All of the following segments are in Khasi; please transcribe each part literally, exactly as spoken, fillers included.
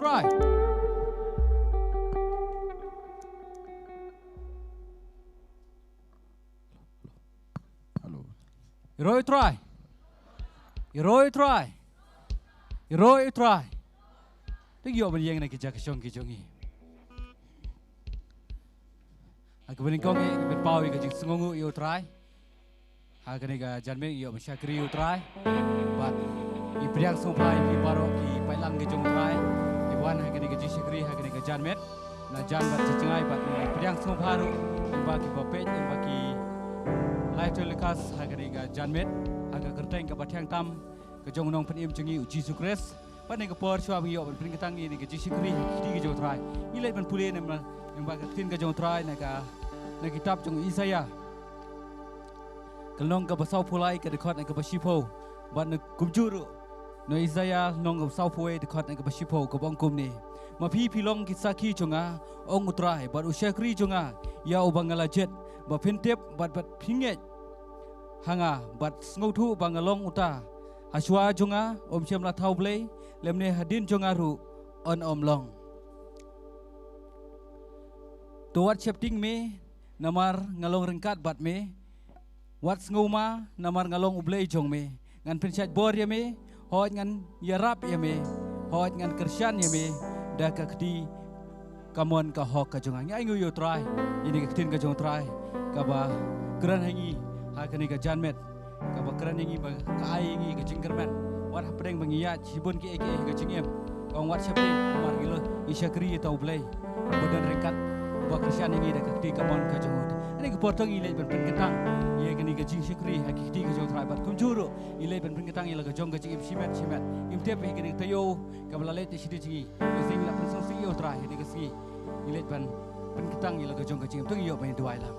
Trai. Hello. Ïaroh ïa u Trai. Ïaroh ïa u Trai. Ïaroh ïa u Trai. Te ngi ïoh ban ïeng na ki jaka shong ki jong ngi. Ha kaba nyngkong ngi ban paw ïa ka jingsngewnguh ïa u Trai. Ha kane ka janmiet ngi ïoh ban shakri ïa u Trai. Bad ngi pdiang sngewbha ïa phi baroh ki paidlang ki jong u Trai kiba wan ha kane ka jingshakri ha kane ka janmiet. Na jan bad jingïaid bad ngi pdiang sngewbha ruh ïa kiba peit ïa ki live telecast ha kane ka janmiet. Ha ka kyrteng kaba thiang tam ka jong u Nongpynim jong ngi u Jisu Khrist. Bad ha kane ka por shuwa ba ngi ïoh ban pynkyntang ïa kane ka jingshakri ha ki kti ka jong u Trai, ngi leit ban pule na ka ktien ka jong u Trai na ka, na ka kitab jong u Isaïah. Ka lynnong kaba sawphew lai ka dkhot na kaba shiphew. Bad na kumjuh ruh na u Isaïah lynnong kaba sawphew wei dkhot na kaba shiphew kaba ong kumne. Ma phi phi long ki sakhi jong nga, ong u Trai, bad u shakri jong nga, ïa uba nga la jied, ba phin tip bad, bad phin ngeit ha nga, bad sngewthuh ba nga long uta. Hashwa jong nga um shym la thaw blei, lymne hadien jong nga ruh un ym long. To wat sheptieng me, namar nga long ryngkat bad me. Wat sngewma, namar nga long u Blei jong me. Ngan pynshait bor ïa me, hooid ngan ïarap ïa me, hooid ngan kyrshan ïa me da ka kti kamon ka hok ka jong nga. Ngi ainguh ïa u Trai ïa kane ka ktien ka jong u Trai kaba kren ha ngi ha kane ka janmiet, kaba kren ha ngi ba ka ai ha ngi ka jingkyrmen. Wat hapdeng ba ngi ïaid shibun kiei kiei ha ka jingim, ka ong wat sheptieng, namar ngi long, ngi shakri ïa uta u Blei uba don ryngkat, uba kyrshan ïa ngi da ka kti kamon ka jong u. Ha kane ka por to ngi leit ban pynkyntang ïa kane ka jingshakri ha ki kti ka jong u Trai bad kumjuh ruh ngi leit ban pynkyntang ïa la ka jong ka jingim shimet shimet. Ngim tip ïa kane ka taïew kaba la leit sha jong ngi. Ïa shisha ngi la pynsngewsih ïa u Trai ha kane ka sngi. Ngi leit ban pynkyntang ïa la ka jong ka jingim. To ngin ïoh ban duwai lang.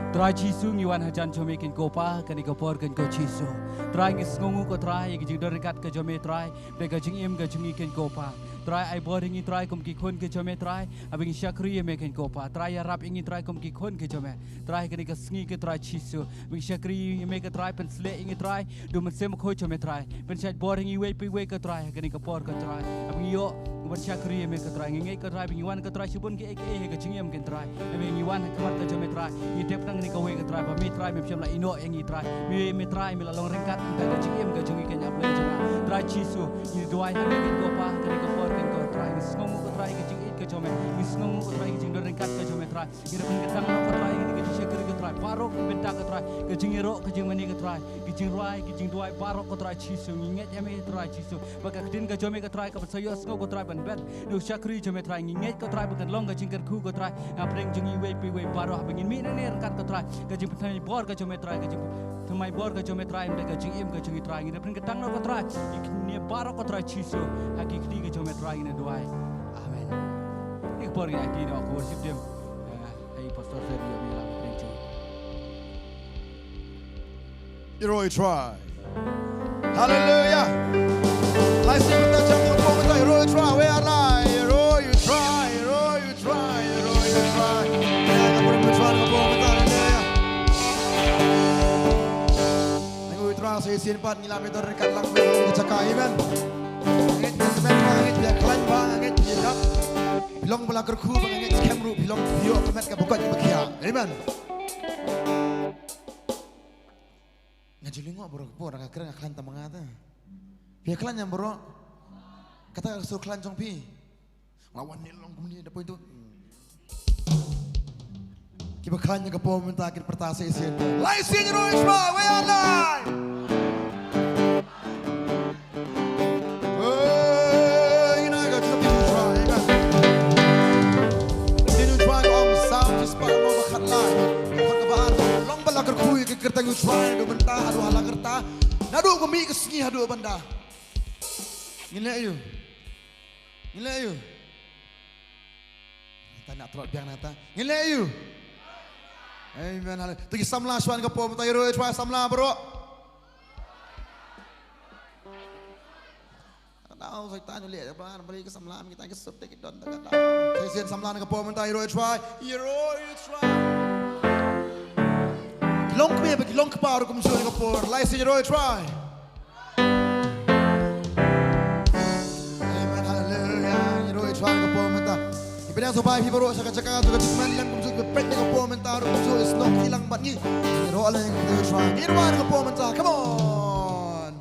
Trai Jisu, ngi wan hajan jong me keiñ ko Pa, kane ka por keiñ ko Jisu. Trai ngi sngewnguh ko Trai ïa ka jingdon ryngkat ka jong me Trai, da ka jingim ka jong ngi keiñ ko Pa. Trai ai bor ïa ngi Trai kum ki khun ki jong me Trai, haba ngi shakri ïa me keiñ ko Pa. Trai ïarap ïa ngi Trai kum ki khun ki jong me Trai, ha kane ka sngi ko Trai Jisu. Ba ngi shakri ïa me ko Trai, pynshlur ïa ngi Trai da u Mynsiem Bakhuid jong me Trai. Pynshait bor ïa ngi iwei pa iwei ko Trai ha kane ka por ko Trai. Haba ngi ïoh ban shakri ïa me ko Trai, ngi ngeit ko Trai ba ngi wan ko Trai shibun kiei kiei ha ka jingim ko Trai. Haba ngi wan ha khmat ka jong me Trai, ngi tip tang kane kawei ko Trai, ba me Trai mem shym la ïehnoh ïa ngi Trai. Me, me Trai me la long ryngkat ha ka jingim ka jong ngi keiñ, A Blei jong nga. Trai Jisu, ngi duwai ha me keiñ ko Pa, ha kane ka por keiñ ko Trai. Ngi sngewnguh ko Trai ïa ka jingïeit ka jong me. Ngi sngewnguh ko Trai ïa ka jingdon ryngkat ka jong me Trai. Ngi da pynkyntang noh ko Trai ïa kane ka jingshakri ko Trai. Baroh ki bynta ko Trai, ka jingïaroh, ka jingmane ko Trai, ka jingrwai, ka jingduwai baroh ko Trai Jisu. Ngi ngeit ïa me Trai Jisu ba ka ktien ka jong me ko Trai kaba sa ïohsngew ko Trai ban bud na u shakri jong me Trai. Ngi ngeit ko Trai ba kan long ka jingkyrkhu ko Trai hapdeng jong ngi iwei pa iwei baroh haba ngin mih nangne ryngkat ko Trai. Ka jingpynthymmai bor ka jong me Trai, ka jingpynthymmai bor ka jong me Trai, ïa ka jingim ka jong ngi Trai. Ngi da pynkyntang noh ko Trai ïa kine baroh ko Trai Jisu, ha ki kti ka jong me Trai ngi da duwai. Amen. Ïa ka por ngi aiti noh ka worship team. Eh, hey, Pastor Ferry, ïa me la pynkyntang. Ïaroh ïa u Trai. Hallelujah. Lai sien mynta, jam ka por mynta, ïaroh ïa u Trai, we are alive. Ïaroh ïa u Trai, ïaroh ïa u Trai, ïaroh ïa u Trai. Ïa ka por mynta, ka por mynta, hallelujah. Ngi ïaroh ïa u Trai sa shisien pat, ngi la mih don ryngkat lang, ngi ka jaka, amen. Ngeit, ngeit, ngeit, ngeit, ngeit, ngeit, phi long ba la kyrkhu, ba ngeit skhem ruh, phi long, phi ïoh ka met kaba koit kaba khiah. Amen. Nga ju lyngngoh baroh ka por, nga kren nga khlaiñ tang ma nga te. Phi khlaiñ em baroh? Kata ka sur khlaiñ jong phi. Nga wan ne long kumne da poi tu. Kiba khlaiñ ka por mynta kin pyrta sa shisien. Lai sien, ïaroh ïa u Trai, we are alive. Hey, ngi na ka jingkyrkhu ïa u Trai, amen. Ktien u Trai ka ong, Salm shispah, ba khat lai, khat kaba ar, long ba la kyrkhu ïa ka kyrteng u Trai, naduh mynta haduh hala karta, naduh ba mih ka sngi haduh ban da. Ngin leh aïu? Ngin leh aïu? Nangta na tlot biang nangta. Ngin leh aïu? Amen. Hallelujah. To ki samla shuwa ka por mynta, ïaroh ïa u Trai samla baroh. Ka daw Soitan u leh ban bali ka samla, kita ki sut te ki don da ka daw. Sa shisien samla na ka por mynta, ïaroh ïa u Trai. Ïaroh ïa u Trai. Ki long kmie bad ki long kpa ruh kumjuh na ka por. Lai sien, ïaroh ïa u Trai. Amen, hallelujah. Ïaroh ïa u Trai ka por mynta. Ngi pdiang sngewbha ïa phi baroh sha ka jaka jong ka jingkmen lem kumjuh ngi peit ïa ka por mynta ruh kumjuh i snoh ki lang bad ngi. Ngi ïaroh lem ïa ka por mynta. Come on.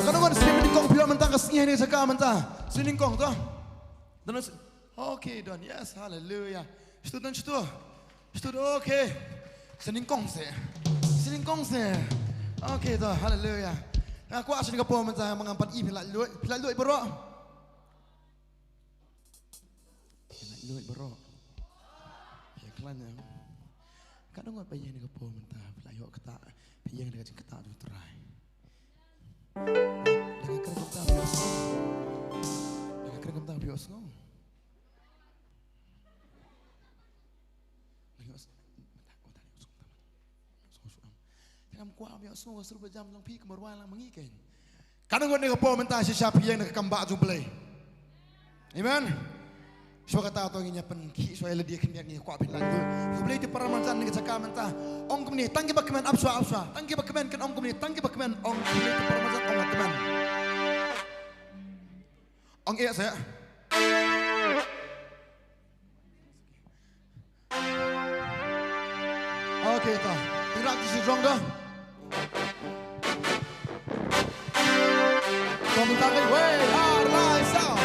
Ka nongon sngewnyngkong phi ïoh mynta ka sngi ha kane ka jaka mynta. Sngewnyngkong to. Don, okay, don. Yes, hallelujah. Shu don, shu. Shu, okay. Sngewnyngkong seh. Sngewnyngkong seh. Okay to, hallelujah. Nga kwah sha kane ka por mynta ma nga ban ïohi phi la luid, phi la luid baroh. Phi la luid baroh. Phi khlaiñ em. Ka dang ngot ba ïa kane ka por mynta phi la ïoh ktah, phi ïeng da ka jingktah jong U Trai. Da nga kren kumta phi ïohsngew. Da nga kren kumta phi ïohsngew. Nga ïohsngew. Nga ïohsngew kumta. Nga ïohsngew shuh em. Te ngam kwah ïohsngew ka sur ba jam jong phi kumba rwai lang ma ngi keiñ. Ka dang ngut kane ka por mynta shisha phi ïeng da ka kam bah jong U Blei. Amen. Shuwa kata to ngin ïa pynkhih shuwa ïa lade khyndiat, ngi kwah phi la ïoh. U Blei u tip para marjan ha kane ka jaka mynta. Ong kumne, tang kiba kmen ap shuwa, ap shuwa. Tang kiba kmen kan ong kumne, tang kiba kmen, ong kumne, u Blei u tip para marjan, ong la kmen. Ong ïa seh. Okay, to. Tyngrah ki shi jong da. Kong tang kai, wei, ar, lai, saw.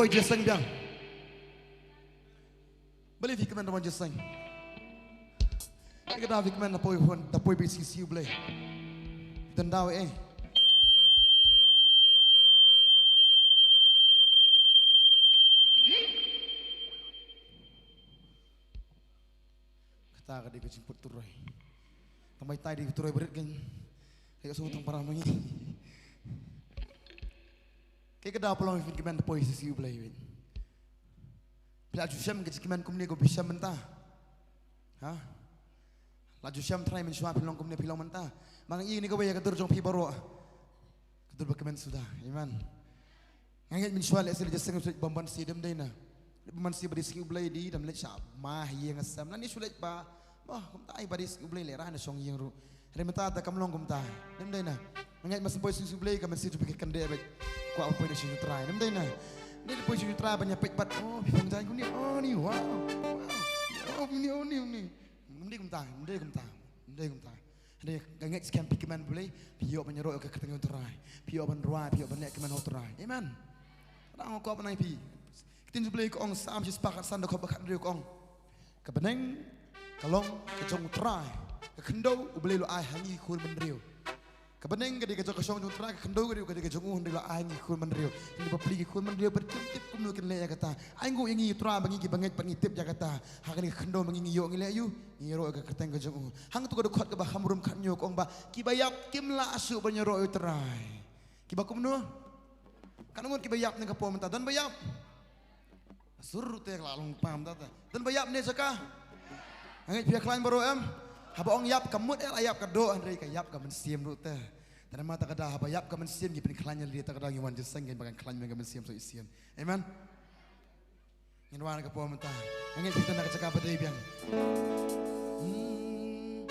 Jingïaseng biang. Balei phi kmen da ban jingïaseng? Ïa ka daw phi kmen da poi hun, da poi bad shisha U Blei. Don daw eh. Kata ka dei ka jingput turoi. Tang bai tai dei ka turoi barit kan. Ka ïoh sngewthuh tang para ma ngi. Kaei ka daw phi long phi kmen da poi shisha U Blei win. Phi la ju shem ka jingkmen kumne ko phi shem mynta. Ha? La ju shem trai mynshuwa phi long kumne phi long mynta. Ma nga ïohi kane kawei ïa ka dur jong phi baroh. Ka dur ba kmen suda. Amen. Nga ngeit mynshuwa lehse la jingïaseng u shu leit bam ban sih, dem dei na. Leit bam ban sih ba dei shisha U Blei, dei dam leit sha ma ha ïing ha sem. Lane shu leit ba, bah, kumta ai ba dei shisha U Blei lehrain na shong ïing ruh. Hynrei mynta te kam long kumta. Dem dei na. Nga ngeit ma shu poi shisha U Blei ka mynsiem jong phi ka kyndeh beit. Kwah poi na shisha U Trai. Dem dei na. Dem dei poi shisha U Trai ban ïa peit pat. Oh, phi pynjah kumne. Oh, ni, wow. Wow. Oh, ni, oh, ni, ni. Dem dei kumta, dem dei kumta. Dem dei kumta. Hynrei nga ngeit skhem phi kmen U Blei, phi ïoh ban ïaroh ïa ka kyrteng U Trai. Phi ïoh ban rwai, phi ïoh ban leh kmen ha U Trai. Amen. Ka dang ko ban ai phi. Ka ktien U Blei ka ong Salm shispah khatsan dkhot ba khathynriew ka ong. Ka bneng ka long ka jong U Trai. Ka khyndew U Blei u la ai ha ngi ki khun bynriew. Ka bneng ka dei ka jong, ka shong jong U Trai, ka khyndew ka dei, ka dei ka jong u, hynrei u la ai ha ngi ki khun bynriew. Ngi bapli ki khun bynriew, bad kim tip kumno kin leh ïa kata. Ai nguh ïa ngi U Trai ba ngi kiba ngeit bad ngi tip ïa kata. Ha kane ka khyndew ba ngi, ngi ïoh ngi leh aïu, ngi ïaroh ïa ka kyrteng ka jong u. Hangto ka dkhot kaba ha Rom khathynñiew ka ong ba kiba ïap kim lah shuh ban ïaroh ïa U Trai. Kiba kumno? Katno ngut kiba ïap ne ka por mynta? Don ba ïap? Sur ruh te ka la long pam ta te. Don ba ïap ne jaka? Nga ngeit phi ïa khlaiñ baroh em? Haba ong ïap ka mut eh la ïap ka doh, hynrei ka ïap ka mynsiem ruh te. Te namar kata ka daw haba ïap ka mynsiem ngi pynkhlaiñ ïa lade, kata ka daw ngi wan jingïaseng ngi ba ngan khlaiñ ïa ka mynsiem sa shisien. Amen. Ngin wan ka por mynta. Nga ngeit phi tang na ka jaka ba dei biang. Hmm.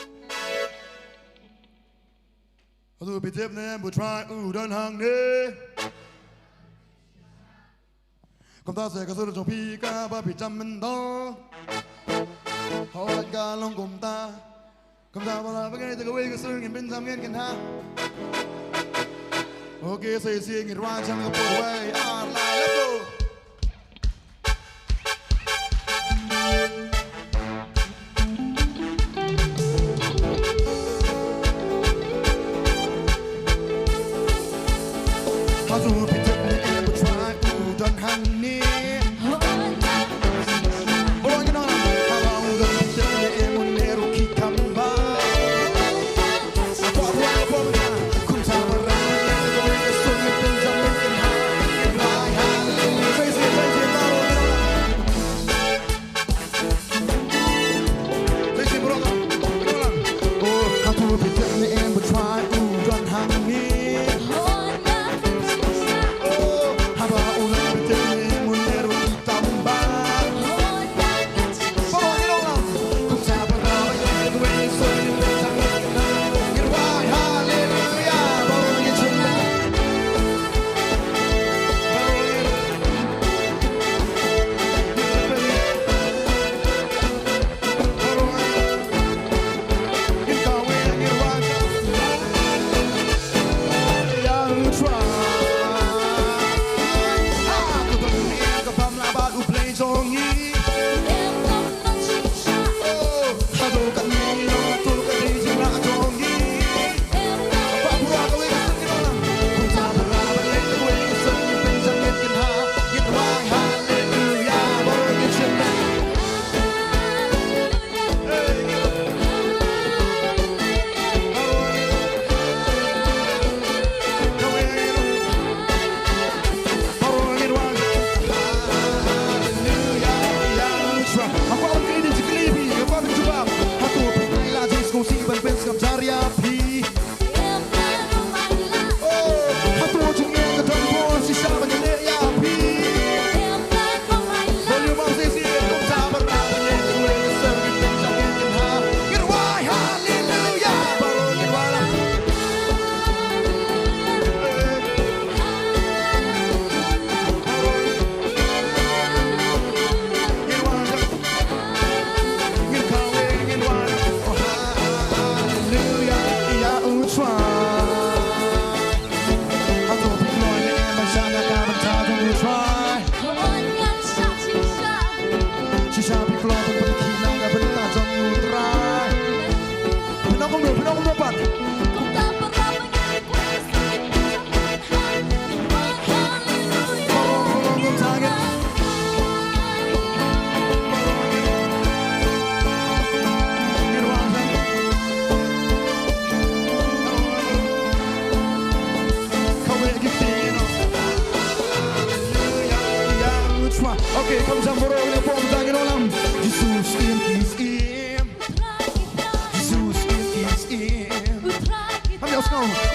Hato phi tip ne em ba U Trai u don hangne? Kumta sa ka sur jong phi kaba phi jam mynta. Hooid ka long kumta. Kumta ba la ba ngai te kawei ka sur ngin pynjam ngin kynha. Okay, sa shisien ngin rwai sha ka por wei ar lai, let's go.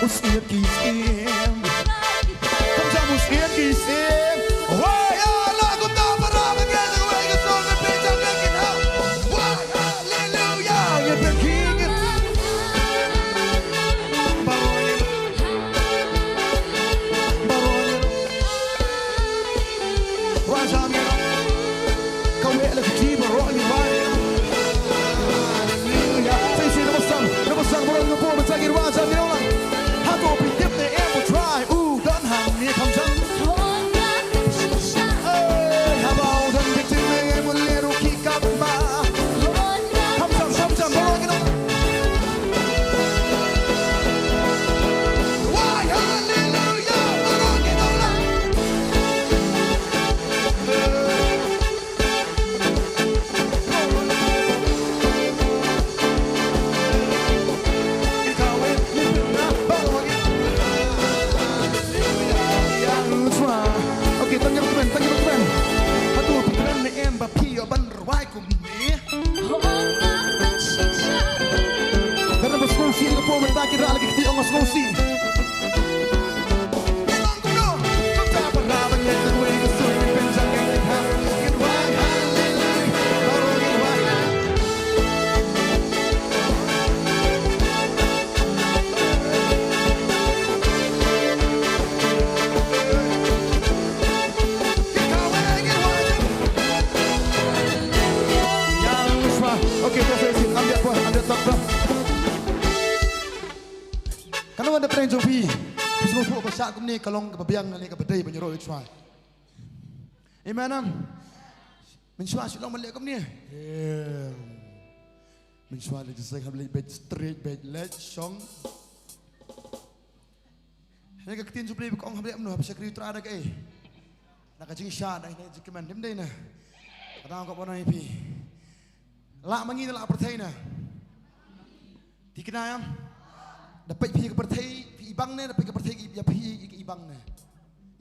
Us iet ki siem. Kam jam us iet ki siem. Wai ala kumta para ban ngai na wai ka song na pe jam ngai kin ha. Wai hallelujah. Ngai pe king. Baroh ngi. Baroh ngi. Wai jam ngi. Kawei la kiti baroh ngi wai. Hallelujah. Sa ïa shi na ba sdang, na ba sdang baroh ngi poi mynta ngin wai jam ngi ong lang. Hato phi tip ne em u trai u don hangne kham jam. Hey, haba u don phi tip ne em u leh ruh ki kam ba. Kham jam, kham jam baroh ngi ong. Wai hallelujah baroh ngi ong lang. Okay, tang ïa ba kmen, tang ïa ba kmen. Hato phi kmen ne em ba phi ïoh ban rwai kumne? Ka dang ba sngewsih ka por mynta ki rah la ki kti ong sngewsih. Okay, just say it. Ambiat poi, ambiat tap tap. Katno ngan da pyneng jong phi. Phi sngewthuh ba shah kumne ka long kaba biang ne kaba dei ban ïaroh ïa u Trai. Amen. Mynshuwa shu long ban leh kumne. Mynshuwa leh jingshai, hap leh beit straight, beit leh shong. Hynrei ka ktien jong U Blei ka ong hap leh kumno, hap shakri U Trai da kaei? Da ka jingshai, da ka jingkmen, ym dei na. Ka dang ka ban ai phi. Lah ma ngi ne lah pyrthei na. Thikna ïa. Da peit phi ka pyrthei, phi ibang ne, da peit ka pyrthei ïa phi ibang ne.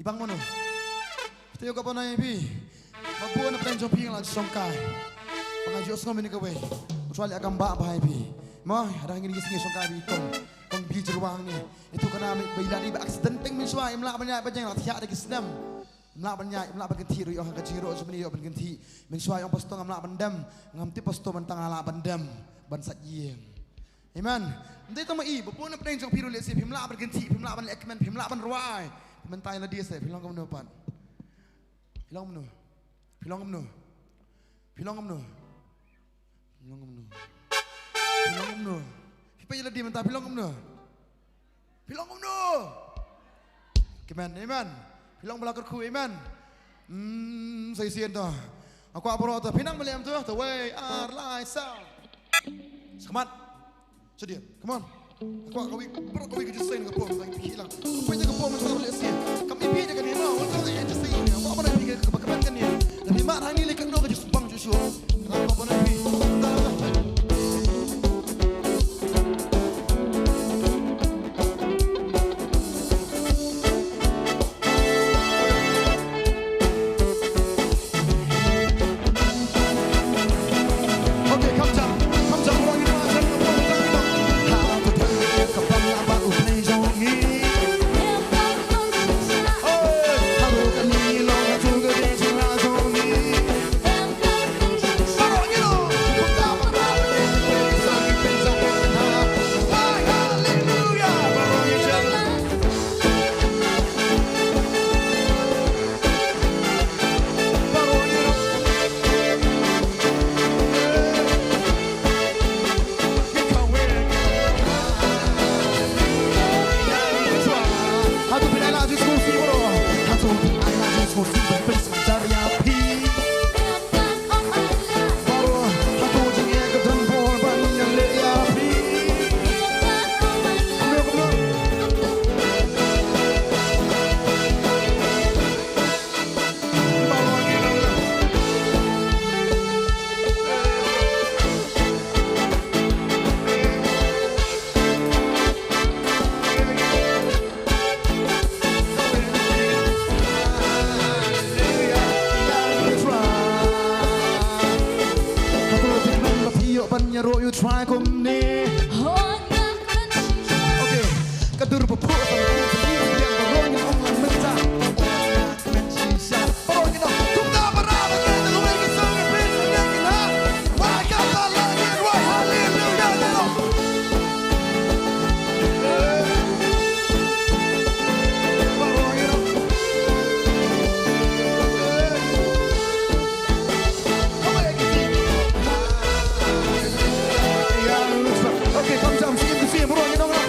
Ibang mano. Phi te ka ban ai phi. Ba bun na pyrthei jong phi la shongkai. Ba nga ju sngew mini kawei. U Trai la kam ba ba hai phi. Mo, da ngi ngi sngew shongkai phi kong. Kong bi jyrwang ne. Itu kana ba ila ni ba accident teng mynshuwa im lah ban ïa ba jeng la thiah da ki snem. Im lah ban ïa, im lah ban kynthih ruh ïoh ka jingïaroh jong mini ïoh ban kynthih. Mynshuwa ïoh pastor ngam lah ban dem. Ngam tip pastor man tang lah ban dem. Ban sait ïing. Amen. Ndei tang ma i, ba bun na pdeng jong phi ruh lehse phim lah ban kynthih, phim lah ban leh kmen, phim lah ban rwai. Mynta ïa lade se, phi long kumno pat. Phi long kumno. Phi long kumno. Phi long kumno. Phi long kumno. Phi long kumno. Phi peit ïa lade mynta phi long kumno. Phi long kumno. Amen, amen. Phi long ba la kyrkhu, amen. Hmm, sa shisien to. Nga kwah baroh to. Phi nang ba leh em to. To wei, ar, lai, saw. Sa khmat. Sa dien. Come on. Nga kwah kawei, baroh kawei ka jingïaseng ka pom, sa phi lang. Phi ka pom mynta lehse. Kam i phi da kane mo, mynta lehse ïa. Kwah ba phi ka, ka, ka, kane. Lada phi mad hangne leh katno ka jingsumbang Joshua. Nga kwah ba phi. Try kumne. Okay. Ka dur ba phuh sa, sa, sa, sa, sa, baroh ngi ong lang mynta. Baroh ngi ong, kumta para bangeit, na kawei ka song ka pyrshah ïa ki na. Wa ka ta la ngi wa haleluya na. Baroh ngi ong. Okay, come down, sing, sing, baroh ngi ong lang.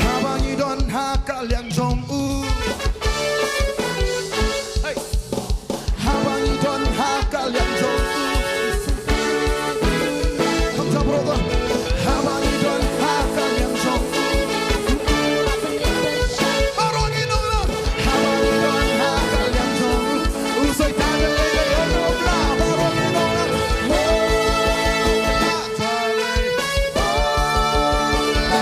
Haba ngi don ha ka liang jong u. Hey. Haba ngi don ha ka liang jong u. Come on, brother. Haba ngi don ha ka liang jong u. Baroh ngi ong lang. Haba ngi don ha ka liang jong u. U Soitan u leh ïa u bla. Baroh ngi ong lang. Mo la ta lei. Mo la.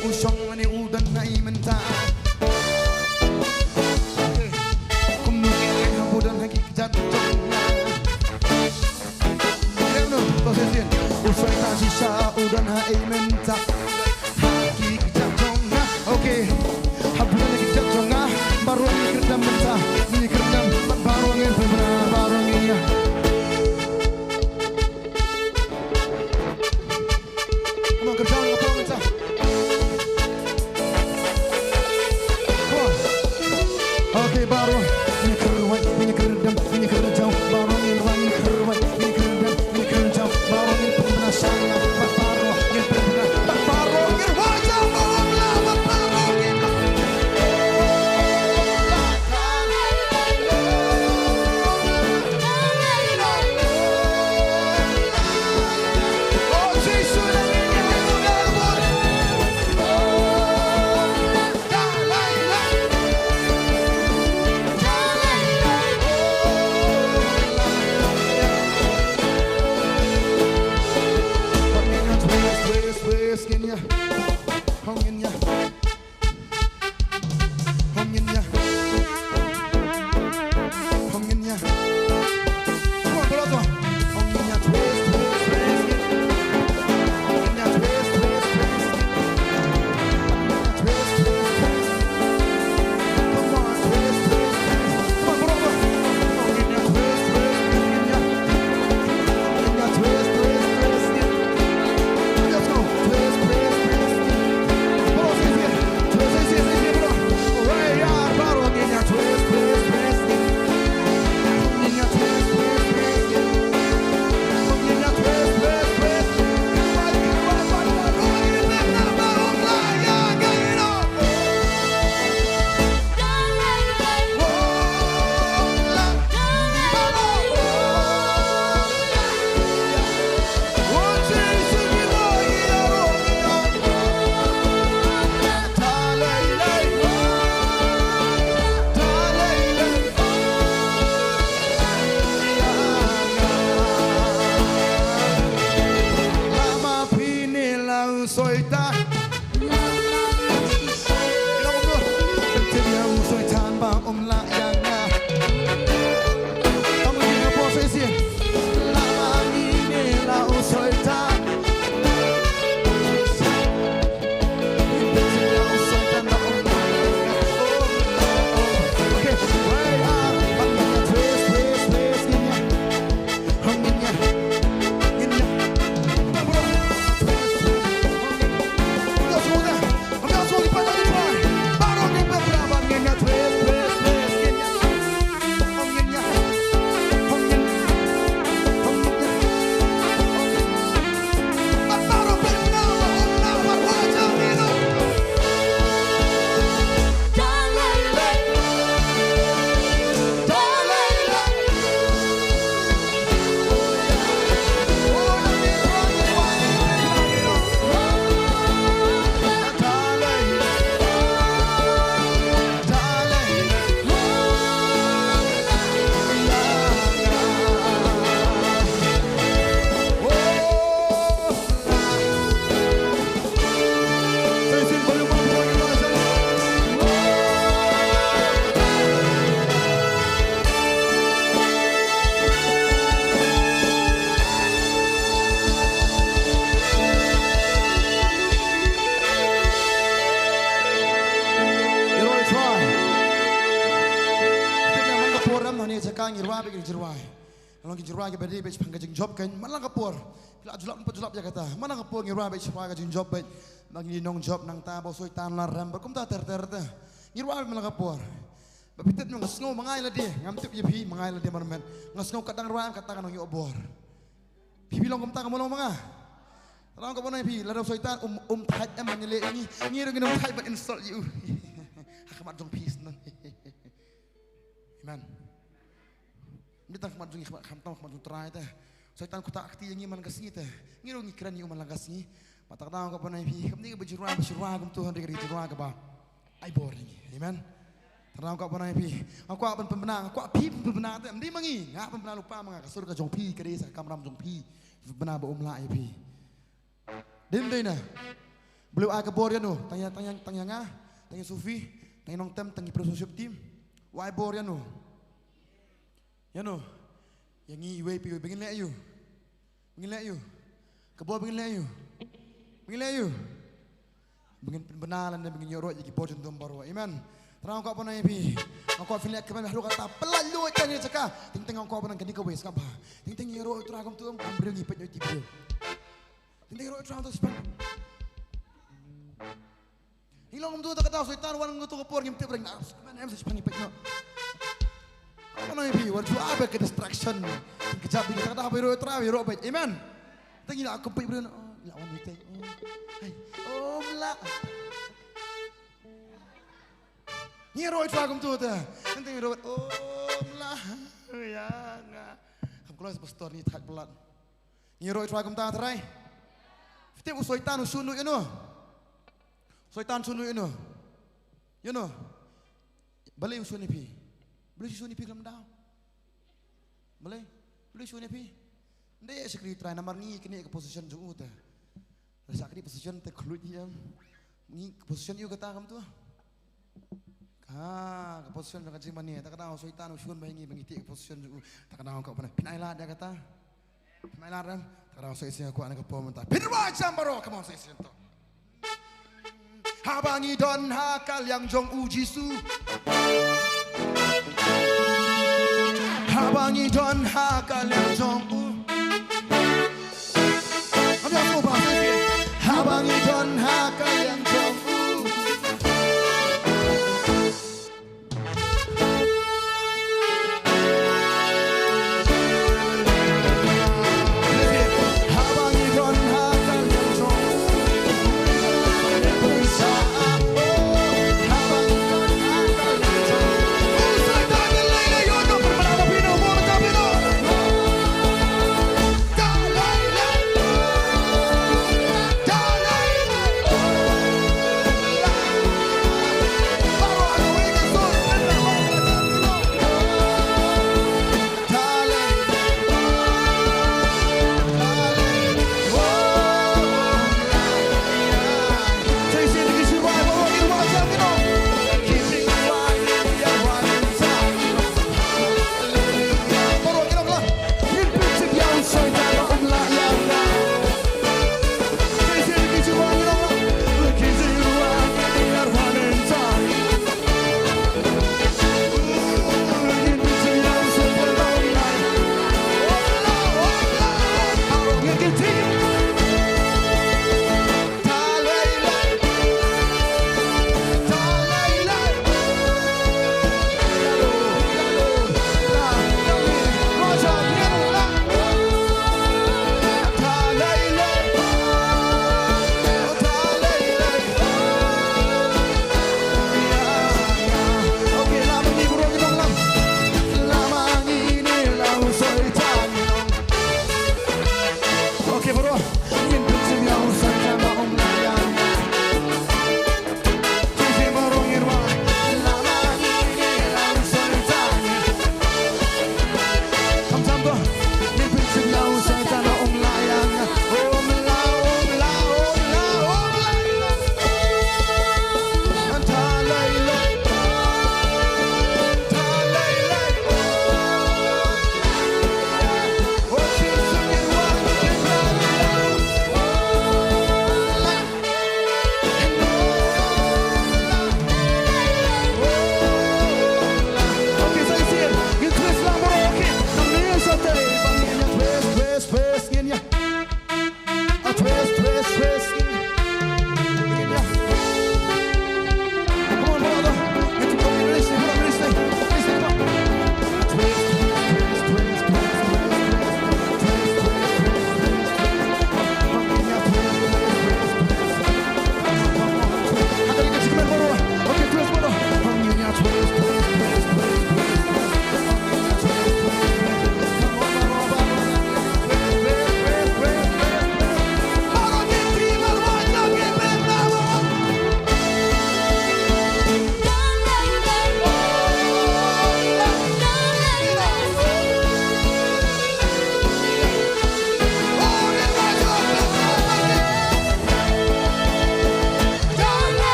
U shong lane u don ha i mynta. Kumno ki aiñ haba u don ha ki kjat jong nga. Em no, to shisien. U Soitan shisha u don ha i mynta. Ha ki kjat jong nga. Okay. Haba u don ha ki kjat jong nga. Baroh ngi kyrdan mynta. Ngi kyrdan. Baroh ngi pynbna. Baroh ngi ïa. Come on, come down, come on, come down. Come on. Okay, baroh. Ngin kyrwai, ngin kyrdem, ngin kyrjaw. Baroh ngin rwai, ngin kyrwai, ngin kyrdem, ngin kyrjaw. Baroh ngin pynbna sha nga. Bad baroh ngin pynbna. Bad baroh. Ki jingrwai. Long ki jingrwai kiba dei bad shaphang ka jingjop kan. Man la ka por. Phi la julap, phi la julap ïa kata. Man la ka por ngi rwai bad shaphang ka jingjop bad. Ba ngi nongjop nangta ba u Soitan la rem bad kumta ter ter te. Ngi rwai man la ka por. Ba phi tip nga sngew ma nga ïa lade. Ngam tip ïa phi ma nga ïa lade mar met. Nga sngew ka dang rwai kata ka nongïoh bor. Phi phi long kumta ka ma long ma nga. Tang ka ban ai phi lada u Soitan um um thait em ban ïaleh ïa ngi. Ngi ruh ngin ym thait ban insult ïa u. Ha khmat jong phi shen. Amen. Ym dei tang khmat jong ngi, khmat, kham tam khmat jong u Trai te. Soitan kumta kti ïa ngi man ka sngi te. Ngi ruh ngi kren ïa u man la ka sngi. Bad ta ka daw ka ban ai phi, kam dei kaba jingrwai ba shu rwai kumto, hynrei ka dei jingrwai kaba ai bor ïa ngi. Amen. Ta ka daw ka ban ai phi. Nga kwah ban pynbna, nga kwah phi pynbna te. Ym dei ma ngi, nga pynbna lypa ma nga, ka sur ka jong phi, ka dei sa ka kamram jong phi. Pynbna ba um lah ïa phi. Dei ym dei na. Balei u ai ka bor ïano? Tang ïa, tang ïa, tang ïa nga, tang ïa Sophie, tang ïa Nongtem, tang ïa i briew sha worship team. U ai bor ïano? Ïano? Ïa ngi iwei pa iwei, ba ngin leh aïu? Ba ngin leh aïu? Ka bor ba ngin leh aïu? Ba ngin leh aïu? Ba ngin pynbna lane ba ngin ïoh ruh ïa ki bor jong u Trai baroh. Amen. Trai nga kwah ban ai phi. Nga kwah phin leh kmen haduh katta, pynlait lut ïa kane ka jaka. Teng teng nga kwah ban ai kane kawei, sngap bha. Teng teng ïa ruh u Trai kumto, kum briew ngi peit ïa ki briew. Teng teng ïa ruh u Trai kumto spang. Ngi long kumto ta ka daw Soitan wan kumto ka por ngim tip reng na. Kmen em sa spang ïa peit noh. Kmen em phi wan ju abe ka distraction. Kejap ding ta ka daw ïa ruh u Trai ïa ruh peit. Amen. Teng ïa la kum peit briew noh. Ïa la wan ïa teng. Hai. Om la. Ngi roi trai kumtu te. Nanti ngi roi, "Om la, ya nga." Kam kloi sa pastor ni thait palat. Ngi roi trai kumta, trai. Phi tip u Soitan u shun ïano? Soitan shun ïano? Ïano? Balei u shun ïa phi? Balei u shun ïa phi khlem daw? Balei? Balei u shun ïa phi? Nda ïa shakri trai namar ngi kane ka position jong u te. Shakri position te khluit hi em. Ngi ka position ïa u kata kumtu. Ka, ka position jong ka jingmane. Ta ka daw Soitan u shun ba ngi ba ngi tih ka position jong u. Ta ka daw ka pynai. Pynai lad ïa kata. Pynai lad em. Ta ka daw Soitan kwah na ka pom ta. Pynrwai jam baroh, come on Soitan to. Haba ngi don ha ka liang jong u Jisu. Haba ngi don ha ka liang jong u. Haba ngi don ha ka liang jong u.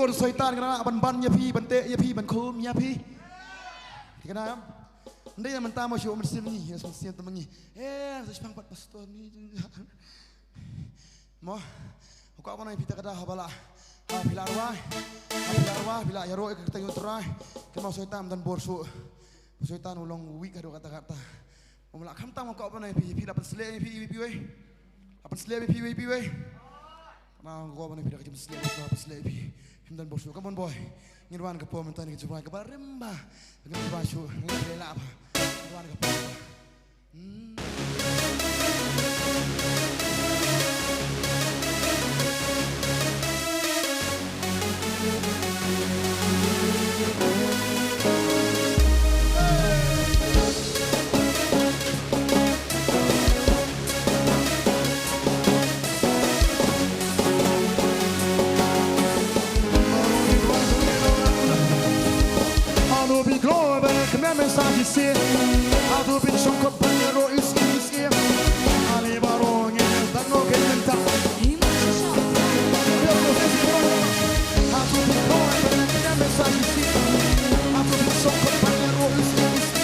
Soitan ka lah ban ban ïa phi, ban teh ïa phi, ban khum ïa phi. Te ka dei em. Ym dei mynta mo shu mynsiem ngi, ïa mynsiem te ma ngi. Eh, sa shipang pat pastor ngi. Mo. Ka kwah ban ong ïa phi te ka dei haba la. Ha phi la rwai. Ha phi la rwai, phi la ïaroh ïa ka kyrteng U Trai. Te mo Soitan ym don bor shuh. Soitan u long weak haduh katta katta. Mo la khamtam ka kwah ban ong ïa phi, phi la pynsleh ïa phi, phi wei. La pynsleh ïa phi, phi wei. Nga kwah ban ong ïa phi da ka jingpynsleh, la pynsleh ïa phi. Phim don bor shuh, come on boy. Ngin wan ka por mynta ïa ka jingrwai kaba rim bha. Ngin wan shuh, ngin wan la bha. Ngin wan ka por. Hmm. Ado bi glory ba kmen men sa ki si. Ado bi shong kop ban ro is is is. Ale baro ngi dang no ke men ta. Ado bi glory ba kmen men sa ki si. Ado bi shong kop ban ro is is is.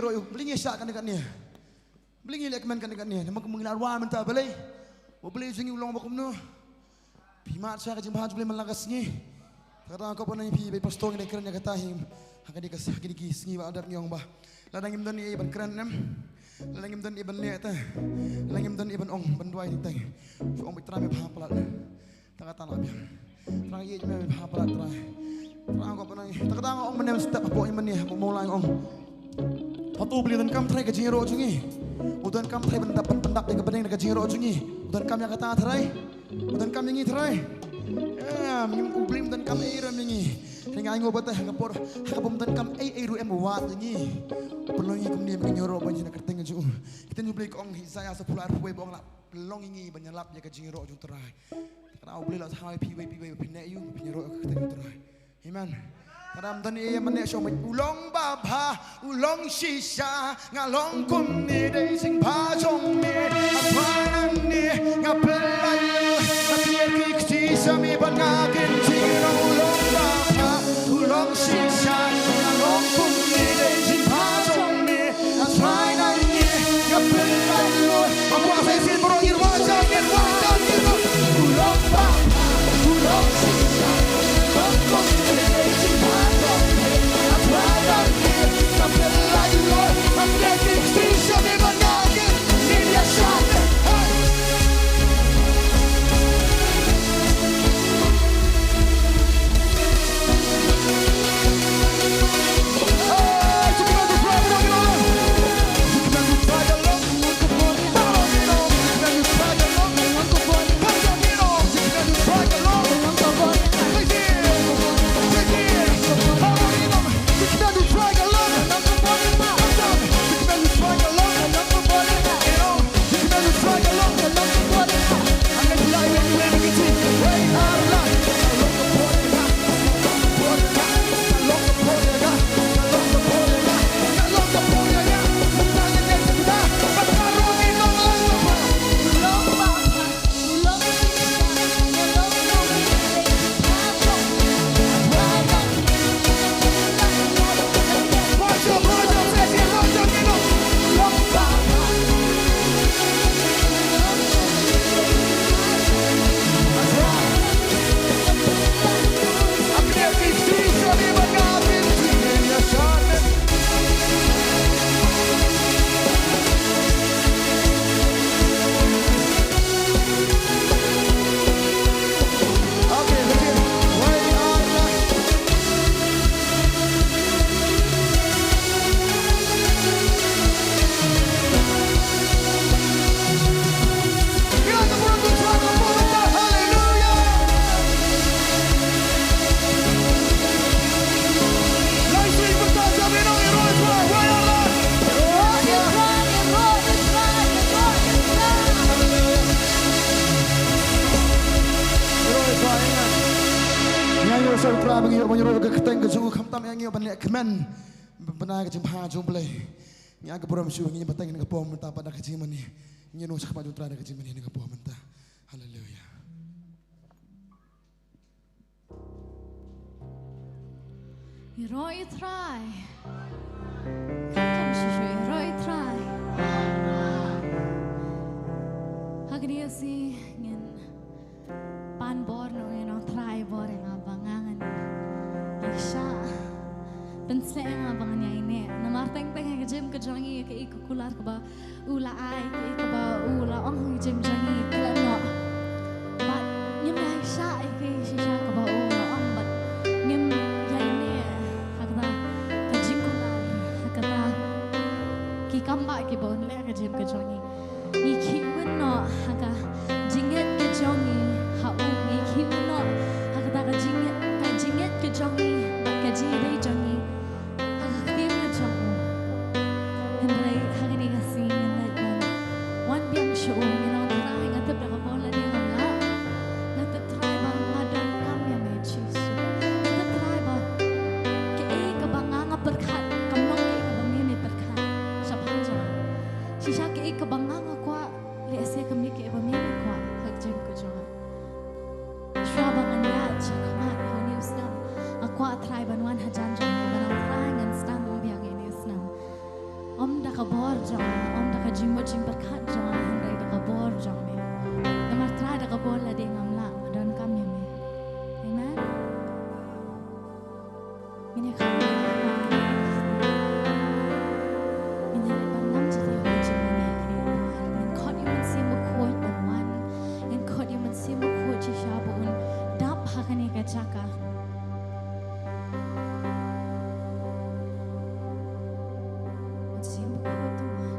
Ro ïa u, balei ngi shah kane kane? Balei ngi leh kmen kane kane? Namar kumne ngi la wan mynta balei? Ba balei jong ngi u long ba kumno? Phi mad sha ka jingbha jong U Blei man la ka sngi. Te kata nga kwah ban ong ïa phi ba pastor ngi dang kren ïa kata hi. Ha kane ka, ha kine ki sngi ba la dep ngi ong ba lada ngim don ei ban kren em, lada ngim don ei ban leh te, lada ngim don ei ban ong ban duwai teng teng, shu ong ba Trai me bha palat. Te kata nga biang. Trai ïeit me bha palat Trai. Trai nga kwah ban ong, te kata nga ong mynne step hapoh ïa mynne hapoh Mawlai nga ong. Hato U Blei u donkam Trai ka jingïaroh jong ngi? U donkam Trai ban dap, ban, ban dap ïa ka bneng da ka jingïaroh jong ngi? U donkam ïa kata Trai? U donkam ïa ngi Trai? Em, ngim, U Blei um donkam ei ruh em ïa ngi. Hynrei nga ai nguh ba te ha ka por ha kaba um donkam ei ei ruh em, u wad ïa ngi. U pynlong ïa ngi kumne ban ïaroh ban ïa na kyrteng jong u. Ka ktien U Blei ka ong ha Isaïah saphew lai arphew wei ba ong la pynlong ïa ngi ban ïalap ïa ka jingïaroh jong u Trai. Te kata U Blei la thaw ïa phi wei pa wei ba phin ïoh, phin ïaroh ïa ka kyrteng u Trai. Amen. Kata ym don ei ei ban leh shuh, u long ba bha, u long shisha, nga long kumne dei jingbha jong me. Nga pynlait lut, nga pynlait lut, nga pynlait lut, shisha me ban nga kin jingïaroh, u long ba bha, u long shisha, nga long kumne dei jingbha jong me. Nga pynlait lut. Ngi ïoh sha U Trai ba ngi ïoh ban ïaroh ka kyrteng ka jong u, khamtam ïa ngi ïoh ban leh kmen ban ai ka jingbha jong U Blei. Ngi ai ka burom shuh, ngi bteng na ka por mynta pat da ka jingmane. Ngi ïoh sha khmat jong U Trai da ka jingmane na ka por mynta. Haleluya. Ïaroh ïa U Trai. Khamtam shuh shuh, ïaroh ïa U Trai. Ha kane ka sngi ngin pan bor, nongïaroh Trai bor ïa nga ba nga ngan ïaishah. Pynshlur ïa nga ba ngan ïaineh. Namar teng teng ha ka jingim ka jong ngi ïa kaei ka kular kaba u la ai, kaei kaba u la ong ha ka jingim jong ngi khlem noh. Bad ngim ïaishah ïa kaei shisha kaba u la ong bad ngim ïaineh ha kata ka jingkular, ha kata ki kam ba kiba un leh ha ka jingim ka jong ngi. Ngi khih win noh ha ka jingngeit ka jong ngi ha u, ngi khih win noh ha kata ka jingngeit, ka jingngeit ka jong ngi bad ka jingïadei jong ngi ha ka ktien ka jong u. Hynrei ha kane ka sngi ngin leit ban wan biang sha u, ngin ong Trai, nga tip da ka bor lade ngam lah. Nga tip Trai ba nga donkam ïa me Jisu. Nga tip Trai ba kaei kaba nga nga pyrkhat kam long kaei kaba me me pyrkhat shaphang jong nga. Shisha kaei kaba nga nga kwah lehse kam dei kaei ba me me kwah ha ka jingim ka jong nga. Shuwa ba ngan ïaid sha khmat ha une u snem, nga kwah Trai ban wan hajan jong Ka bor jong me, ym da ka jingmut jingpyrkhat jong nga, hynrei da ka bor jong me. Namar Trai, da ka bor lade ngam lah donkam ïa me. Amen. Ngin ïa khot ïa u Trai. Ngin ïa leit ban lam jingïaroh jong ngi. Ngin khot ïa u Mynsiem Bakhuid ban wan. Ngin khot ïa u Mynsiem Bakhuid shisha ba un dap ha kane ka jaka. Mynsiem Bakhuid, to wan.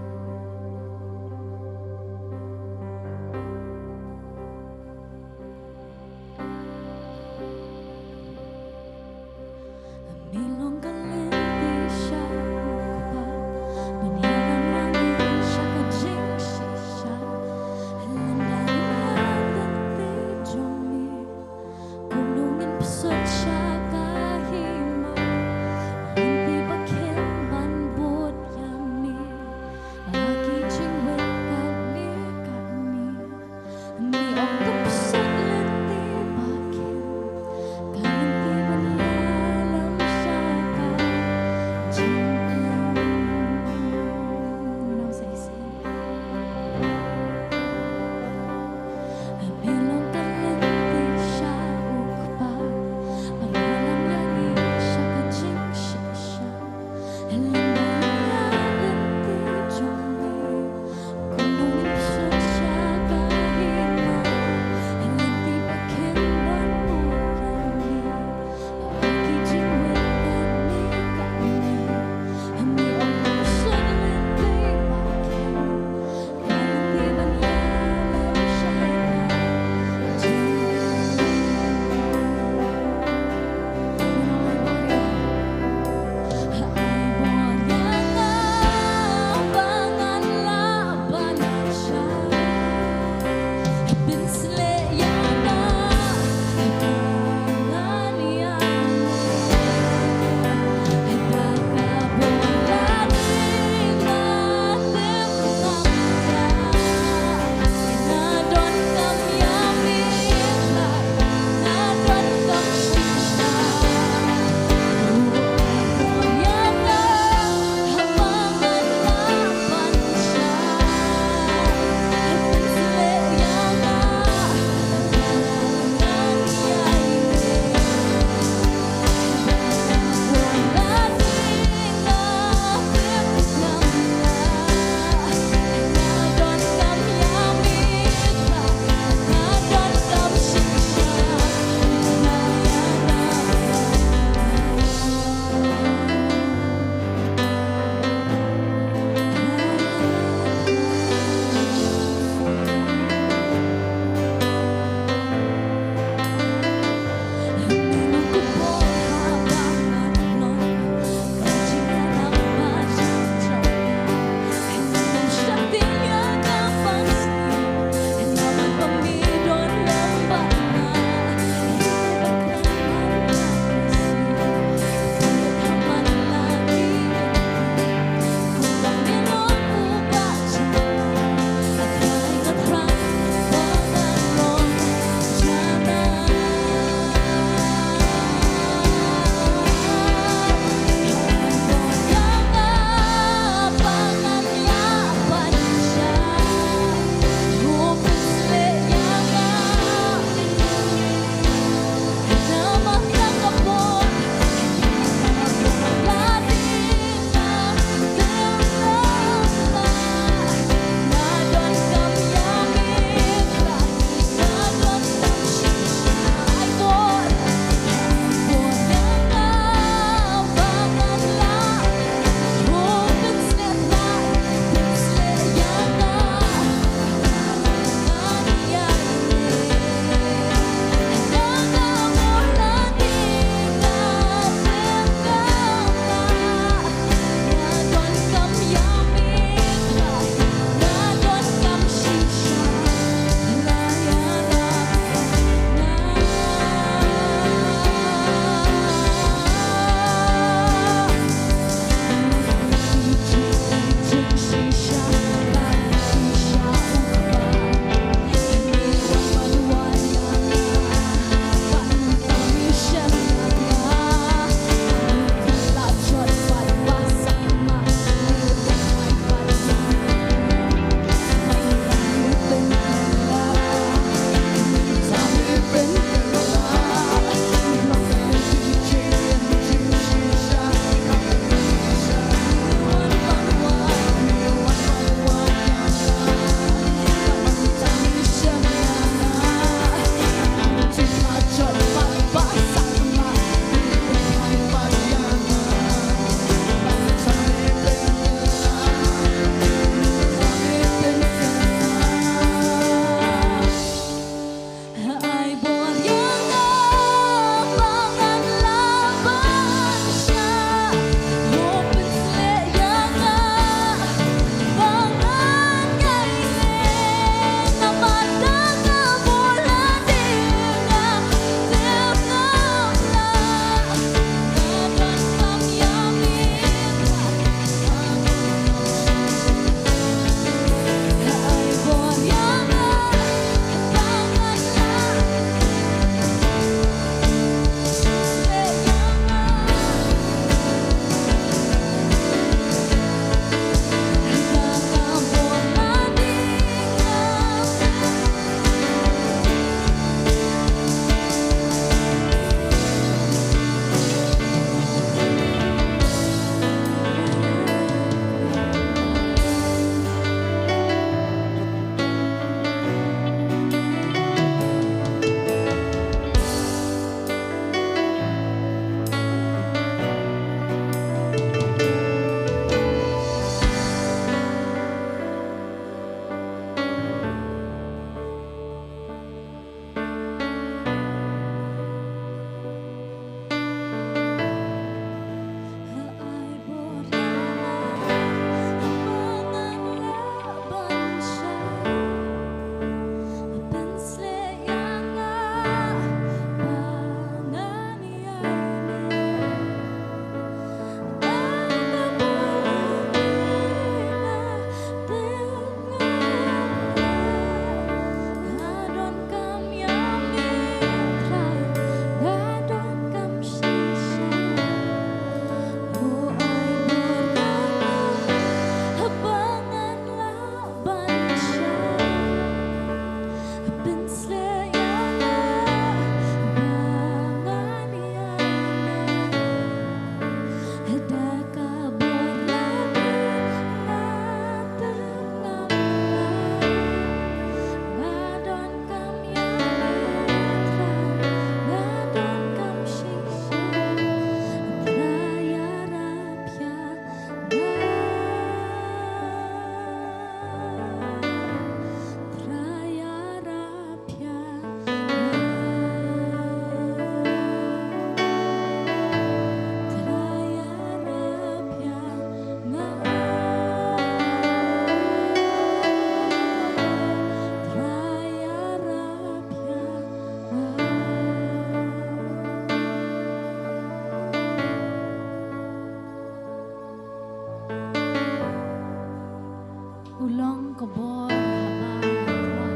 Ka bor haba nga tlot.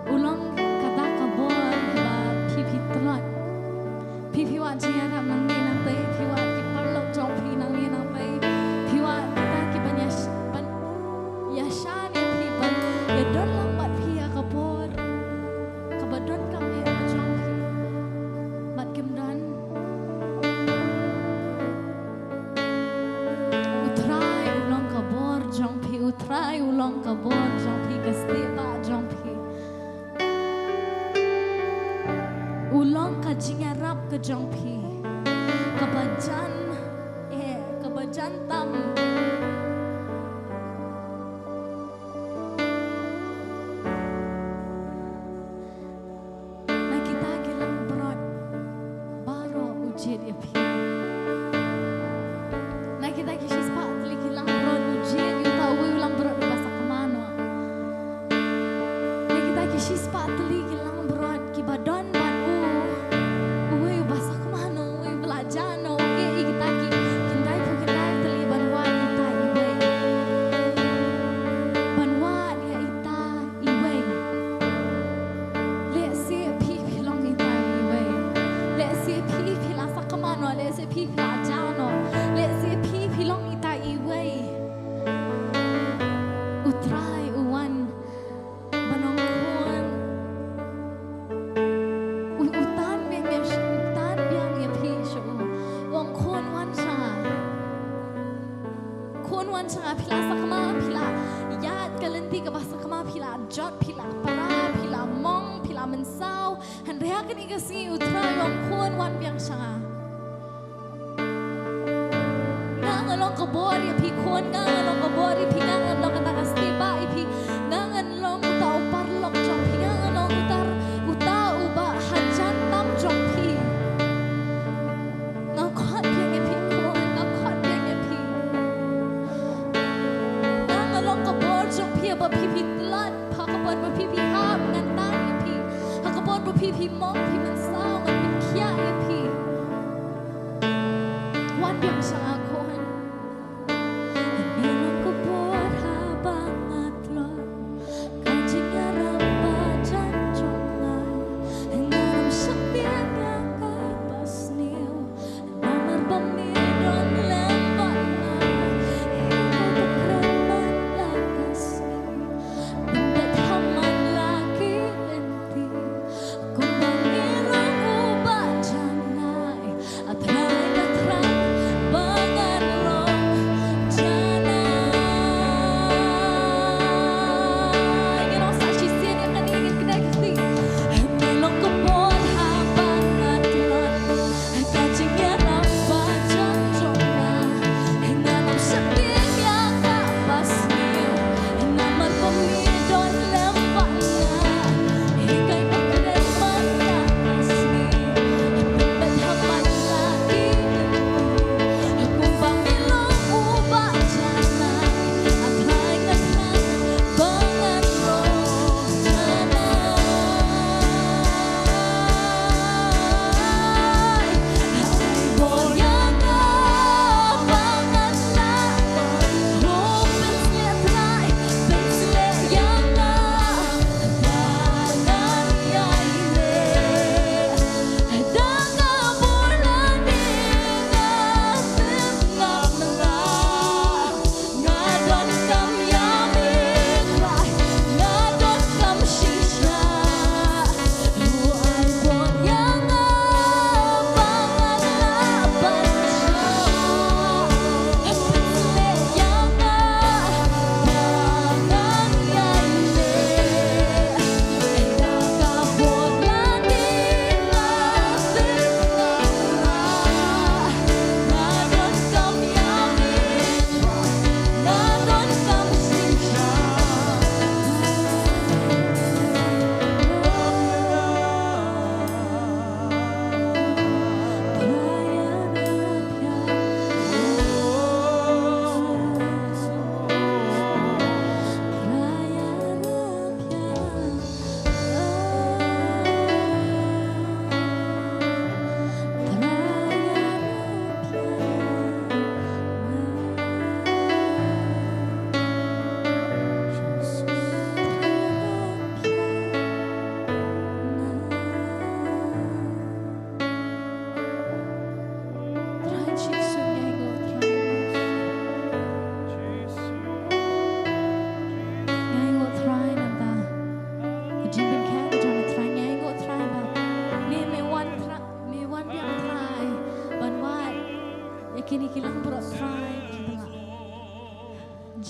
U long kata ka bor haba phi phi tlot. Phi phi wad jingïarap nangne nangtei, phi wad ki paralok jong phi nangne nangtei. Phi wad kita kiban ïa sh-, ban ïashan ïa phi, ban ïadon lang bad phi ïa ka bor kaba donkam eh ka jong phi. Bad kim don. U Trai u long ka bor jong phi, U Trai u long ka bor jong phi, ka stieh bah jong phi. U long ka jingïarap ka jong phi. Kaba jan, eh, kaba jan tam. Na kita ki langbrot baroh u jied ïa phi. Na kita ki shispah tylli ki langbrot u jied ïa uta uwei u langbrot uba sakma noh. Na kita ki shispah tylli ki langbrot kiba don bad u, uwei uba sakma noh, uwei uba la jah noh, u ïeh ïa kita ki khyndai phew khyndai tylli ban wad ïa ita iwei. Ban wad ïa ita iwei. Lehse phi phi long ita iwei. Lehse phi phi la sakma noh, lehse phi phi la jah noh. Lehse phi phi long ita iwei. U Trai u wan ban ong khun. U, u tan biang ïa, u tan biang ïa phi sha u. U ong khun wan sha nga. Khun wan sha nga, phi la sakma, phi la ïaid ka lynti kaba sakma, phi la jot, phi la para, phi la mong, phi la mynsaw. Hynrei ha kane ka sngi U Trai u ong khun wan biang sha nga. Nga nga long ka bor ïa phi khun, nga nga long ka bor ïa phi, nga nga long kata ka stieh bah ïa phi, nga nga long uta u paralok jong phi, nga nga long uta, uta uba hajan tam jong phi. Nga khot biang ïa phi khun, nga khot biang ïa phi. Nga nga long ka bor jong phi ba phi phi tlot, ha ka por ba phi phi hap ngan tan ïa phi, ha ka por ba phi phi mong phi mynsaw ngan pynkhiah ïa phi. Wan biang sha nga khun. Ngi long ka bor haba nga tlot. Ka jingïarap ba jan jong nga. Nga ngam shakri ïa ka ba sniew. Namar ba me don lem bad nga. Ïa ka kren man la ka sngi. Pynbeit ha man la ki lynti. Kumba me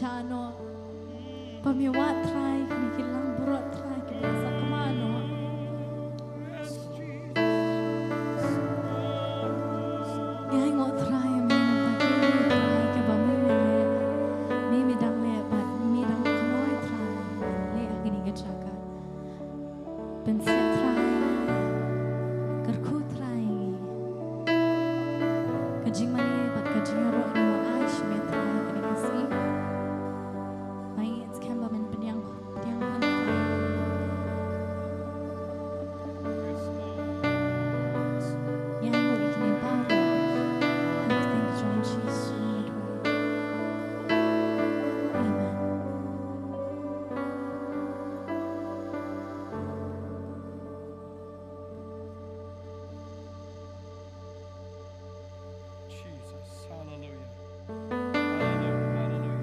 Tano. Ba me wad Trai, kine ki langbrot Trai, ki ba sa kmano. Ngi ai nguh Trai, me nang pake Trai, kaba me me leh. Me me dang leh, bad me dang kynnoh Trai. Leh ha kine ki jaka. Pynsngewthuh Trai, kyrkhu Trai. Ka jingmane bad ka jingïaroh ngi ai sha me Trai kane ka sngi. Ba ngi skhem ba men pynïeng, pynïeng khun Trai. Ïa ngi ïa kine baroh. Thank you, Lord Jesus. Amen. Jesus. Hallelujah. Hallelujah, hallelujah.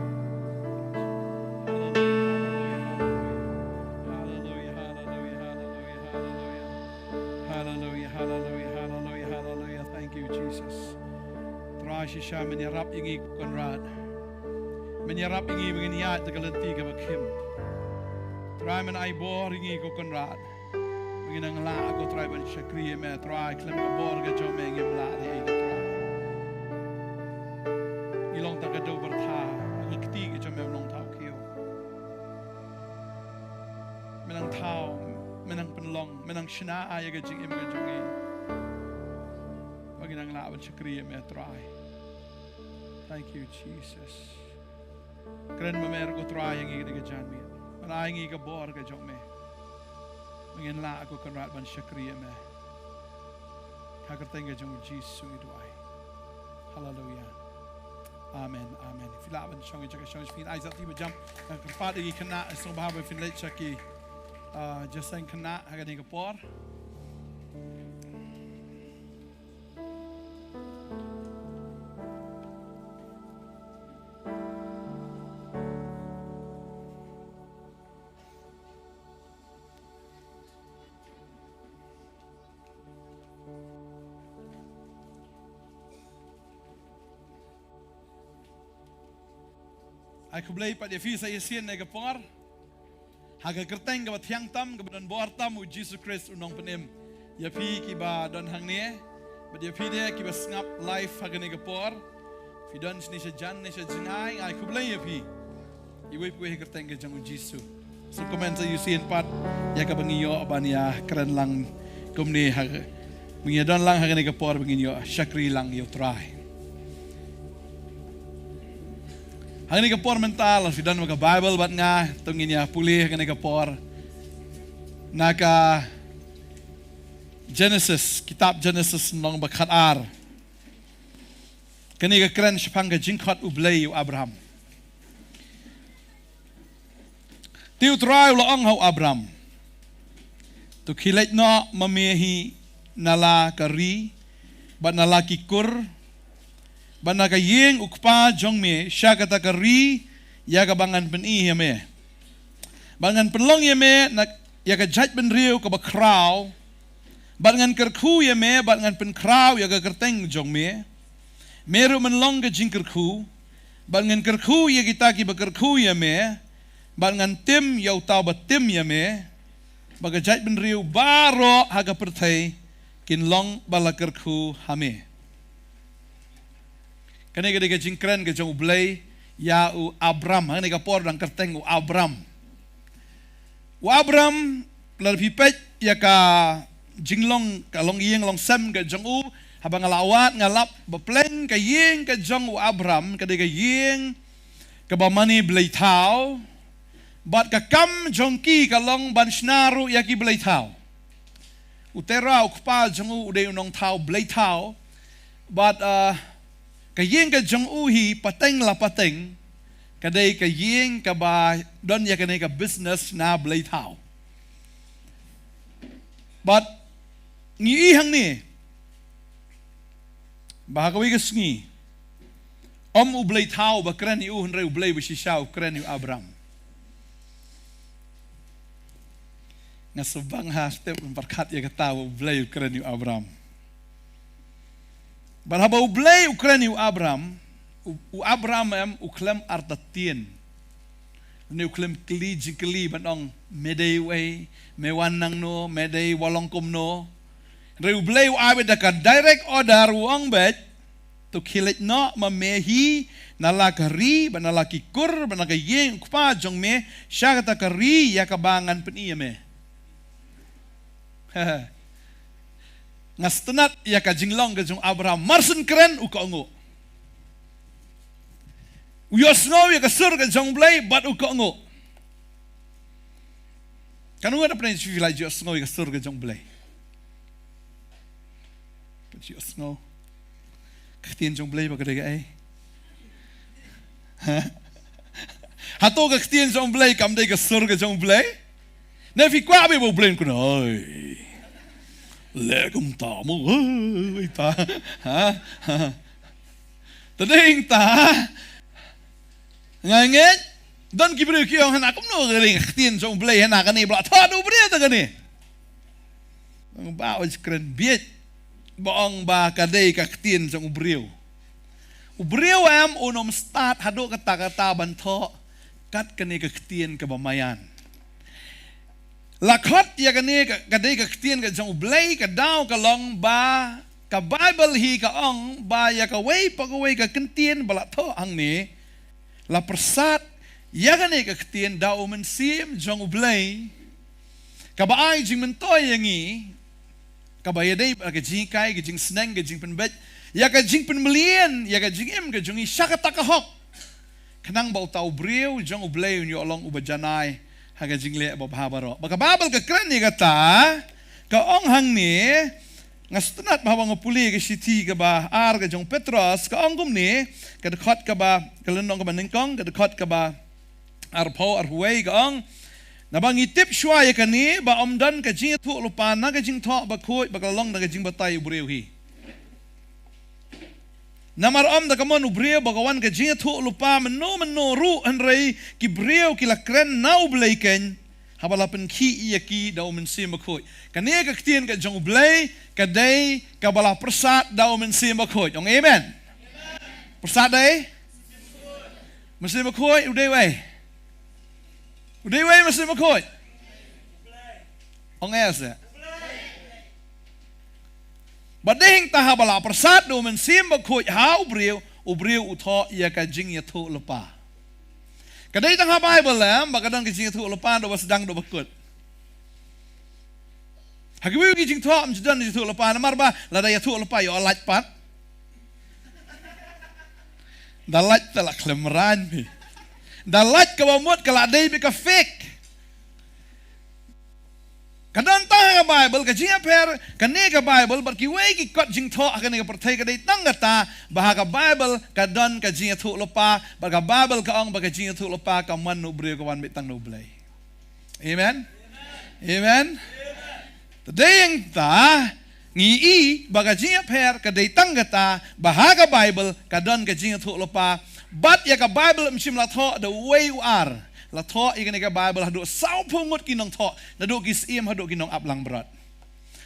Hallelujah, hallelujah, hallelujah. Hallelujah, hallelujah, hallelujah. Hallelujah, hallelujah, hallelujah, hallelujah. Thank you, Jesus. Trai shisha men ïarap ïa ngi ko Kynrad. Men ïarap ïa ngi ba ngin ïaid da ka lynti kaba khim. Trai men ai bor ïa ngi ko Kynrad. Ba ngin nang lah ko Trai ban shakri ïa me Trai khlem ka bor ka jong me ngim lah leh ei ko Trai. Ngi long tang ka dewbyrtha ha ka kti ka jong me u Nongthaw Khiew. Me nang thaw, me nang pynlong, me nang shna ïa ka jingim ka jong ngi. Ba ngin nang lah ban shakri ïa me Trai. Thank you, Jesus. Kren ma me ruh ko Trai ïa ngi kane ka janmiet. Ban ai ngi ka bor ka jong me. Ba ngin lah ko Kynrad ban shakri ïa me. Ha ka kyrteng ka jong u Jisu ngi duwai. Haleluya. Amen, amen. Phi lah ban shong ïa ka shong, phin ai sa ti ba jam. Kyrpad ïa ki khynnah, sngewbha ba phin leit sha ki, ah, jingïaseng khynnah ha kane ka por. Ai khublei pat ïa phi sa shisien ha kane ka por. Ha ka kyrteng kaba thiang tam, kaba don bor tam, u Jisu Khrist u Nongpynim. Ïa phi kiba don hangne, bad ïa phi de kiba sngap live ha kane ka por. Phi don shane shajan, ne sha jngai, ai khublei ïa phi. Iwei pa iwei ha ka kyrteng ka jong u Jisu. Sngewkmen sa shisien pat ïa kaba ngi ïoh ban ïa kren lang kumne ha, ba ngi ïa don lang ha kane ka por ba ngin ïoh shakri lang ïa u Trai. Ha kane ka por mynta lada phi don ka Baibl bad nga, to ngin ïa pule ha kane ka por na ka Jenesis, kitab Jenesis lynnong ba khatar. Kane ka kren shaphang ka jingkhot U Blei ïa u Abram. Te u Trai u la ong ha u Abram, to khie leit noh ma me hi na la ka ri, bad na la ki kur, bad na ka ïing u kpa jong me, sha kata ka ri ïa kaba ngan pyni ïa me. Bad ngan pynlong ïa me na, ïa ka jaitbynriew kaba khraw, bad ngan kyrkhu ïa me, bad ngan pynkhraw ïa ka kyrteng jong me. Me ruh men long ka jingkyrkhu, bad ngan kyrkhu ïa kita kiba kyrkhu ïa me, bad ngan tim ïa uta uba tim ïa me, bad ka jaitbynriew baroh ha ka pyrthei kin long ba la kyrkhu ha me. Kane ka dei ka jingkren ka jong U Blei ïa u Abram, ha kane ka por dang kyrteng u Abram. U Abram, lada phi peit ïa ka jinglong, ka longïing longsem ka jong u, haba nga la wad nga lap ba pleng ka ïing ka jong u Abram, ka dei ka ïing kaba mane blei thaw, bad ka kam jong ki ka long ban shna ruh ïa ki blei thaw. U Tera u kpa jong u u dei u nongthaw blei thaw, bad, ah, ka ïing ka jong u hi pateng la pateng, ka dei ka ïing kaba don ïa kane ka business na blei thaw. Bad ngi i hangne ba ha kawei ka sngi, ym u blei thaw ba kren ïa u, hynrei u Blei ba shisha u kren ïa u Abram. Nga sngewbha ha step ban pyrkhat ïa kata ba u Blei u kren ïa u Abram. Bad haba u Blei u kren ïa u Abram, u, u Abram em u khlem artatien. Une u khlem kylli jingkylli ban ong, me dei uei, me wan nangno, me dei wa long kumno. Hynrei U Blei u ai beit da ka direct order, u ong beit, to khie leit noh ma me hi na la ka ri bad na la ki kur bad na ka ïing u kpa jong me, sha kata ka ri ïa kaba ngan pyni ïa me. Nga sngewtynnat ïa ka jinglong ka jong Abraham. Mar shu kren u kohnguh. U ïohsngew ïa ka sur ka jong U Blei bad u kohnguh. Katno ngut hapdeng jong phi la ïohsngew ïa ka sur ka jong U Blei? Phi ïohsngew? Ka ktien jong U Blei ba ka dei kaei? Ha? Hato ka ktien jong U Blei kam dei ka sur ka jong U Blei? Ne phi kwah beit ba U Blei un kren, oi, leh kumta mo, oi, ta. Ha? Ha? Te dei ta. Nga ngeit, don ki briew ki ong, hana kumno ka ring ka ktien jong U Blei, hana kane ba la thoh da u briew te kane. Ong ba u kren bieit, ba ong ba ka dei ka ktien jong u briew. U briew em un ym stad haduh katta katta ban thoh kat kane ka ktien kaba maïan. La khot ïa kane ka, ka dei ka ktien ka jong U Blei, ka daw ka long ba ka Baibl hi ka ong ba ïa kawei pa kawei ka ktien ba la thoh hangne, la pyrsad ïa kane ka ktien da u Mynsiem jong U Blei, kaba ai jingmyntoi ïa ngi, kaba ïadei bad ka jinghikai, ka jingsneng, ka jingpynbeit, ïa ka jingpynmlien ïa ka jingim ka jong ngi sha kata ka hok. Khnang ba uta u briew jong U Blei un ïoh long uba janai ha ka jingleh babha baroh. Ba ka Baibl ka kren ïa kata, ka ong hangne, nga sngewtynnat ba haba nga pule ka shithi kaba ar ka jong Petros, ka ong kumne, ka dkhot kaba, ka lynnong kaba nyngkong, ka dkhot kaba arphew, arphew wei, ka ong, naba ngi tip shuwa ïa kane, ba ym don ka jingïathuhlypa na ka jingthoh bakhuid, ba ka la long na ka jingbatai u briew hi. Namar ym da ka mon u briew ba ka wan ka jingïathuhlypa mynno mynno ruh, hynrei ki briew ki la kren na U Blei keiñ, haba la pynkhih ïa ki da u Mynsiem Bakhuid. Kane ka ktien ka jong U Blei, ka dei kaba la pyrsad da u Mynsiem Bakhuid. Ong amen. Pyrsad dei? Mynsiem Bakhuid, u dei uei? U dei uei Mynsiem Bakhuid? Ong eh se. Ba dei hangta haba la pyrsad da u Mynsiem Bakhuid ha u briew, u briew u thoh ïa ka jingïathuhlypa. Ka dei tang ha Baibl em, ba ka don ka jingïathuhlypa da ba sdang da ba kut. Ha kiwei ki jingthoh, ym ju don jingïathuhlypa, namar ba, lada ïathuhlypa ïoh lait pat. Da lait te la khlem rain phi. Da lait kaba mut ka la dei beit ka fake. Ka don tang ha ka Baibl, ka jingïapher, kane ka Baibl, bad kiwei ki kot jingthoh, ha kane ka pyrthei ka dei tang kata, ba ha ka Baibl, ka don ka jingïathuhlypa, bad ka Baibl ka ong ba ka jingïathuhlypa, ka mon na u briew ka wan beit tang na u Blei. Amen? Amen? Te dei hangta, ngi i, ba ka jingïapher, ka dei tang kata, ba ha ka Baibl, ka don ka jingïathuhlypa, bad ïa ka Baibl ym shym la thoh, da uwei u ar. La thoh ïa kane ka Baibl haduh sawphew ngut ki nongthoh, naduh ki syiem haduh ki nongap langbrot.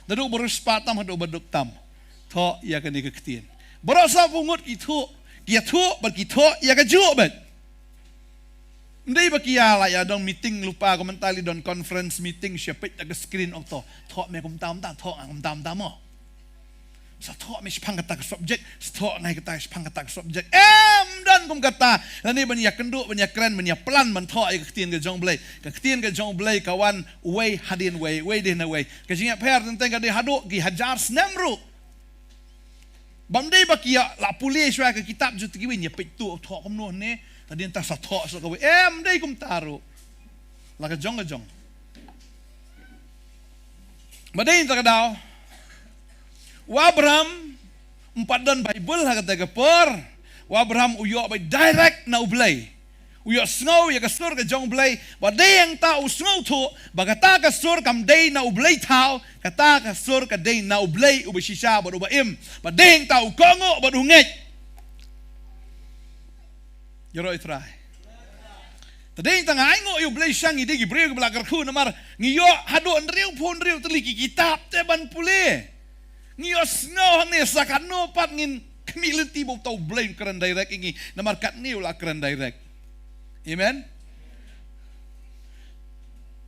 Naduh baroh spah tam haduh baduk tam. Thoh ïa kane ka ktien. Baroh sawphew ngut ki thoh, ki ïathuh, bad ki thoh ïa kajuh beit. Ym dei ba ki ïa la ïa don meeting lypa kumta lei don conference meeting sha peit da ka screen ong thoh. Thoh me kumta kumta, thoh nga kumta kumta mo. Sa thoh me shaphang kata ka subject, sa thoh nga ïa kata shaphang kata ka subject. Em, ym don kum kata. Lane ban ïa kynduh, ban ïa kren, ban ïa plan, ban thoh ïa ka ktien ka jong U Blei. Ka ktien ka jong U Blei ka wan uwei hadien uwei, uwei dei na uwei. Ka jingïapher teng teng ka dei haduh ki hajar snem ruh. Bym dei ba ki ïa la pule shuwa ka kitab jong kiwei, ïa peit tu thoh kumno ne. Hadien ta sa thoh sa kawei. Em, ym dei kumta ruh. La ka jong ka jong. Ba dei ta ka daw. U Abraham, ym pat don Baibl ha kata ka por. U Abraham u ïoh beit direct na U Blei. U ïohsngew ïa ka sur ka jong U Blei. Ba dei hangta u sngewthuh, ba kata ka sur kam dei na U Blei thaw, kata ka sur ka dei na U Blei uba shisha bad uba im. Ba dei hangta u kohnguh bad u ngeit. Ïaroh ïa U Trai. Te dei tang ai nguh ïa U Blei sha ngi dei ki briew kiba la kyrkhu namar ngi ïoh haduh hynriewphew hynriew tylli ki kitab te ban pule. Ngi ïohsngew hangne sa katno pat ngin khmih lynti ba uta U Blei un kren direct ïa ngi namar katne u la kren direct. Amen.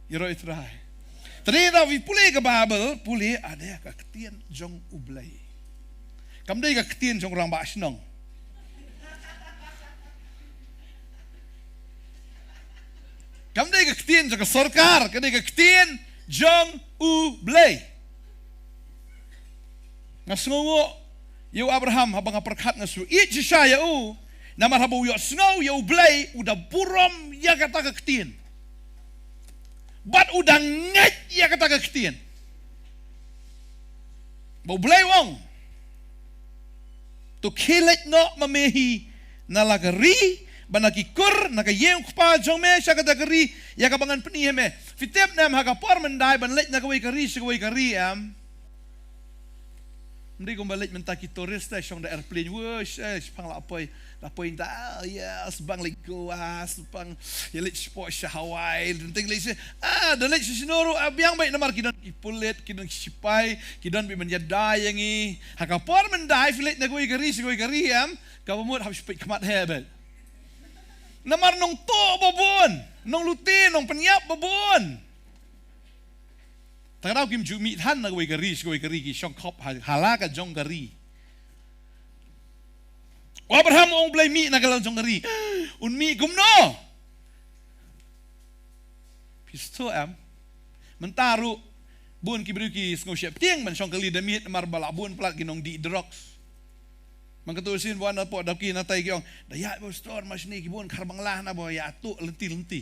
Ïaroh ïa U Trai. Te dei da phi pule ka Baibl, pule, ah, dei ka ktien jong U Blei. Kam dei ka ktien jong u rangbah shnong. Kam dei ka ktien jong ka sorkar, ka dei ka ktien jong U Blei. Nga sngewnguh ïa u Abraham haba nga pyrkhat, nga sngew ïeit shisha ïa u. Namar haba u ïohsngew ïa U Blei, u da burom ïa kata ka ktien. Bad u da ngeit ïa kata ka ktien. Ba U Blei u ong, to khie leit noh ma me hi na la ka ri, bad na ki kur, na ka ïing u kpa jong me, sha kata ka ri ïa kaba ngan pyni ha me. Phi tip ne em, ha ka por myndai ban leit na kawei ka ri sha kawei ka ri, em, ym dei kumba leit mynta ki tourist, eh, shong da airplane, wush, eh, shaphang la poi, la poi mynta, ah, yes, bang leit Goa, shaphang, ïa leit shapoh sha Hawaii, teng teng leit sha, ah, da leit sha shano ruh, ah, biang beit namar ki don ki pulit, ki don ki shipai, ki don beit ban ïada ïa ngi. Ha ka por myndai phi leit na kawei ka ri sha kawei ka ri, em, kaba mut hap shu peit khmat heh beit. Namar nongtuh ba bun, nonglute, nongpynïap ba bun. Te ka daw kim ju mih than na kawei ka ri sha kawei ka ri, ki shong khop ha, ha la ka jong ka ri. U Abraham u ong, Blei, mih na ka la jong ka ri. Un mih kumno? Phi sngewthuh em? Mynta ruh bun ki briew ki sngew sheptieng ban shong kali da miet namar ba la bun palat ki nongdih drugs. Man ka tu sien ba wan na pok da ki na tai ki ong, da ïaid bad u pastor ma shane, ki bun khar Bangla na ba ïa tuh lynti lynti.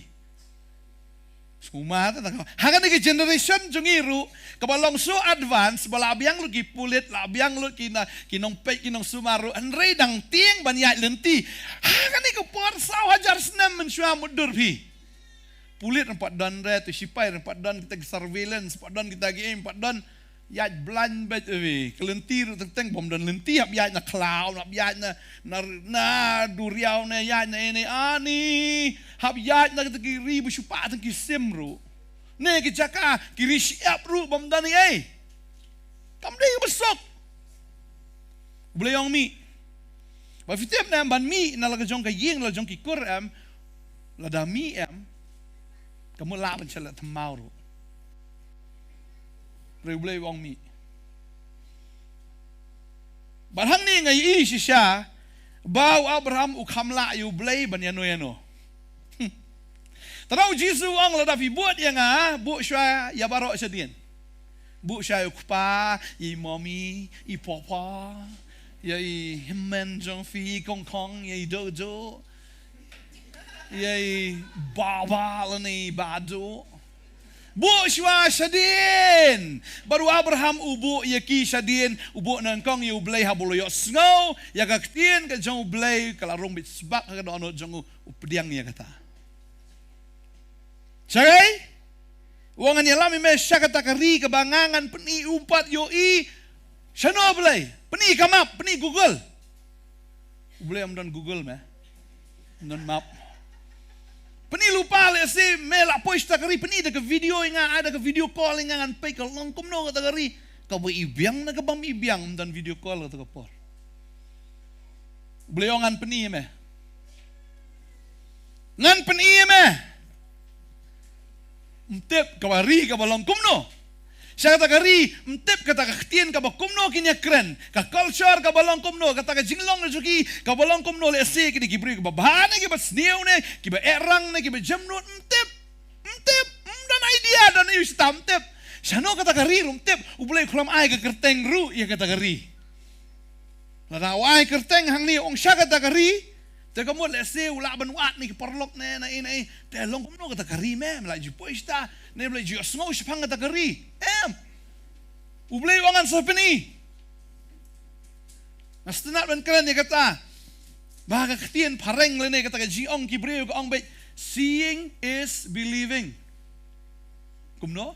Sngewma ta, ta ka. Ha kane ka generation jong ngi ruh, kaba long so advance, ba la biang lut ki pulit, la biang lut ki na, ki nongpeit, ki nongsumar ruh, hynrei dang tieng ban ïaid lynti. Ha kane ka por saw hajar snem mynshuwa mutdur phi. Pulit ym pat don re, tu shipai ym pat don, kita ki surveillance ym pat don, kita ki, ym pat don. Ïaid blind beit, eh, ka lynti ruh teng teng bym don lynti, hap ïaid na khlaw, hap ïaid na, na, na duriaw ne, ïaid na ine, ani, hap ïaid na kita ki ri ba shu pah tang ki sim ruh. Ne ki jaka, ki ri shyiap ruh bym don ei ei. Kam dei kaba suk. U Blei u ong mih. Ba phi tip ne em, ban mih na la ka jong ka ïing, la jong ki kur em, lada mih em, ka mut lah ban sha la thymmai ruh. Hynrei U Blei u ong mih. Bad hangne nga ïohi shisha ba u Abraham u kham lah ïa U Blei ban ïano ïano. Te u Jisu u ong, lada phi bud ïa nga, bud shuwa ïa baroh shadien. Bud shuwa ïa u kpa, ïa i mommy, i papa, ïa i hynmen jong phi, i kongkhong, ïa i dohdoh, ïa i baba lane i badoh. Bud shuwa shadien. Bad u Abraham u bud ïa ki shadien, u bud nyngkong ïa U Blei, haba u la ïohsngew ïa ka ktien ka jong U Blei, ka la rung beit sbak ha ka dohnud jong u, u pdiang ïa kata. Shaei? U ong, ngan ïalam ïa me sha kata ka ri kaba nga ngan pyni. Um pat ïohi shano Blei. Pyni ka map, pyni Google. U Blei um don Google me. Um don map. Pyni lypa, lehse me la poi sha kata ka ri, pyni da ka video ïa nga, ai da ka video call ïa nga, ngan peit ka long kumno kata ka ri. Kaba i biang ne kaba ym i biang, um don video call kata ka por. U Blei u ong, ngan pyni ïa me. Ngan pyni ïa me. Ym tip kaba ri kaba long kumno. Sha kata ka ri, ym tip kata ka ktien kaba kumno kin ïakren. Ka culture kaba long kumno, kata ka jinglong jong ki kaba long kumno, lehse ki dei ki briew kiba bha ne kiba sniew ne kiba ehrang ne kiba jemnud, ym tip. Ym tip, ym don idea, don ïa u stam tip. Shano kata ka ri ruh ym tip, U Blei u khlem ai ka kyrteng ruh ïa kata ka ri. Lada u ai kyrteng hangne, ong sha kata ka ri, te ka mut lehse u lah ban wad ne ki paralok ne, na ei na ei. Te long kumno kata ka ri me, me la ju poi shata, ne me la ju ïohsngew shaphang kata ka ri. Em. U Blei u ong ngan sa pyni. Nga sngewtynnat ban kren ïa kata. Ba ka ktien phareng lane kata ka jingong ki briew ka ong beit, seeing is believing. Kumno?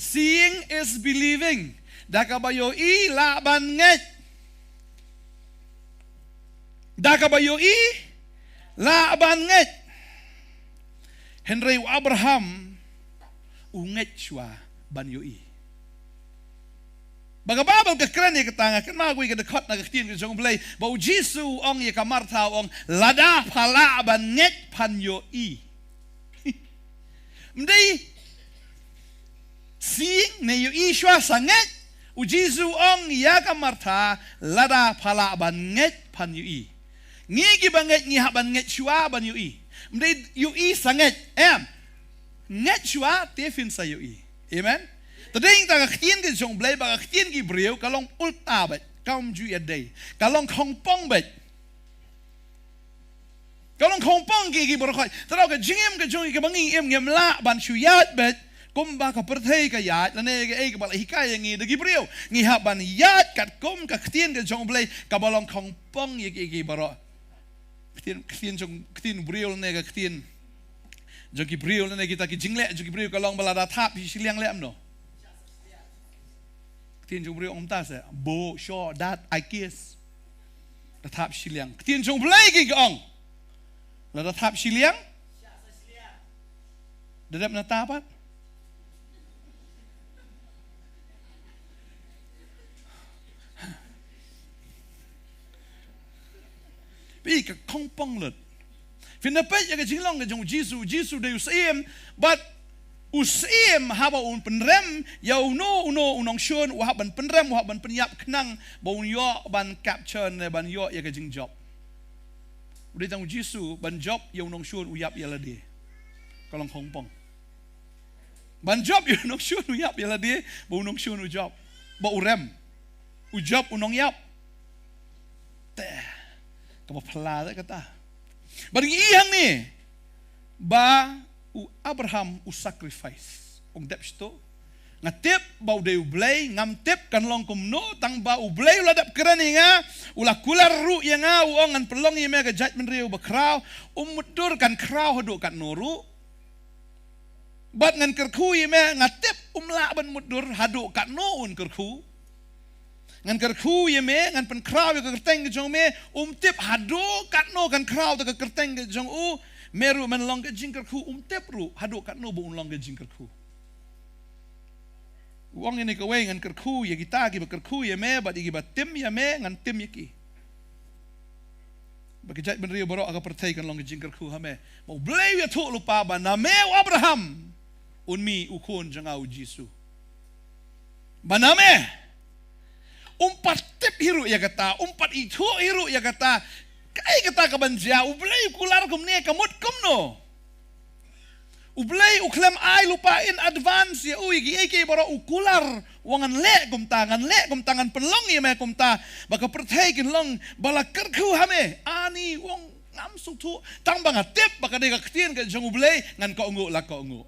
Seeing is believing. Da kaba ïohi lah ban ngeit. Da kaba ïohi lah ban ngeit. Hynrei u Abraham u ngeit shuwa ban ïohi. Ba ka Baibl ka kren ïa kata, nga kynmaw kawei ka dkhot na ka ktien ka jong U Blei, ba u Jisu u ong ïa ka Martha, u ong, lada pha lah ban ngeit phan ïohi. Ym dei sing ne ïohi shuwa sa ngeit. U Jisu u ong ïa ka Martha, lada pha lah ban ngeit phan ïohi. Ngi kiba ngeit ngi hap ban ngeit shuwa ban ïohi. Ym dei ïohi sa ngeit, em. Ngeit shuwa te phin sa ïohi. Amen. Te dei ta ka ktien ka jong U Blei bad ka ktien ki briew ka long ulta beit. Kam ju ïadei. Ka long khongpong beit. Ka long khongpong ki, ki baroh khoit. Te ka jingim ka jong ngi kaba ngi im ngim lah ban shu ïaid beit kumba ka pyrthei ka ïaid, lane kaei kaba la hikai ïa ngi da ki briew. Ngi hap ban ïaid katkum ka ktien ka jong U Blei kaba long khongpong ïa ki, ki baroh. Ktien, ktien jong, ktien briew lane ka ktien jong ki briew lane kita ki jingleh jong ki briew ka long ba lada thap shiliang leh kumno. Ktien jong u briew ong mynta se, bo, sho, dat, ai kies. Da thap shiliang. Ktien jong U Blei ki ong. Lada thap shiliang. Da dep na ta pat. Phi, ka khongpong lut. Phin da peit ïa ka jinglong ka jong u Jisu, u Jisu dei u syiem, bad u syiem haba un pynrem ïa uno uno u nongshun, u hap ban pynrem, u hap ban pynïap khnang ba un ïoh ban capture ne ban ïoh ïa ka jingjop. U dei tang u Jisu ban jop ïa u nongshun u ïap ïa lade. Ka long khongpong. Ban jop ïa u nongshun u ïap ïa lade, ba u nongshun u jop. Ba u rem. U jop u nongïap. Te, kaba phylla te kata. Bad ngi ïohi hangne ba u Abraham u sacrifice. Ong dep shto. Nga tip ba u dei U Blei, ngam tip kan long kumno, tang ba U Blei u la dep kren ïa nga, u la kular ruh ïa nga, u ong ngan pynlong ïa me ka jaitbynriew bakhraw, um mutdur kan khraw haduh katno ruh. Bad ngan kyrkhu ïa me, nga tip um lah ban mutdur haduh katno un kyrkhu. Ngan kyrkhu ïa me, ngan pynkhraw ïa ka kyrteng ka jong me, um tip haduh katno kan khraw da ka kyrteng ka jong u, me ruh men long ka jingkyrkhu, um tip ruh haduh katno ba un long ka jingkyrkhu. U ong ïa kane kawei, ngan kyrkhu ïa kita kiba kyrkhu ïa me, bad ïa kiba tim ïa me, ngan tim ïa ki. Ba ki jaitbynriew baroh ha ka pyrthei kan long ka jingkyrkhu ha me. Ba U Blei u ïathuh lypa ba na me u Abraham, un mih u khun jong nga u Jisu. Ba na me, um pat tip hi ruh ïa kata, um pat ithuh hi ruh ïa kata. Kaei kata kaban jia, U Blei u kular kumne, ka mut kumno. U Blei u khlem ai lypa in advance ïa u ïa kiei kiei baroh, u kular, u ong ngan leh kumta, ngan leh kumta, ngan pynlong ïa me kumta, ba ka pyrthei kin long ba la kyrkhu ha me. Ani u ong ngam sngewthuh, tang ba nga tip ba ka dei ka ktien ka jong U Blei, ngan kohnguh la kohnguh.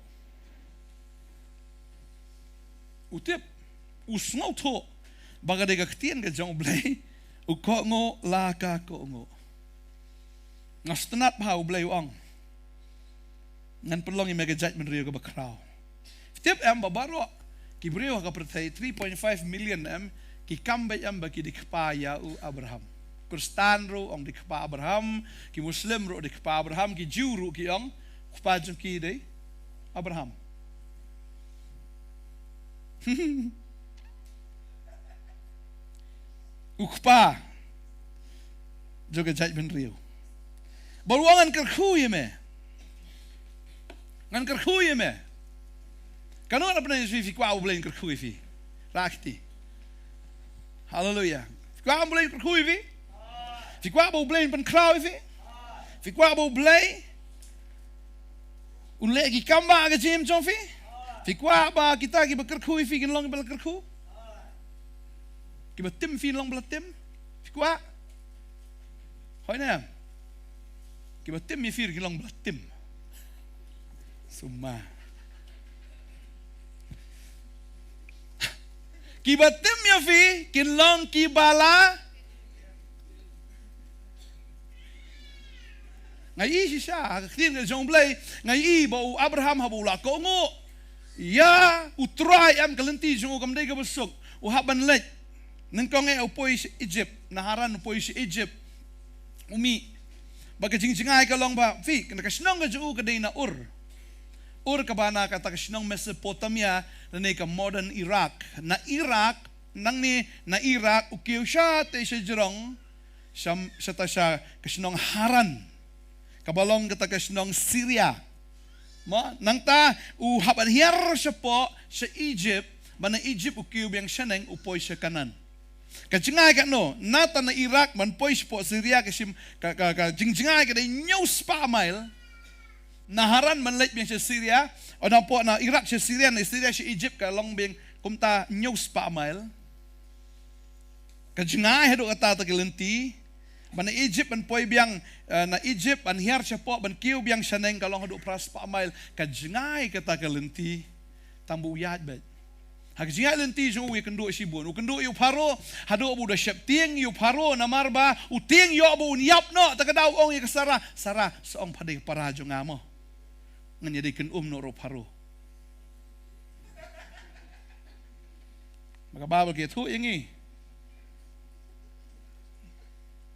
U tip, u sngewthuh ba ka dei ka ktien ka jong U Blei, u kohnguh la ka kohnguh. Nga sngewtynnat ba U Blei u ong, ngan pynlong ïa me ka jaitbynriew kaba khraw. Tip em ba baroh ki briew ha ka pyrthei three point five million em, ki kam beit em ba ki dei kpa ïa u Abraham. Khristan ruh ong dei kpa Abraham, ki Muslim ruh dei kpa Abraham, ki Jiw ruh ki ong kpa jong ki dei Abraham. U kpa jong ka jaitbynriew. Ba u ong ngan kyrkhu ïa me. Ngan kyrkhu ïa me. Kano na pynban phi, phi kwah U Blei un kyrkhu ïa phi? Rah kti. Haleluya. Phi kwah U Blei un kyrkhu ïa phi? Phi kwah ba U Blei un pynkhraw ïa phi? Phi kwah ba U Blei un leh ki kam ba ha ka jingim jong phi? Phi kwah ba kita kiba kyrkhu ïa phi kin long ba la kyrkhu, kiba tim phi long ba la tim? Phi kwah? Hooid ne? Kiba tim ïa phi kin long ba la tim. Sumar. Kiba tim ïa phi kin long kiba la. Nga ïohi shisha ha ka ktien ka jong U Blei, nga ïohi ba u Abraham haba u la kohnguh ïa U Trai, em, ka lynti jong u kam dei kaba suk, u hap ban leit. Nyngkong eh u poi sha Egypt, na Haran u poi sha Egypt. U mih. Ba ka jingjngai ka long ba, phi, na ka shnong ka jong u ka dei na Ur. Ur kaba na kata ka shnong Mesopotamia, lane ka modern Iraq. Na Iraq, nangne na Iraq u kiew shatei sha jrong, sha, shata sha ka shnong Haran, kaba long kata ka shnong Syria. Mo, nangta u hap ban hiar shapoh sha Egypt, ba na Egypt u kiew biang shaneng u poi sha Kanaan. Ka jngai katno, nangta na Iraq ban poi shapoh Syria ka shim, ka, ka, ka jingjngai ka dei hynñiew spah mile. Na Haran ban leit biang sha Syria, o na poh na Iraq sha Syria, na Syria sha Egypt ka long biang kumta hynñiew spah mile. Ka jngai haduh kata ta ka lynti. Ban na Egypt ban poi biang, eh, na Egypt ban hiar shapoh ban kiew biang shaneng ka long haduh phra spah mile. Ka jngai kata ka lynti. Tang ba u ïaid beit. Ha ka jingïaid lynti jong u ïakynduh shibun. U kynduh ïa u Pharaoh, haduh ba u da sheptieng ïa u Pharaoh namar ba u tieng ïoh ba un ïap noh, ta ka daw u ong ïa ka Sarah, Sarah, sa ong pat dei ka para jong nga mo. Ngan ïadei kynum noh ruh Pharaoh. Ba ka Baibl ka ïathuh ïa ngi.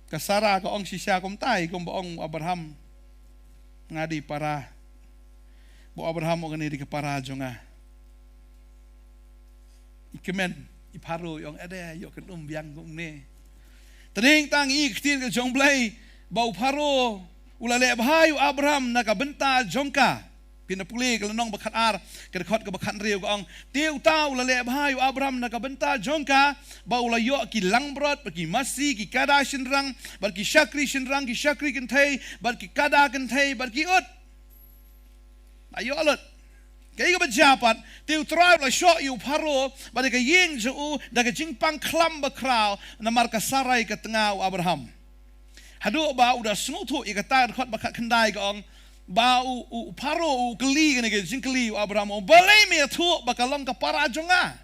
Ka Sarah ka ong shisha kumta, kumba ong u Abraham, nga dei para. Ba u Abraham u ong kane dei ka para jong nga. I kmen, i Pharaoh i ong ade, ïoh kynum biang kumne. Tadei tang i ktien ka jong Blei, ba u Pharaoh u la leh bha ïa u Abraham na ka bynta jong ka. Phin da pule ka lynnong ba khat ar, ka dkhot kaba khat hynriew ka ong. Te uta u la leh bha ïa u Abraham na ka bynta jong ka, ba u la ïoh ki langbrot, bad ki masi, ki kada shynrang, bad ki shakri shynrang, ki shakri kynthei, bad ki kada kynthei, bad ki ut. Ba ïoh lut. Kaei kaba jia pat, te u Trai u la shoh ïa u Pharaoh, bad ïa ka ïing jong u, da ka jingpang khlam bakhraw, namar ka Sarai ka tnga u Abraham. Haduh ba u da sngewthuh ïa kata, dkhot ba khat khyndai ka ong, ba u, u Pharaoh u kylli kane ka jingkylli u Abraham, u ong, balei me ïathuh ba ka long ka para jong nga?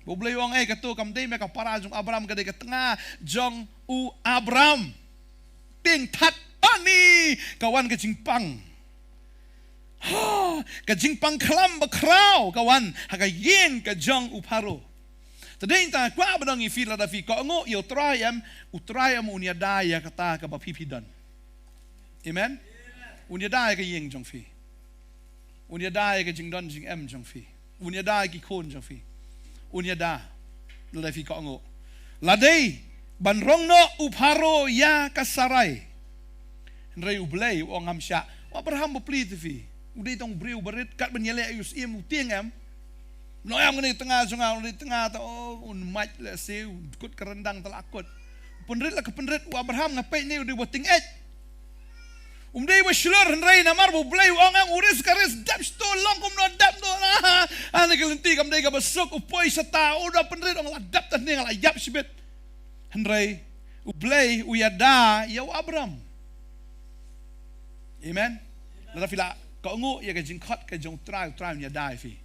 Ba u Blei u ong, eh, kato kam dei me ka para jong Abraham, ka dei ka tnga jong u Abraham. Tieng that, ani, ka wan ka jingpang. Ha, ka jingpang khlam bakhraw ka wan ha ka ïing ka jong u Pharaoh. Tadei tang kwah ban ong ïa phi, lada phi kohnguh ïa u Trai em, u Trai em un ïada ïa kata kaba phi phi don. Amen. Un ïada ïa ka ïing jong phi. Un ïada ïa ka jingdon jingem jong phi. Un ïada ïa ki khun jong phi. Un ïada. Lada phi kohnguh. Lada ban rong noh u Pharaoh ïa ka Sarai. Hynrei u Blei u ong ngam shah. U Abraham bapli te phi. U dei tang u briew barit, kat ban ïaleh ïa u syiem u tieng em. Noh em kane tnga jong nga, u dei tnga ta, oh, un mait lehse u kut ka ryndang ta la kut. Pynrit la ka pynrit u Abraham, nga peit ne u dei ba tieng eh. Um dei ba shlur, hynrei namar ba u Blei u ong em, u risk ka risk, dep shto long kumno dep noh. Ah, ah, ne ka lynti kam dei kaba suk, u poi sata, u da pynrit, ong la dep ta ne nga la ïap shibit. Hynrei u Blei u ïada ïa u Abraham. Amen. Lada phi la kohnguh ïa ka jingkhot ka jong u Trai, u Trai un ïada ïa phi.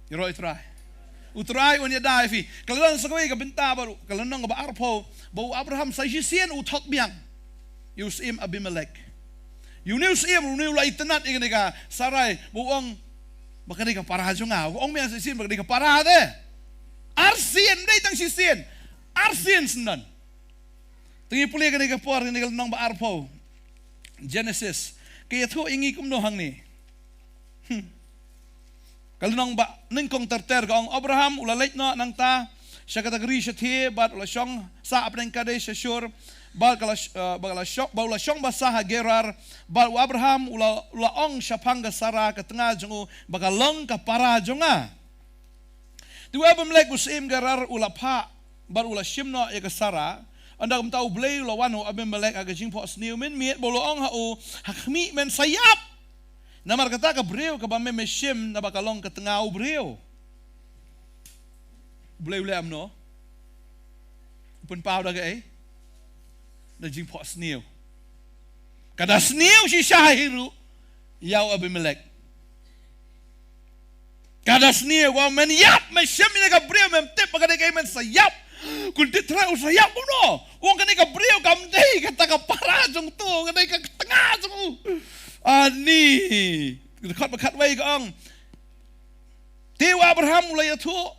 Ïaroh ïa u Trai. U Trai un ïada ïa phi. Ka lynnong sa kawei ka bynta baroh, ka lynnong kaba arphew, ba u Abraham sa shisien u thok biang ïa u syiem Abimelek. Ïa une u syiem, une u la itynnad ïa kane ka Sarai, ba u ong, ba kane ka para jong nga. U ong me sa shisien ba kane ka para te. Arsien, dei tang shisien. Arsien syndon. Te ngi pule kane ka por, kane ka lynnong ba arphew. Genesis. Ka ïathuh ïa ngi kumno hangne. Hmm. Ka lynnong ba nyngkong ter ter ka ong Abraham u la leit noh nangta sha kata ka ri shathie bad u la shong sha hapdeng Kadesh sha Shur bad ka la sh-, eh, bad ka la shong, bad u la shong basa ha Gerar bad u Abraham u la, u la ong shaphang ka Sara ka tnga jong u ba ka long ka para jong nga. Te u Abimelek u syiem Gerar u la phah bad u la shim noh ïa ka Sara. Ynda kumta u Blei u la wan ha u Abimelek ha ka jingphohsniew mynmiet bad u la ong ha u, ha khmih men sa ïap. Namar kata ka briew kaba me me shim naba ka long ka tnga u briew. U Blei u leh kumno? U pynpaw da kaei? Da jingphohsniew. Ka da sniew shisha hi ruh ïa u Abimelek. Ka da sniew, ba men ïap, men shim ïa ka briew, men tip ba ka dei kaei, men sa ïap. Khun Trai u sa ïap kumno? U ong kane ka briew kam dei kata ka para jong to, ka dei ka tnga jong u. Ani, dkhot ba khatwei ka ong. Te u Abraham u la ïathuh,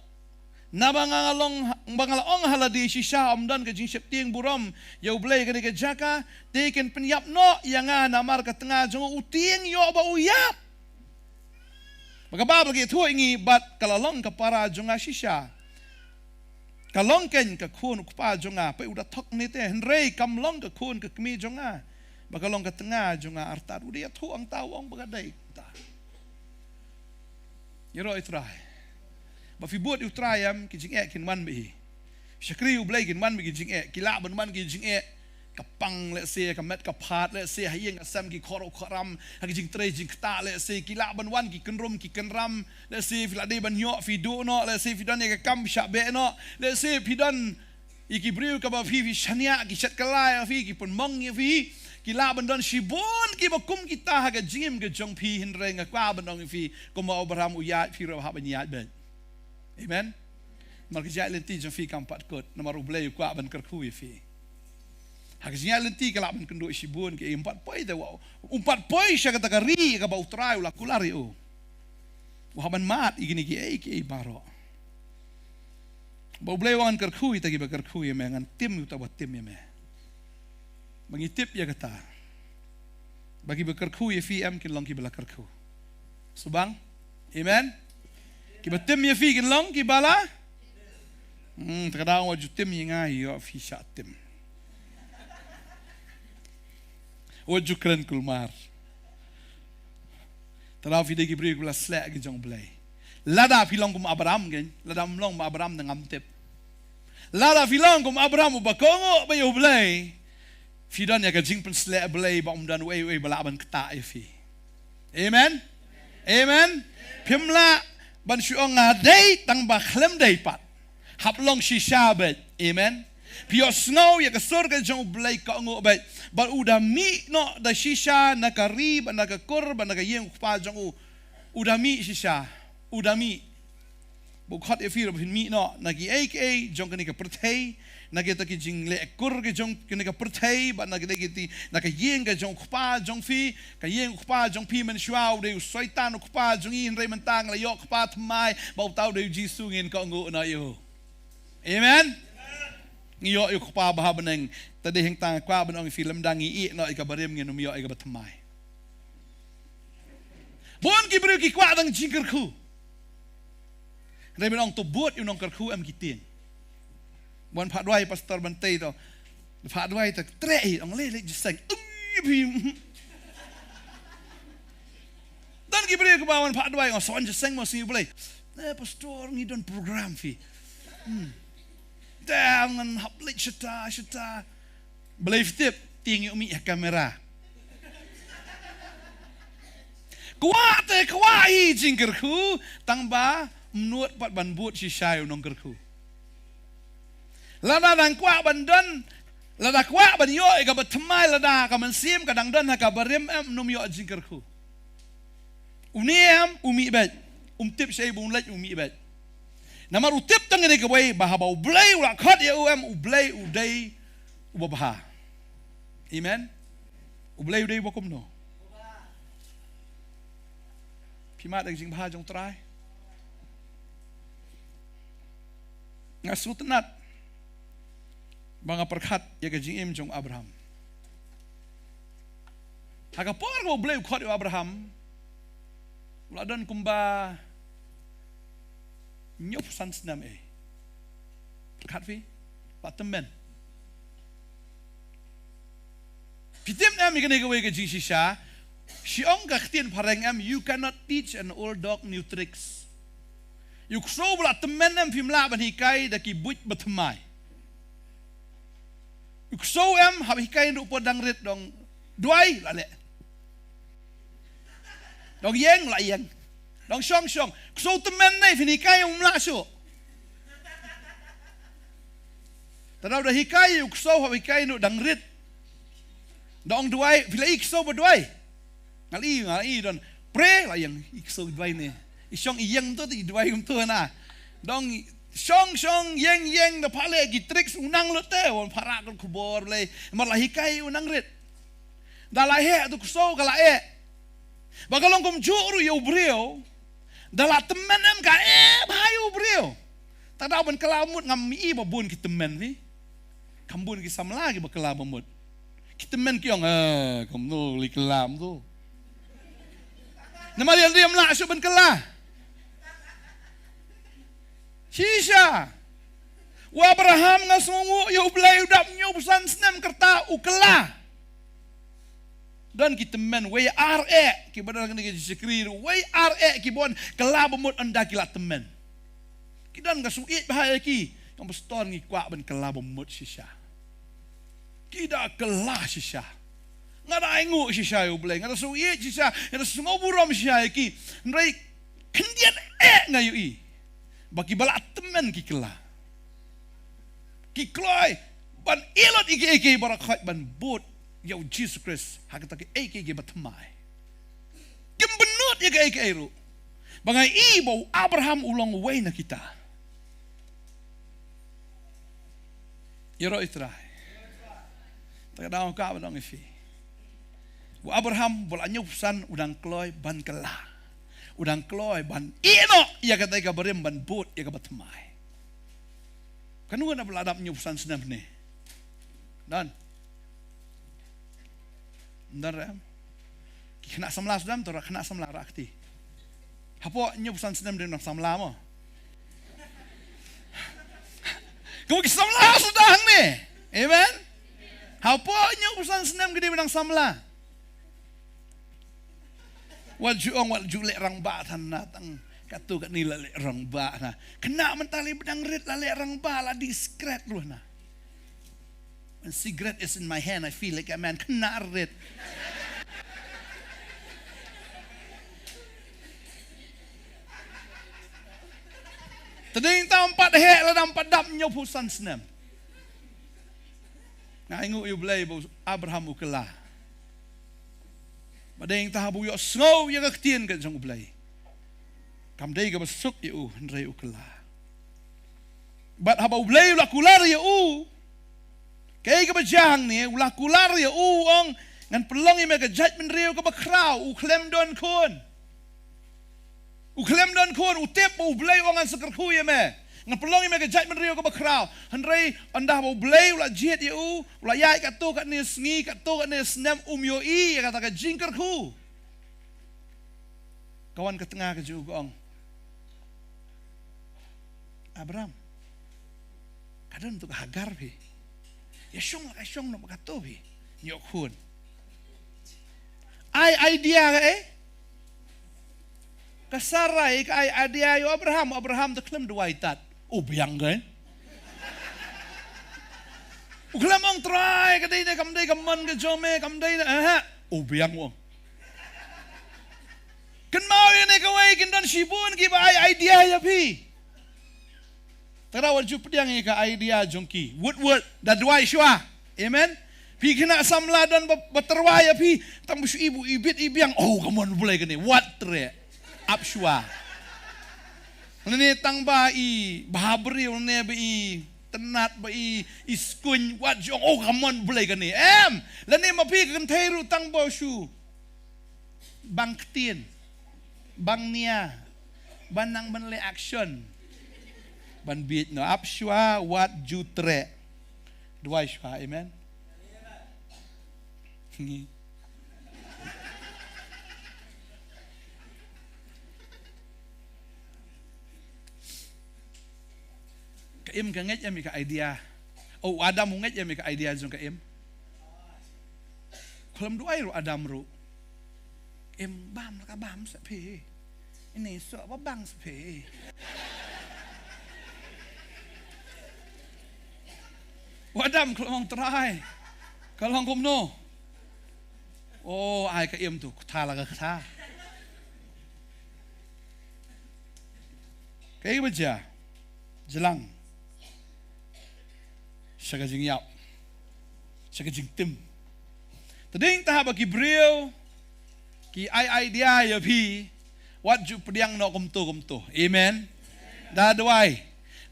naba nga long, ba nga la ong ha lade shisha ym don ka jingsheptieng burom ïa u Blei ha kane ka jaka, te kin pynïap noh ïa nga namar ka tnga jong u, u tieng ïoh ba u ïap. Ba ka Baibl ka ïathuh ïa ngi bad ka la long ka para jong nga shisha. Ka long keiñ ka khun u kpa jong nga, peit u da thok ne te, hynrei kam long ka khun ka kmie jong nga. Ba ka long ka tnga jong nga artat. U dei ïathuh hangta, u ong ba ka dei ta. Ïaroh ïa u Trai. Ba phi bud ïa u Trai em, ki jingeh kin wan bad hi. Shakri U Blei kin wan bad ki jingeh. Ki lah ban wan ki jingeh. Ka pang lehse, ka met ka phad lehse, ha ïing ha sem ki khor u khram, ha ki jingtrei jingktah lehse, ki lah ban wan ki kynrum ki kynram, lehse phi la dei ban ïoh phi duh noh, lehse phi don ïa ka kam shah beh noh, lehse phi don ïa ki briew kaba phi, phi shaniah, ki shet kylla ïa phi, ki pynmong ïa phi, ki lah ban don shibun kiba kum kita ha ka jingim ka jong phi, hynrei nga kwah ban ong ïa phi, kum u Abraham u ïaid, phi ruh hap ban ïaid beit. Amen. Namar ka jingïaid lynti jong phi kam pat kut, namar U Blei u kwah ban kyrkhu ïa phi. Ha ka jingïaid lynti ka lah ban kynduh shibun ki, ym pat poi te, wa, ym pat poi sha kata ka ri kaba U Trai u la kular ïa u. U hap ban mad ïa kine kiei kiei baroh. Ba U Blei u ong ngan kyrkhu ïa kita kiba kyrkhu ïa me, ngan tim ïa uta uba tim ïa me. Ba ngi tip ïa kata. Ba kiba kyrkhu ïa phi em kin long kiba la kyrkhu. Sngewbang? Amen. Kiba tim ïa phi kin long kiba la. Hmm, te ka dang wat ju tim ïa nga, ïoh phi shah tim. Wat ju kren kulmar. Te lada phi dei ki briew kiba la sleh ki jong U Blei. Lada phi long kum Abraham kein, lada ym long kum Abraham te ngam tip. Lada phi long kum Abraham uba kohnguh bad ïa U Blei, phi don ïa ka jingpynsleh Blei ba ym don uei uei ba lah ban ktah ïa phi. Amen. Amen. Phim lah ban shu ong nga dei tang ba khlem dei pat. Hap long shisha beit. Amen. Phi ïohsngew ïa ka sur ka jong U Blei kohnguh beit. Bad u da mih noh da shisha na ka ri bad na ka kur bad na ka ïing u kpa jong u. U da mih shisha. U da mih. Ba u khot ïa phi ruh ba phin mih noh na kiei kiei jong kane ka pyrthei, na kita ki jingleh kur ki jong kane ka pyrthei, bad na kita ki, na ka ïing ka jong u kpa jong phi, ka ïing u kpa jong phi mynshuwa u dei u Soitan u kpa jong ngi, hynrei mynta ngi la ïoh kpa thymmai, ba uta u dei u Jisu, ngin kohnguh noh ïa u. Amen. Ngi ïoh ïa u kpa ba ha bneng, te dei hangta nga kwah ban ong ïa phi, lymda ngi ïeh noh ïa kaba rim ngin ym ïoh ïa kaba thymmai. Bun ki briew ki kwah tang jingkyrkhu. Hynrei ban ong to bud ïa u nongkyrkhu em ki tieng. Wan phah duwai pastor ban tei to. Phah duwai to treh hi, ong leh leh jingïaseng. Ui, phi. Don ki briew kiba wan phah duwai, ong sa wan jingïaseng mo, sngi U Blei. Eh, pastor, ngi don program phi. Hmm. Te ngan hap leit shata shata. Balei phi tip, tieng ïa u mih ha kamera. Kwah te kwah hi jingkyrkhu, tang ba ym nud pat ban bud shisha ïa u nongkyrkhu. Lada dang kwah ban don, lada kwah ban ïoh ïa kaba thymmai, lada ka mynsiem ka dang don ha kaba rim em, ym ïoh jingkyrkhu. Une em u mih beit, um tip shaei ba un leit, u mih beit. Namar u tip tang ïa kawei, ba haba U Blei u la khot ïa u em, U Blei u dei uba bha. Amen. U Blei u dei uba kumno? Phi mad ïa ka jingbha jong U Trai? Nga sngewtynnat ba nga pyrkhat ïa ka jingim jong u Abraham. Ha ka por kaba U Blei u khot ïa u Abraham, u la don kumba hynñiewphew san snem eh. Pyrkhat phi? Ba tymmen. Phi tip em ïa kane kawei ka jingshisha. Shi ong ka ktien phareng em, you cannot teach an old dog new tricks. Ïa u ksew ba la tymmen em phim lah ban hikai da ki buit ba thymmai. U ksew em hap hikai ruh, pud dang rit, dang duwai la leh. Dang ïeng la ïeng. Dang shong shong. Ksew tymmen ne phin hikai um lah shuh. Te da hikai u ksew hap hikai ruh dang rit. Dang duwai, phi la i ksew ba duwai. Nga la i, nga la i don. Pre la ïeng, i ksew duwai ne. I shong i ïeng to, i duwai kumto na. Dang shong shong ïeng ïeng da pha leh ki tricks, u nang lut te, wan pha rak khubor lei. Mar la hikai u nang rit. Da la heh tu ksew ka la eh. Ba ka long kumjuh ruh ïa u briew. Da la tymmen em ka eh bha ïa u briew. Te da ban kylla mut, ngam i ba bun ki tymmen hi. Kam bun ki samla kiba kylla ba mut. Ki tymmen ki ong, eh, kumno lei kylla mut. Namar ïa lade ym lah shuh ban kylla. Shisha. U Abraham nga sngewnguh ïa U Blei, u dap hynñiewphew san snem kata u kylla. Don ki tymmen wei ar eh kiba don ha kine ki shakri ruh, wei ar eh kiba wan kylla bamut ynda ki la tymmen. Ki don ka shu ïeit bha ïa ki, ïa u pastor ngi kwah ban kylla bamut shisha. Ki da kylla shisha. Nga da ainguh shisha ïa U Blei, nga da shu ïeit shisha, nga da shu sngew burom shisha ïa ki. Hynrei khyndiat eh nga ïohi ba kiba la tymmen ki kylla. Ki kloi ban ïaleh ïa kiei kiei baroh khoit ban bud ïa U Jisu Khrist ha kata kaei kaei kaba thymmai. Kim bynnud ïa kaei kaei ruh. Ba nga i ba u Abraham u long uwei na kita. Ïaroh ïa U Trai. Te ka daw ka ba dang ïa phi. U Abraham ba la hynñiewphew san u dang kloi ban kylla. U dang kloi ban ïehnoh ïa kata kaba rim ban bud ïa kaba thymmai. Kano kano ba la dap hynñiewphew san snem ne? Don. Don re em? Ki khynnah samla sdang, to re khynnah samla ra kti. Hapoh hynñiewphew san snem dei nang samla mo. Kumno ki samla sdang ne? Amen. Hapoh hynñiewphew san snem ki dei nang samla. Wat ju ong, wat ju leh rangbah than na tang. Katto katne la leh rangbah na. Kane mynta lei ba dang rit la leh rangbah la discreet ruh na. When cigarette is in my hand, I feel like a man. Kane rit. Te dei tang pat heh la dang pat dap hynñiewphew san snem. Nga ainguh ïa U Blei ba u Abraham u kylla. Ba dei tang haba u ïohsngew ïa ka ktien ka jong U Blei. Kam dei kaba suk ïa u hynrei u kylla. Bad haba U Blei u la kular ïa u, kaei kaba jia hangne, u la kular ïa u, u ong, ngan pynlong ïa me ka jaitbynriew kaba khraw, u khlem don khun. U khlem don khun, u tip ba U Blei u ong ngan sa kyrkhu ïa me. Ngan pynlong ïa me ka jaitbynriew kaba khraw. Hynrei ynda ba U Blei u la jied ïa u, u la ïaid katto katne sngi, katto katne snem um ïohi ïa kata ka jingkyrkhu. Ka wan ka tnga ka jong u ka ong, Abraham, ka don to ka Hagar phi. Ïa shong la ka shong noh ba katto phi ïoh khun. Ai idea ka eh? Ka Sarai ka ai idea ïa u Abraham, Abraham te khlem duwai tat. U biang ka eh? U khlem ong Trai ka dei ne kam dei ka mon ka jong me kam dei ne eh. U biang u ong. Kynmaw ïa ne kawei kin don shibun kiba ai idea ïa phi. Te wat ju pdiang ïa ka idea jong ki. Wut wut da duwai shuwa. Amen. Phi khynnah samla don ba, ba tyrwa ïa phi. Tang ba shu i bu i bit i biang. Oh, ka mon Blei kane. Wat tre. Ap shuwa. Lane tang ba i bha briew lane ba i tnat ba i, i skuñ wat ju ong, oh, ka mon Blei kane. Em. Lane ma phi ka kynthei ruh tang ba shu bang ktien, bang nia, ban nang ban leh action, ban bieit noh. Ap shuwa wat ju treh. Duwai shuwa, amen. Ka Im ka ngeit em ïa ka idea. Oh, u Adam u ngeit em ïa ka idea jong ka Im. Khlem duwai ruh Adam ruh. Im bam la ka bam sa phi. Ini so ba bang sa phi. U Adam khlem ong Trai. Ka long kumno? Oh, ai ka Im to, kata la ka kata. Kaei ba jia? Jlang. Sha ka jingïap. Sha ka jingtim. Te dei tang haba ki briew ki ai idea ïa phi, wat ju pdiang noh kumto kumto. Amen. Da duwai.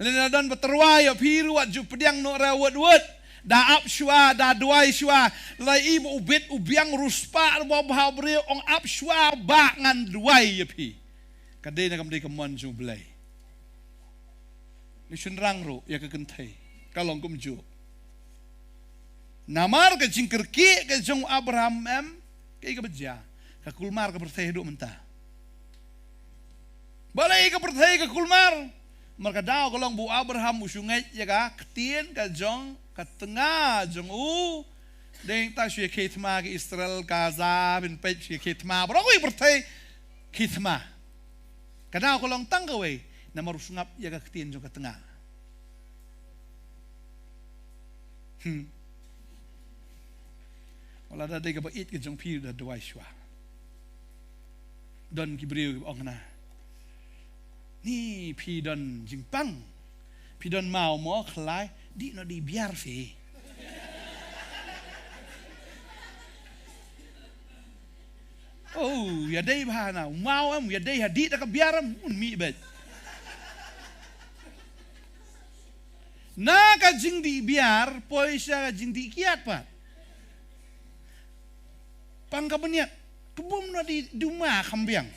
Lane don ba tyrwa ïa phi ruh wat ju pdiang noh re wut wut. Da ap shuwa, da duwai shuwa. Lei i ba u bit u biang ruspah ba bha briew ong ap shuwa ba ngan duwai ïa phi. Ka dei ne kam dei ka mon jong U Blei. Ni shynrang ruh ïa ka kynthei ka long kumjuh. Namar ka jingkyrkieh ka jong u Abraham em, kaei kaba jia? Ka kulmar ka pyrthei haduh mynta. Balei ka pyrthei ka kulmar? Namar ka daw ka long ba u Abraham u shu ngeit ïa ka ktien ka jong ka tnga jong u. Deng ta shu ïa khie thma ka Israel, Gaza, phin peit shu ïa khie thma. Baroh kawei pyrthei khie thma. Ka daw ka long tang kawei, namar u sngap ïa ka ktien jong ka tnga. Hmm. Wat la da dei kaba ïeit ka jong phi, da duwai shuwa. Don ki briew kiba ong na, ni phi don jingpang, phi don maw mo khlai, dih noh dih biar phi. Oh, ïadei bha na maw em, ïadei ha dih da ka biar em, un mih beit. Na ka jingdih biar poi sha ka jingdih kiad pat. Pang ka bniat, kbum noh dih duma kham biang.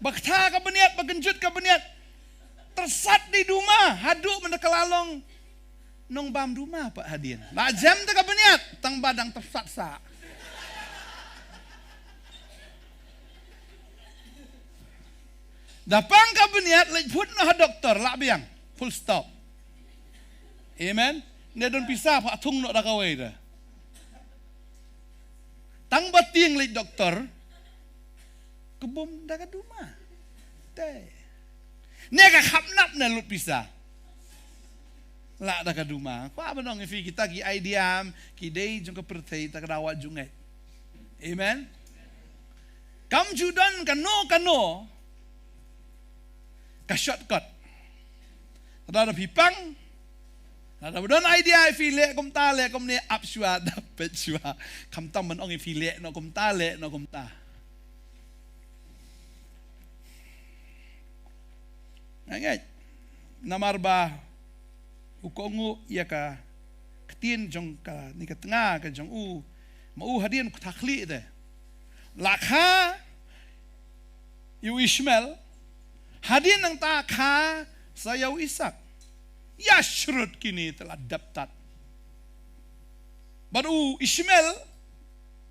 Ba ktha ka bniat, ba kynjut ka bniat. Tyrsat dih duma, haduh mynta ka la long nongbam duma pat hadien. La jem te ka bniat, tang ba dang tyrsat sah. Da pang ka bniat, leit phut noh ha doktor, lah biang. Full stop. Amen. Ne don pisa, phah thung noh da kawei da. Tang ba tieng leit doktor, kbum da ka duma. Te. Ne ka khapnap ne lut pisa. Lah da ka duma. Kwah ban ong ïa phi, kita ki idea, ki dei jong ka pyrthei, ta ka dawa jong ngai. Amen. Kam ju don kano kano ka shortcut. Lada phi pang, lada ba don idea ïa phi leh kumta, leh kumne, ap shuwa, da peit shuwa. Khamtam ban ong ïa phi leh noh kumta, leh noh kumta. Nga ngeit namar ba u kohnguh ïa ka ktien jong kane ka tnga ka jong u, ma u hadien u kthah khlieh te. La kha ïa u Ishmael, hadien nangta kha sa ïa u Isak. Ïa shrut kine te la dep tat. Bad u Ishmael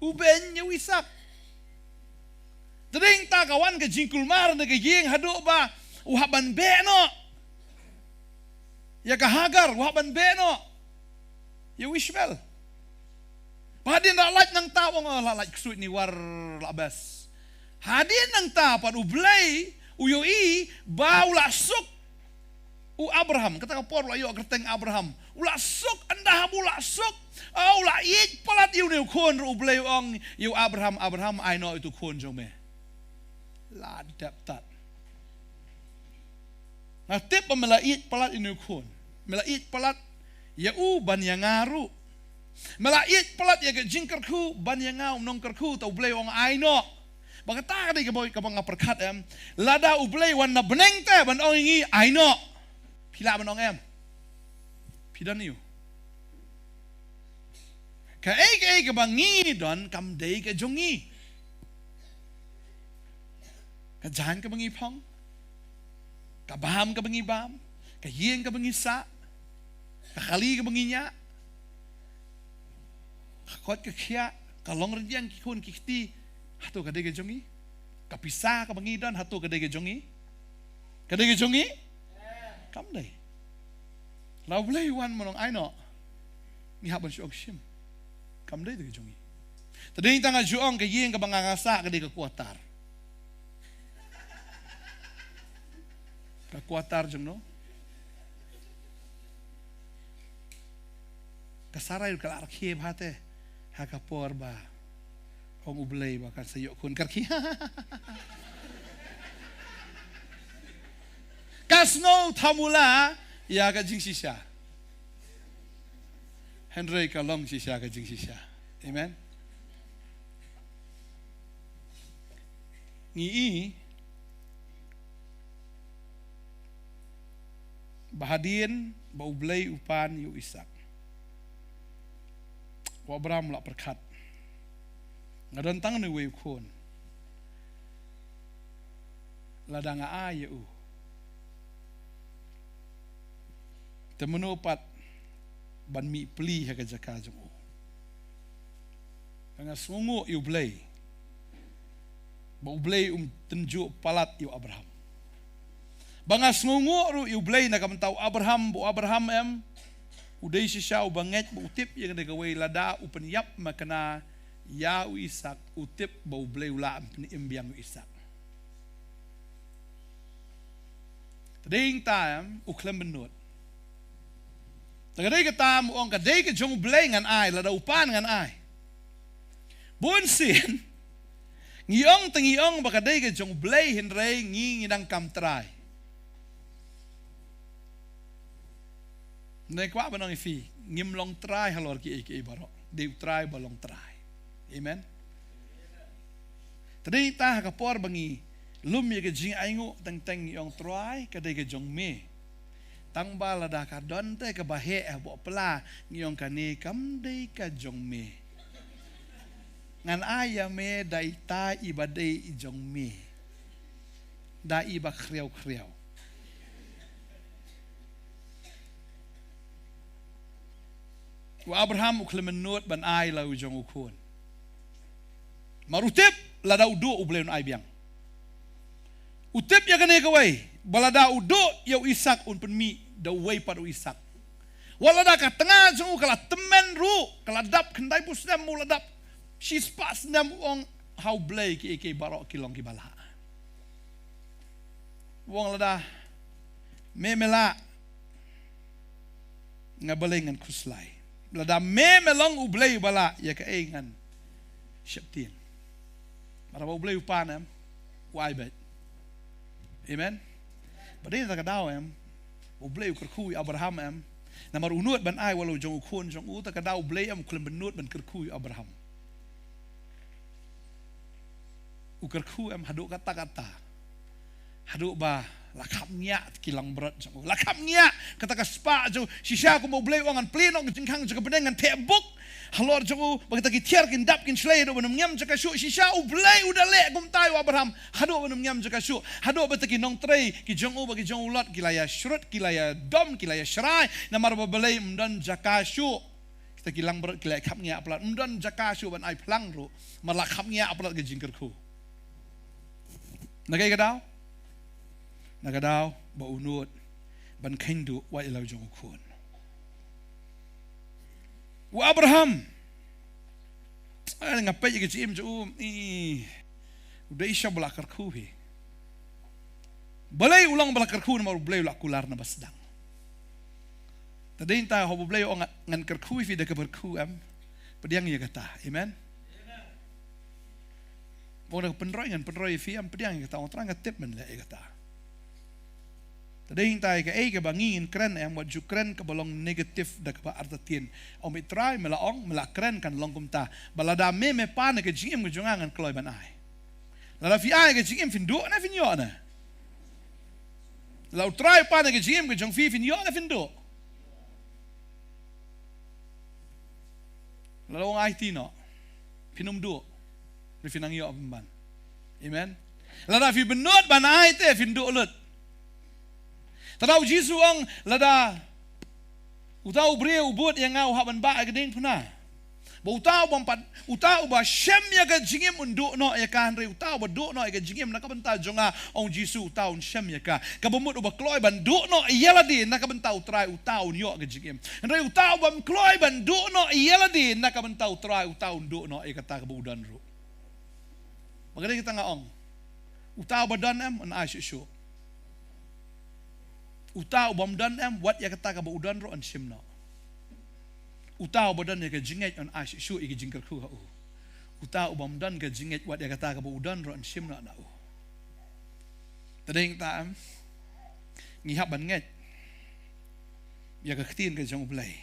u beiñ ïa u Isak. Te dei nangta ka wan ka jingkulmar na ka ïing haduh ba u hap ban beh noh ïa ka Hagar, u hap ban beh noh ïa u Ishmael. Ba hadien la lait nangta u ong, oh, la lait ksuid ni war la bes. Hadien nangta pat U Blei u ïohi ba u la suk u Abraham, kata ka por u la ïoh kyrteng Abraham. U la suk, ynda haba u la suk, oh, u la ïeit palat ïa une u khun ruh U Blei u ong ïa u Abraham, Abraham, ai noh ïa utu u khun jong me. La dep tat. Nga tip ba me la ïeit palat ïa une u khun. Me la ïeit palat ïa u ban ïa nga ruh. Me la ïeit palat ïa ka jingkyrkhu ban ïa nga u nongkyrkhu, te U Blei u ong ai noh. Ba kata ka dei kaba, kaba nga pyrkhat em. Lada U Blei wan na bneng te ban ong ïa ngi ai noh, phi lah ban ong em? Phi don aiu? Kaei kaei kaba ngi don kam dei ka jong ngi. Ka jaiñ kaba ngi phong, ka bam kaba ngi bam, ka ïing kaba ngi sah, ka kali kaba ngi ñiah, ka koit ka khiah, ka longrynïeng ki khun ki kti, hato ka dei ka jong ngi? Ka pisa kaba ngi don, hato ka dei ka jong ngi? Ka dei ka jong ngi? Kam dei. La U Blei u wan ban ong ai noh, ngi hap ban shu ong shim. Kam dei te ka jong ngi. Te dei tang nga shu ong ka ïing kaba nga nga sah ka dei ka quarter. Ka quarter jong no? Ka Sarai ka la rakhe bha te ha ka por ba ong U Blei ba kan sa ïoh khun, ka rakhe. Ka sngew thamula ïa ka jingshisha. Hynrei ka long shisha ka jingshisha. Amen. Ngi i ba hadien ba U Blei u pan ïa u Isak, u Abraham u la pyrkhat, nga don tang une uwei u khun. Lada nga ai ïa u, te mano pat ban mih pli ha ka jaka jong u? Nga sngewnguh ïa U Blei ba U Blei um tynjuh palat ïa u Abraham. Ba nga sngewnguh ruh ïa U Blei na ka bynta u Abraham, ba u Abraham em, u dei shisha uba ngeit ba u tip ïa kane kawei, lada u pynïap makna ïa u Isak, u tip ba U Blei u lah ban pynim biang u Isak. Te dei ta em, u khlem bynnud. Te ka dei kata, u ong ka dei ka jong U Blei ngan ai, lada u pan ngan ai. Bun sien ngi ong te ngi ong ba ka dei ka jong U Blei, hynrei ngi ngi nang kam trai. Ngi kwah ban ong ïa phi, ngim long trai halor kiei kiei baroh. Dei U Trai ba long trai. Amen. Te dei ta ha ka por ba ngi lum ïa ka jingainguh, teng teng ngi ong Trai, ka dei ka jong me. Tang ba lada ka don te kaba heh, eh, ba pla, ngi ong kane kam dei ka jong me. Ngan ai ïa me da ita iba dei i jong me, da iba khriaw khriaw. U Abraham u khlem bynnud ban ai la u jong u khun. Namar u tip lada u duh, U Blei un ai biang. U tip ïa kane kawei, ba lada u duh ïa u Isak un pynmih da uwei pat u Isak. Wat lada ka tnga jong u ka la tymmen ruh, ka la dap khyndai phew snem, u la dap shispah snem, u ong ha U Blei kiei kiei baroh ki long kiba lah. U ong lada me me lah, nga balei ngan khuslai. Lada me me long U Blei uba lah, ïa kaei ngan sheptieng. Namar ba U Blei u pan em, u ai beit. Amen. Ba dei ta ka daw em, U Blei u kyrkhu ïa u Abraham em. Namar u nud ban ai wat la u jong u khun jong u, ta ka daw U Blei em u khlem bynnud ban kyrkhu ïa u Abraham. U kyrkhu em haduh katta katta. Haduh ba la khapngiah ki langbrot jong u. La khapngiah kata ka spah jong u. Shisha kumba U Blei u ong ngan plie noh ka jingkhang jong ka bneng, ngan theh buk halor jong u, ba kita ki tiar kin dap kin shlei, haduh ban ym ngem jaka shuh. Shisha U Blei u da leh kumta ïa u Abraham, haduh ban ym ngem jaka shuh. Haduh ba kita ki nongtrei ki jong u bad ki jong u Lot ki la ïa shrut, ki la ïa dom, ki la ïa shrai. Namar ba balei? Ym don jaka shuh. Kita ki langbrot ki la khapngiah palat, ym don jaka shuh ban ai phlang ruh, namar la khapngiah palat ka jingkyrkhu. Na kaei ka daw? Na ka daw ba u nud ban kheiñ duh wat ïa la u jong u khun. U Abraham, eh, nga peit ïa ka jingim jong u, i, u dei shisha ba la kyrkhu hi. Balei u long ba la kyrkhu? Namar U Blei u la kular na ba sdang. Te dei ta haba U Blei u ong ngan kyrkhu ïa phi da kaba kyrkhu em, pdiang ïa kata. Amen. Ba u ong da ka pynroi ngan pynroi ïa phi em, pdiang ïa kata. Ong Trai nga tip men leh ïa kata. Te dei ta ïa kaei kaba ngi ngin kren em, wat ju kren kaba long negative da kaba artatien. Ong beit Trai me la ong, me la kren kan long kumta. Ba lada me me pan ïa ka jingim ka jong nga ngan kloi ban ai. Lada phi ai ïa ka jingim phin duh ne phin ïoh ne? Lada U Trai u pan ïa ka jingim ka jong phi phin ïoh ne phin duh? Lada u ong ai ti noh, phin ym duh. Hynrei phin nang ïoh pynban. Amen. Lada phi bynnud ban ai te phin duh lut. Te da U Jisu u ong lada uta u briew u bud ïa nga u hap ban bah ïa ka diengphna. Ba uta u bym pat, uta uba shem ïa ka jingim un duh noh ïa ka, hynrei uta uba duh noh ïa ka jingim na ka bynta jong nga, ong Jisu, uta un shem ïa ka. Kaba mut uba kloi ban duh noh ïa lade na ka bynta U Trai, uta un ïoh ka jingim. Hynrei uta u bym kloi ban duh noh ïa lade na ka bynta U Trai, uta un duh noh ïa kata kaba u don ruh. Ba ka dei kata nga ong, uta uba don em un ai shuh shuh. Uta u bym don em, wat ïa kata kaba u don ruh un shim noh. Uta uba don ïa ka jingngeit un ai shuh shuh ïa ka jingkyrkhu ha u. Uta u bym don ka jingngeit, wat ïa kata kaba u don ruh un shim noh na u. Te dei ta em, ngi hap ban ngeit ïa ka ktien ka jong U Blei.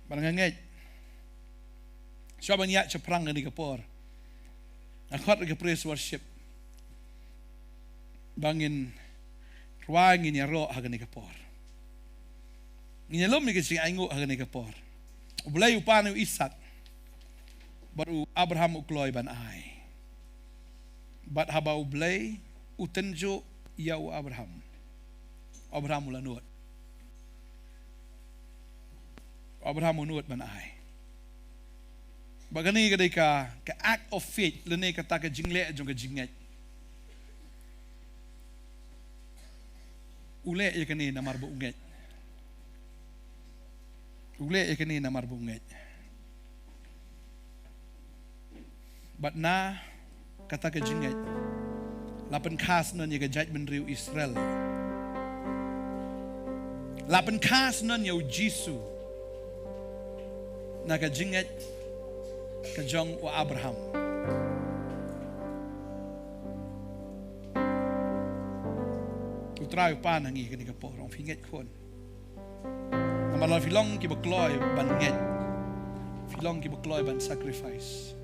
Ba nga ngeit, shuwa ban ïaid shaphrang kane ka por, nga khot ïa ka praise worship ba ngin rwai, ngin ïaroh ha kane ka por. Ngin ïalum ïa ka jingainguh ha kane ka por. U Blei u pan ïa u Isak, bad u Abraham u kloi ban ai. Bad haba U Blei u tynjuh ïa u Abraham, Abraham u la nud. Abraham u nud ban ai. Ba kane ka dei ka, ka act of faith, lane kata ka jingleh jong ka jingngeit. U leh ïa kane namar ba u ngeit. U leh ïa kane namar ba u ngeit. Bad na kata ka jingngeit, la pynkha shen ïa ka jaitbynriew Israel. La pynkha shen ïa u Jisu na ka jingngeit ka jong u Abraham. U Trai u pan ha ngi kane ka por, ong phi ngeit khun. Namar lada phi long kiba kloi ban ngeit, phi long kiba kloi ban sacrifice.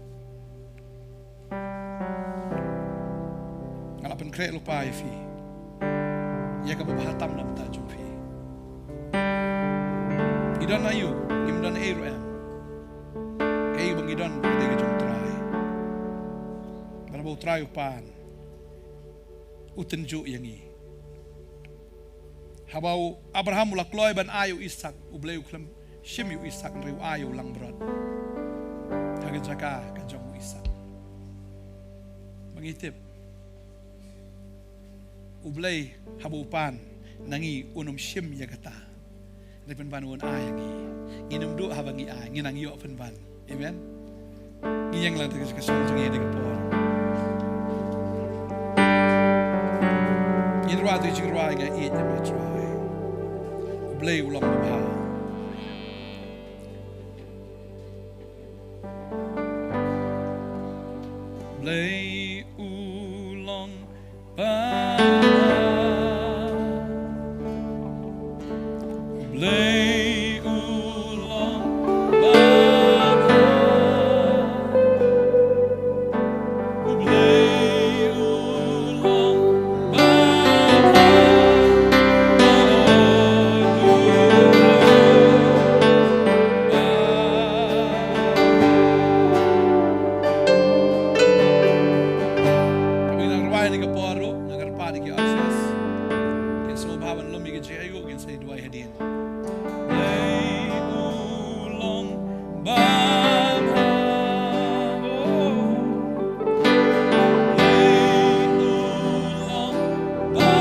Nga la pynkhreh lypa ïa phi ïa kaba bha tam na bynta jong phi. Ngi don aïu, ngim don ei ruh em. Kaei ba ngi don ka dei ka jong u Trai. Bad haba u Trai u pan, u tynjuh ïa ngi. Haba u Abraham u la kloi ban ai u Isaak, U Blei u khlem shim ïa u Isaak, hynrei u ai ïa u langbrot ha ka jaka ka jong u Isaak. Ba ngi tip, U Blei haba u pan na ngi, un ym shim ïa kata. Hynrei pynban un ai ïa ngi. Ngin ym duh haba ngi ai, ngin nang ïoh pynban. Amen. Ngi ïeng lang, te ka song jong ngi ha kane ka por. Ngin rwai te ka jingrwai Nga ïeit ïa me Trai. U Blei u long babha. Blei u long babha. Blei u long babha. Blei u long babha. Kaba ngi nang rwai ha kane ka por ruh, nga kyrpad ïa ki ushers, kin sngewbha ban lum ïa ki jingaiu, kin sa ïa duwai hadien. Blei u long babha. Blei u long babha.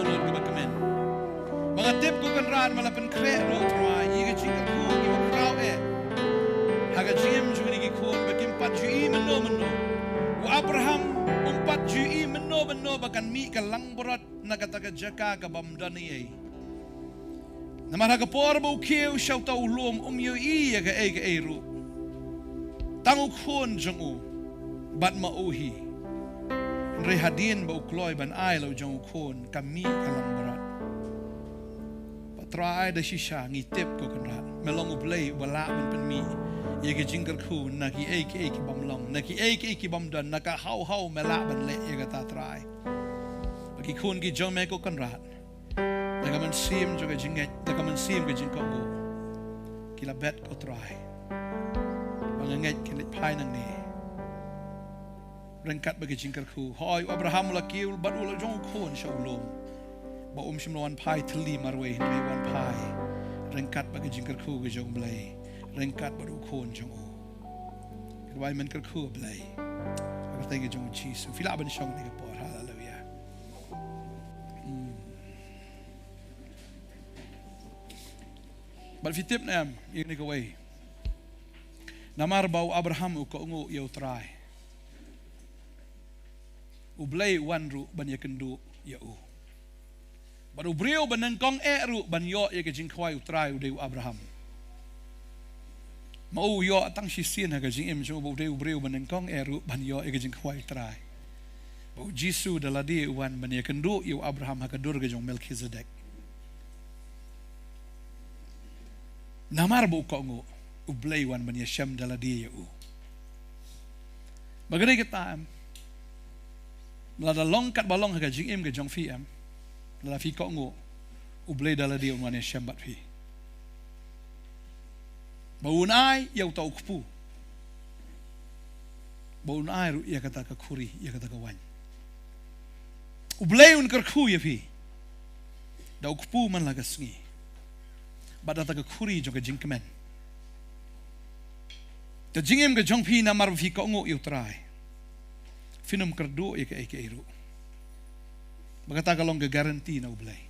lut kaba kmen. Ba nga tip ko Kynrad ba la pynkhreh ruh Trai ïa ka jingkyrkhu kiba khraw eh ha ka jingim jong kine ki khun ba kim pat ju ïohi mynno mynno. U Abraham um pat ju ïohi mynno mynno ba kan mih ka langbrot na kata ka jaka ka bym don ei ei. Namar ha ka por ba u khiew sha uta u lum um ïohi ïa kaei kaei ruh, tang u khun jong u bad ma u hi. Hynrei hadien ba u kloi ban ai la u jong u khun, ka mih ka langbrot. Bad Trai, da shisha ngi tip ko Kynrad, me long U Blei uba lah ban pynmih ïa ka jingkyrkhu na kiei kiei ki bym long, na kiei kiei ki bym don, na ka haw haw me lah ban leh ïa kata Trai. Ba ki khun ki jong me ko Kynrad, da ka mynsiem jong ka jingngeit, da ka mynsiem ka jingkohnguh, ki la bet ko Trai ba nga ngeit kin leit phai nangne ryngkat bad ka jingkyrkhu. Hooid, u Abraham u la kiew bad u la jong u khun sha u lum, ba um shym la wan phai thylli marwei, hynrei wan phai ryngkat bad ka jingkyrkhu ka jong U Blei, ryngkat bad u khun jong u. Kyrwai men kyrkhu Blei ha ka kyrteng ka jong U Jisu. Phi lah ban shong ha kane ka por. Haleluia. Hmm. Bad phi tip ne em ïa kane kawei? Namar ba u Abraham u kohnguh ïa U Trai, U Blei u wan ruh ban ïakynduh ïa u. Bad u briew ba nyngkong eh ruh ban ïoh ïa ka jingkhawai U Trai u dei u Abraham. Ma u ïoh tang shisien ha ka jingim jong u ba u dei u briew ba nyngkong eh ruh ban ïoh ïa ka jingkhawai U Trai. Ba U Jisu da lade u wan ban ïakynduh ïa u Abraham ha ka dur ka jong u Melkhizedek. Namar ba u kohnguh, U Blei u wan ban ïashem da lade ïa u. Ba ka dei kata em, lada long katba long ha ka jingim ka jong phi em, lada phi kohnguh, U Blei da lade un wan ïashem bad phi. Ba un ai ïa uta u kpu, ba un ai ruh ïa kata ka khuri, ïa kata ka waiñ. U Blei un kyrkhu ïa phi da u kpu man la ka sngi bad da kata ka khuri jong ka jingkmen. Ka jingim ka jong phi namar ba phi kohnguh ïa U Trai, phin ym kyrduh ïa kaei kaei ruh. Ba kata ka long ka guarantee na U Blei.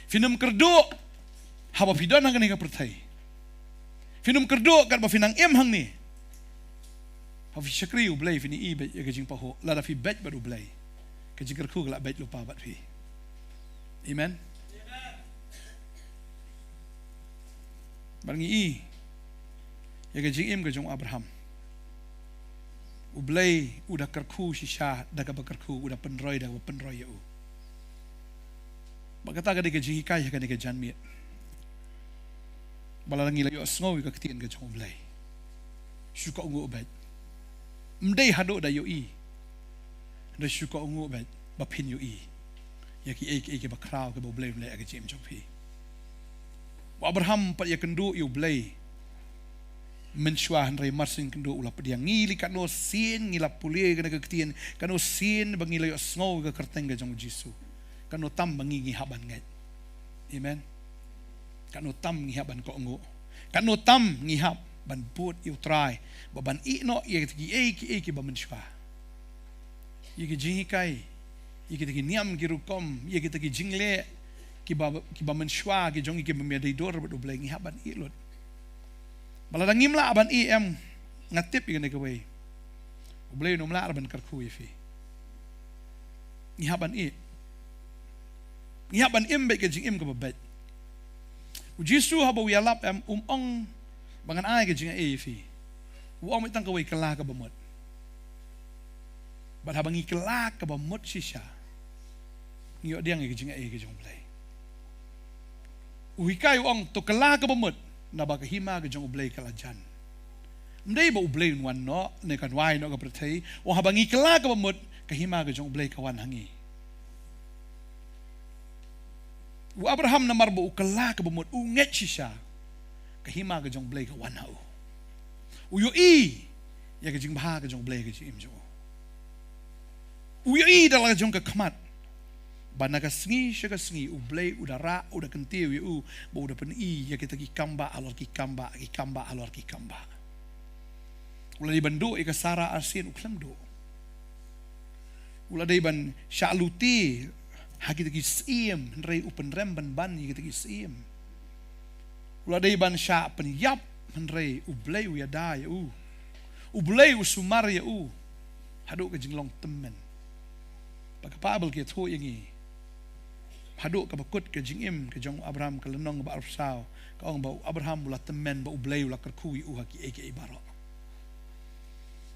Phin ym kyrduh haba phi don ha kane ka pyrthei. Phin ym kyrduh katba phi nang im hangne. Haba phi shakri U Blei phin ïohi beit ïa ka jingpahuh. Lada phi beit bad U Blei, ka jingkyrkhu ka la beit lypa bad phi. Amen. Bad ngi i ïa ka jingim ka jong u Abraham. U Blei u da kyrkhu shisha, da kaba kyrkhu, u da pynroi, da kaba pynroi ïa u. Bad kata ka dei ka jinghikai ha kane ka janmiet. Ba lada ngi la ïohsngew ïa ka ktien ka jong U Blei, shu kohnguh beit. Ym dei haduh da ïohi, hynrei shu kohnguh beit ba phin ïohi ïa kiei kiei kiba khraw kiba U Blei un leh ha ka jingim jong phi. U Abraham pat ïakynduh ïa U Blei mynshuwa, hynrei mar syn kynduh u la pdiang. Ngi lei katno sien ngi la pule ïa kane ka ktien, katno sien ba ngi la ïohsngew ïa ka kyrteng ka jong U Jisu, katno tam ba ngi, ngi hap ban ngeit. Amen. Katno tam ngi hap ban kohnguh, katno tam ngi hap ban bud ïa U Trai, ba ban ïeh noh ïa kiei kiei kiba mynshuwa. Ïa ki jinghikai, ïa kita ki niam ki rukom, ïa kita ki jingleh kiba, kiba mynshuwa ki jong ngi kiba ym ïadei dur bad U Blei, ngi hap ban ïeh lut. Ba lada ngim lah ban ïeh em, nga tip ïa kane kawei, U Blei un ym lah ban kyrkhu ïa phi. Ngi hap ban ïeh. Ngi hap ban im beit ka jingim kaba beit. U Jisu haba u ïalap em, um ong ba ngan ai ka jingai ïa phi. U ong beit tang kawei, kylla kaba mut. Bad haba ngi kylla kaba mut shisha, ngi ïoh pdiang ïa ka jingai ka jong U Blei. U hikai u ong to kylla kaba mut, naba ka hima ka jong U Blei ka la jan. Ym dei ba U Blei un wan noh ne kan wai noh ka pyrthei. U ong haba ngi kylla kaba mut, ka hima ka jong U Blei ka wan ha ngi. U Abraham namar ba u kylla kaba mut, u ngeit shisha, ka hima ka jong U Blei ka wan ha u. U ïohi ïa ka jingbha ka jong U Blei ha ka jingim jong u. U ïohi da la ka jong ka khmat ba na ka sngi sha ka sngi U Blei u da rah, u da kyntiew ïa u, ba u da pyni ïa kita ki kambah halor ki kambah, ki kambah halor ki kambah. U la dei ban duh ïa ka Sara arsien, u khlem duh. U la dei ban shah lute ha kita ki syiem, hynrei u pynrem ban ban ïa kita ki syiem. U la dei ban shah pynïap, hynrei U Blei u ïada ïa u. U Blei u sumar ïa u haduh ka jinglong tymmen. Ba ka Baibl ka ïathuh ïa ngi, haduh kaba kut ka jingim ka jong u Abraham, ka lynnong ba arphew saw, ka ong ba u Abraham u la tymmen ba U Blei u la kyrkhu ïa u ha kiei kiei baroh.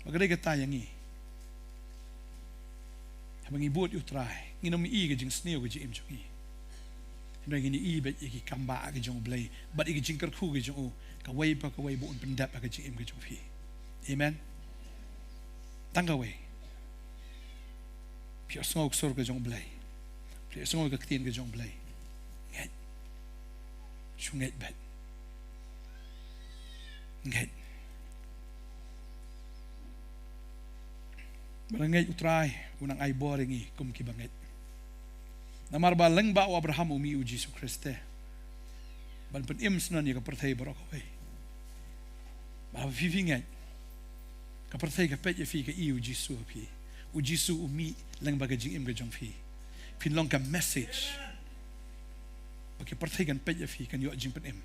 Ba ka dei kata ïa ngi. Haba ngi bud ïa U Trai, ngin ym ïohi ïa ka jingsniew ka jingim jong ngi, hynrei ngin ïohi beit ïa ki kambah ka jong U Blei bad ïa ka jingkyrkhu ka jong u, kawei pa kawei ba un pyndep ha ka jingim ka jong phi. Amen. Tang kawei. Phi ïohsngew ka sur ka jong U Blei, phi ïohsngew ka ktien ka jong U Blei, ngeit. Shu ngeit beit. Ngeit. Ba la ngeit U Trai, u nang ai bor ïa ngi kum kiba ngeit. Namar ba lyngba u Abraham u mih U Jisu Khrist te ban pynim shnong ïa ka pyrthei baroh kawei. Ba phi, phi ngeit, ka pyrthei ka peit ïa phi, ka i U Jisu ha phi. U Jisu u mih lyngba ka jingim ka jong phi. Phin long ka message ba ka pyrthei kan peit ïa phi, kan ïoh jingpynim.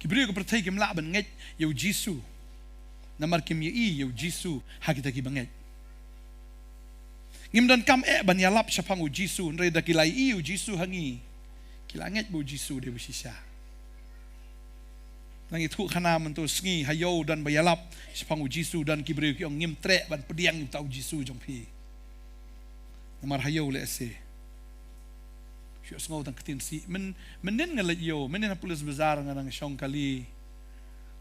Ki briew ka pyrthei kim lah ban ngeit ïa U Jisu, namar kim ïohi ïa U Jisu ha kita kiba ngeit. Ngim donkam eh ban ïalap shaphang U Jisu, hynrei da ki la ïohi U Jisu ha ngi, ki la ngeit ba U Jisu dei ba shisha. Nang ïathuh khana mynta sngi, ha ïew don ba ïalap shaphang U Jisu, don ki briew ki ong, ngim treh ban pdiang ïa uta U Jisu jong phi. Namar ha ïew lehse shu ïohsngew tang ktien sih. Myn, mynnin nga leit ïew, mynnin ha Police Bazar nga nang shong kali.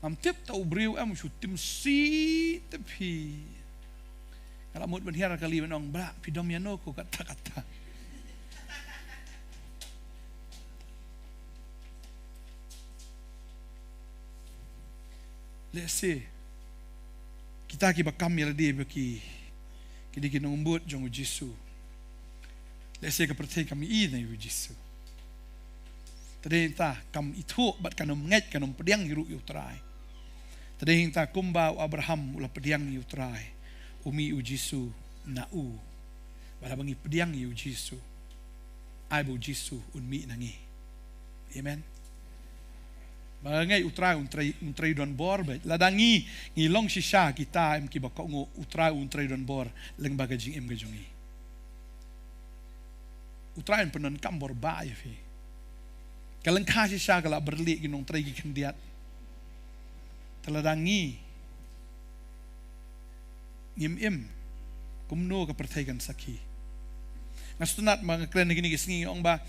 Ngam tip ta u briew em, shu tim sih te phi. Nga la mut ban hiar kali ban ong, "Bah, phi dom ïano ko kata kata?" Lehse kita kiba kam ïa lade ba ki, ki dei ki nongbud jong U Jisu. Lehse ka pyrthei kam ïohi na U Jisu. Te dei hangta kam ithuh bad kan ym ngeit, kan ym pdiang hi ruh ïa U Trai. Te dei hangta kumba u Abraham u la pdiang ïa U Trai, u mih U Jisu na u. Bad haba ngi pdiang ïa U Jisu, ai ba U Jisu un mih na ngi. Amen. Ba nga ngeit U Trai un trei, un trei don bor beit. Lada ngi, ngi long shisha kita em kiba kohnguh, U Trai un trei don bor lyngba ka jingim ka jong ngi. U Trai un pyndonkam bor bha ïa phi. Ka lyngkha shisha ka la byrlih, ki nongtrei ki khyndiat. Te lada ngi ngim im, kumno ka pyrthei kan sakhi? Nga sngewtynnat ba nga kren ha kine ki sngi, nga ong ba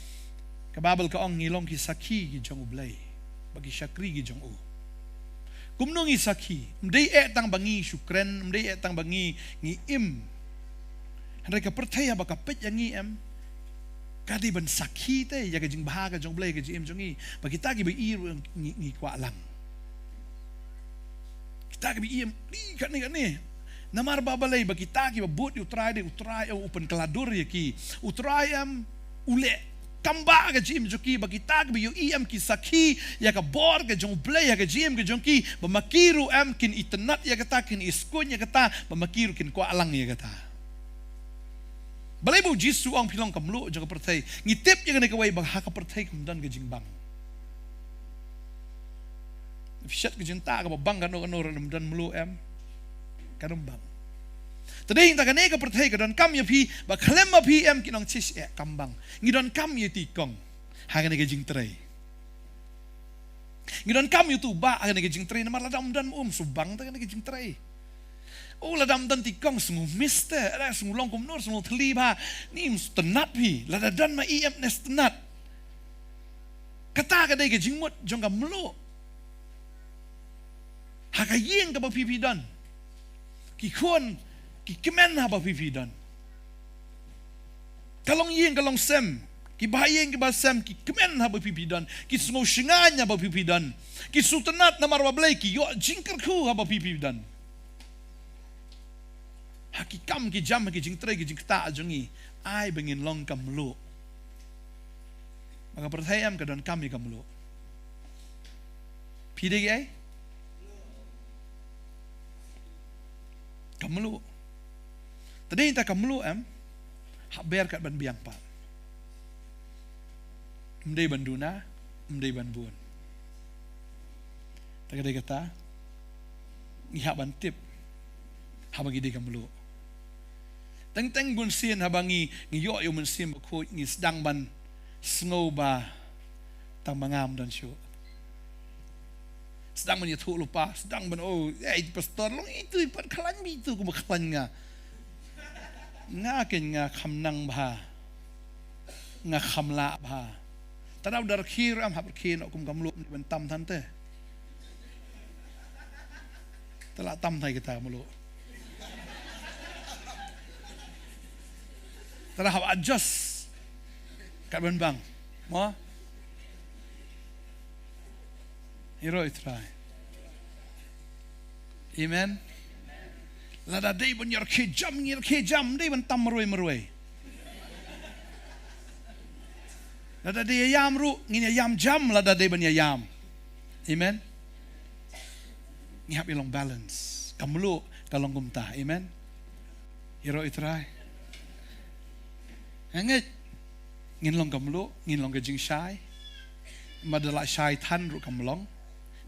ka Baibl ka ong ngi long ki sakhi ki jong U Blei, ba ki shakri ki jong u. Kumno ngi sakhi? Ym dei eh tang ba ngi shu kren, ym dei eh tang ba ngi, ngi im. Hynrei ka pyrthei haba ka peit ïa ngi em, ka dei ban sakhi te ïa ka jingbha ka jong U Blei ha ka jingim jong ngi. Ba kita kiba ïohi ruh ngi, ngi kwah lang. Kita kiba ïohi em, ïohi kane kane. Namar ba balei? Ba kita kiba bud ïa U Trai, dei U Trai, eh, u pynkylla dur ïa ki. U Trai em u leh kam bha ha ka jingim jong ki, ba kita kiba ïohi em ki sakhi ïa ka bor ka jong U Blei ha ka jingim ka jong ki. Ba ma ki ruh em kin itynnad ïa kata, kin iskhem ïa kata, ba ma ki ruh kin kwah lang ïa kata. Balei ba U Jisu u ong phi long ka mluh jong ka pyrthei? Ngi tip ïa kane kawei, ba ha ka pyrthei kam don ka jingbang. Phi shet ka jingtah kaba bang kano kano ruh, ym don mluh em, kan ym bang. Te dei hangta kane ka pyrthei ka donkam ïa phi, ba khlem ma phi em ki nong chish eh kam bang. Ngi donkam ïa i kong ha kane ka jingtrei. Ngi donkam ïa utu u bah ha kane ka jingtrei, namar lada ym don ma u, ym shu bang te kane ka jingtrei. O, lada ym don i kong, sngew miss te, lada sngew long kumno, sngew thylli bha. Ni, ym sngewtynnat phi, lada don ma i em ne sngewtynnat. Kata ka dei ka jingmut jong ka mluh. Ha ka ïing kaba phi phi don, ki khun ki kmen haba phi phi don. Ka longïing ka longsem, ki bahaïing ki bahasem ki kmen haba phi phi don, ki sngew shngaiñ haba phi phi don, ki sngewtynnat namar ba Blei, ki ïoh jingkyrkhu haba phi phi don. Ha ki kam ki jam, ha ki jingtrei ki jingktah jong ngi, ai ba ngin long ka mluh. Ba ka pyrthei em ka donkam ïa ka mluh. Phi dei ei? Ka mluh. Te dei hangta ka mluh em, Hap ber kat ban biang pat. Ym dei ban duna, ym dei ban bun. Te ka dei kata, ngi hap ban tip haba ngi dei ka mluh. Teng teng bun sien haba ngi, ngi ïoh ïa u Mynsiem Bakhuid, ngi sdang ban sngew ba tang ma nga ym don shuh. Sdang ban ïathuh lypa, sdang ban, oh, eh, pastor, long itu i pat khlaiñ bha itu, kumba khlaiñ nga. Nga ken nga kham nang bha. Nga kham lah bha. Te da u da rkhie ruh em, hap rkhie noh kum ka mluh, ym dei ban tam than te. Te la tam thai kita ka mluh. Te da hap adjust kat ban biang. Mo? Ïaroh ïa u Trai. Amen. Lada dei ban ïa rkhie jam, ngi rkhie jam, ym dei ban tam marwei marwei. Lada dei ïa ïam ruh, ngin ïa ïam jam lada dei ban ïa ïam. Amen. Ngi hap ïa long balance. Ka mluh ka long kumta. Amen. Ïaroh ïa u Trai. Nga ngeit ngin long ka mluh, ngin long ka jingshai. Namar da la shai than ruh kam long,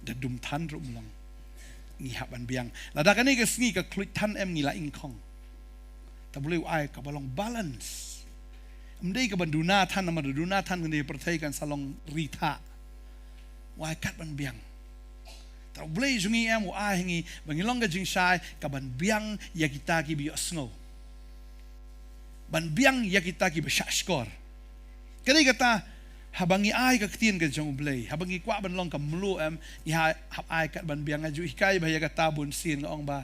da dum than ruh ym long. Ngi hap ban biang. Lada kane ka sngi ka khluit than em, ngi la ingkhong. Te U Blei u ai kaba long balance. Ym dei kaban duna than, namar da duna than kane ka pyrthei kan sa long ri thah. U ai kat ban biang. Te U Blei jong ngi em, u ai ha ngi ba ngin long ka jingshai kaban biang ïa kita kiba ïohsngew, ban biang ïa kita kiba shahshkor. Ka dei kata, haba ngi ai ka ktien ka jong U Blei, haba ngi kwah ban long ka mluh em, ngi ha-, hap ai kat ban biang. Nga ju hikai bha ïa kata bun sien, nga ong ba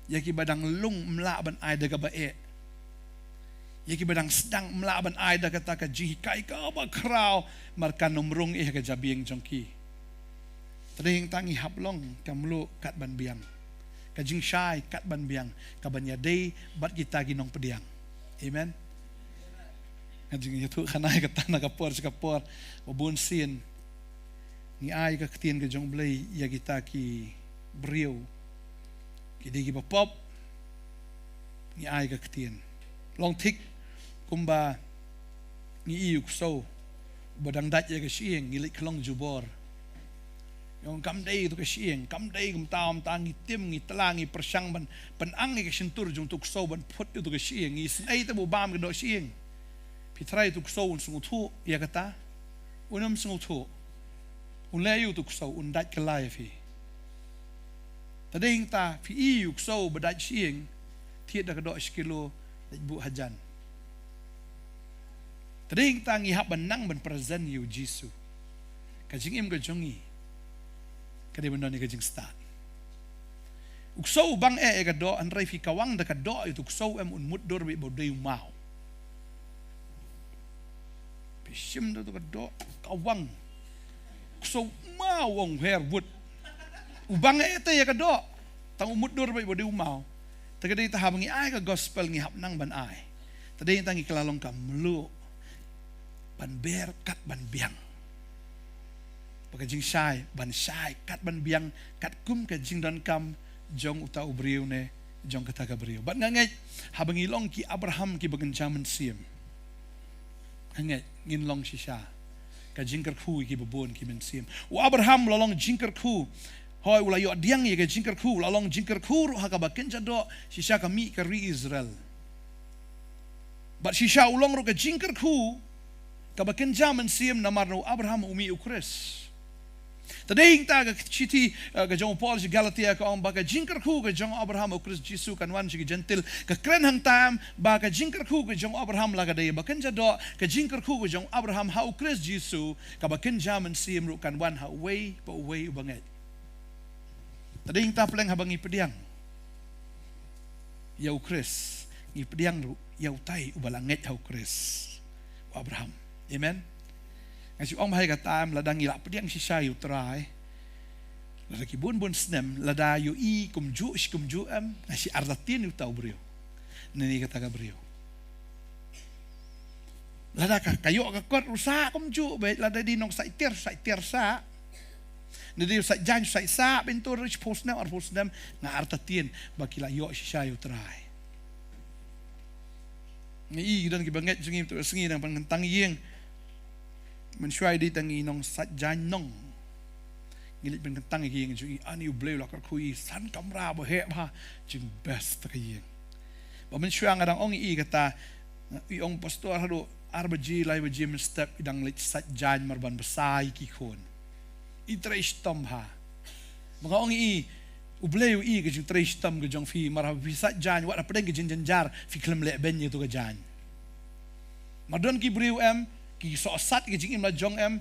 ïa kiba dang lung ym lah ban ai da kaba eh. Ïa kiba dang sdang ym lah ban ai da kata ka jinghikai kaba khraw, namar kan ym rung eh ka jabieng jong ki. Te dei hangta ngi hap long ka mluh kat ban biang, ka jingshai kat ban biang, kaban ïadei bad kita ki nongpdiang. Amen. Nga jingïathuh khana ïa kata na ka por sha ka por, ba bun sien ngi ai ka ktien ka jong U Blei ïa kita ki briew ki dei kiba pop, ngi ai ka ktien. Long thik kumba ngi ïohi u ksew ba dang dait ïa ka shyieng, ngi leit khlong jubor. Ong kam dei ïa uto ka shyieng, kam dei, kumta kumta, ngi tim, ngi tla, ngi pyrshang ban pynang ïa ka shyntur jong uto u ksew ban phut ïa uto ka shyieng, ngi sngew te ba u bam ka doh shyieng. Phi tharai uto u ksew un sngewthuh ïa kata? Un ym sngewthuh. Un leh ïa uto u ksew, un dait kylla ïa phi. Te dei hangta phi ïohi u ksew ba dait shyieng, thied da ka doh shi kilo, leit buh hajan. Te dei hangta ngi hap ban nang ban present ïa u Jisu. Ka jingim ka jong ngi ka dei ban don ïa ka jingstad. U ksew u bang eh ïa ka doh, hynrei phi kawang da ka doh ïa uto u ksew em, un mutdur beit ba u dei u maw. Phi shim da uto ka doh, kawang. U ksew u maw, u ong, "Where would?" U bang eh te ïa ka doh, tang u mutdur beit ba u dei u maw. Te ka dei ta haba ngi ai ka gospel ngi hap nang ban ai. Te dei ta ngi kylla long ka mluh ban ber kat ban biang. Ba ka jingshai ban shai kat ban biang, katkum ka jingdonkam jong uta u briew ne jong kata ka briew. Bad nga ngeit haba ngi long ki Abraham kiba kynja mynsiem, nga ngeit ngin long shisha ka jingkyrkhu ïa kiba bun ki mynsiem. U Abraham u la long jingkyrkhu. Hooid, u la ïoh pdiang ïa ka jingkyrkhu, u la long jingkyrkhu ruh ha kaba kynja doh, shisha ka mih ka ri Israel. Bad shisha u long ruh ka jingkyrkhu kaba kynja mynsiem namar na u Abraham u mih u Khrist. Te dei hangta ka shithi, eh, ka jong u Paul sha ki Galatia ka ong ba ka jingkyrkhu ka jong u Abraham ha u Khrist Jisu kan wan sha ki Jentil. Ka kren hangta em ba ka jingkyrkhu ka jong u Abraham la ka dei ba kynja doh, ka jingkyrkhu ka jong u Abraham ha u Khrist Jisu kaba kynja mynsiem ruh kan wan ha uwei pa uwei uba ngeit. Te dei hangta pleng haba ngi pdiang ïa u Khrist, ngi pdiang ruh ïa utai uba la ngeit ha u Khrist, u Abraham. Amen. Nga shu ong ba ha kata em, lada ngi la pdiang shisha ïa u Trai, lada ki bun bun snem, lada ïohi kumjuh shi kumjuh em, nga shu artatien ïa uta u briew ne kata ka briew. Lada ka, ka ïoh ka kot ruh sah kumjuh beit, lada dei nongshai tiar, shai tiar sah. Lada dei shai jaiñ, shai sah, bynta ruh shiphew snem, arphew snem, nga artatien ba ki la ïoh shisha ïa u Trai. Ngi i ki don kiba ngeit jong ngi, to sngi nang pynkyntang ïing. Mynshuwa i dei tang i nong sait jaiñ nong. Ngi leit pynkyntang ïing jong i, ani U Blei u la kyrkhu i san kamra ba heh bha, jing best ta ka ïing. Ba mynshuwa nga dang ong i kata, i ong pastor haduh ar baje lai baje mynstep i dang leit sait jaiñ mar ban bsa ïa ki khun. I trei shitom bha. Ba nga ong i, U Blei u i ka jingtrei shitom ka jong phi, mar haba phi sait jaiñ wat hapdeng ka jingjynjar phi khlem leh beiñ ïa tu ka jaiñ. Mar don ki briew em, ki sohsat ïa ka jingim la jong em,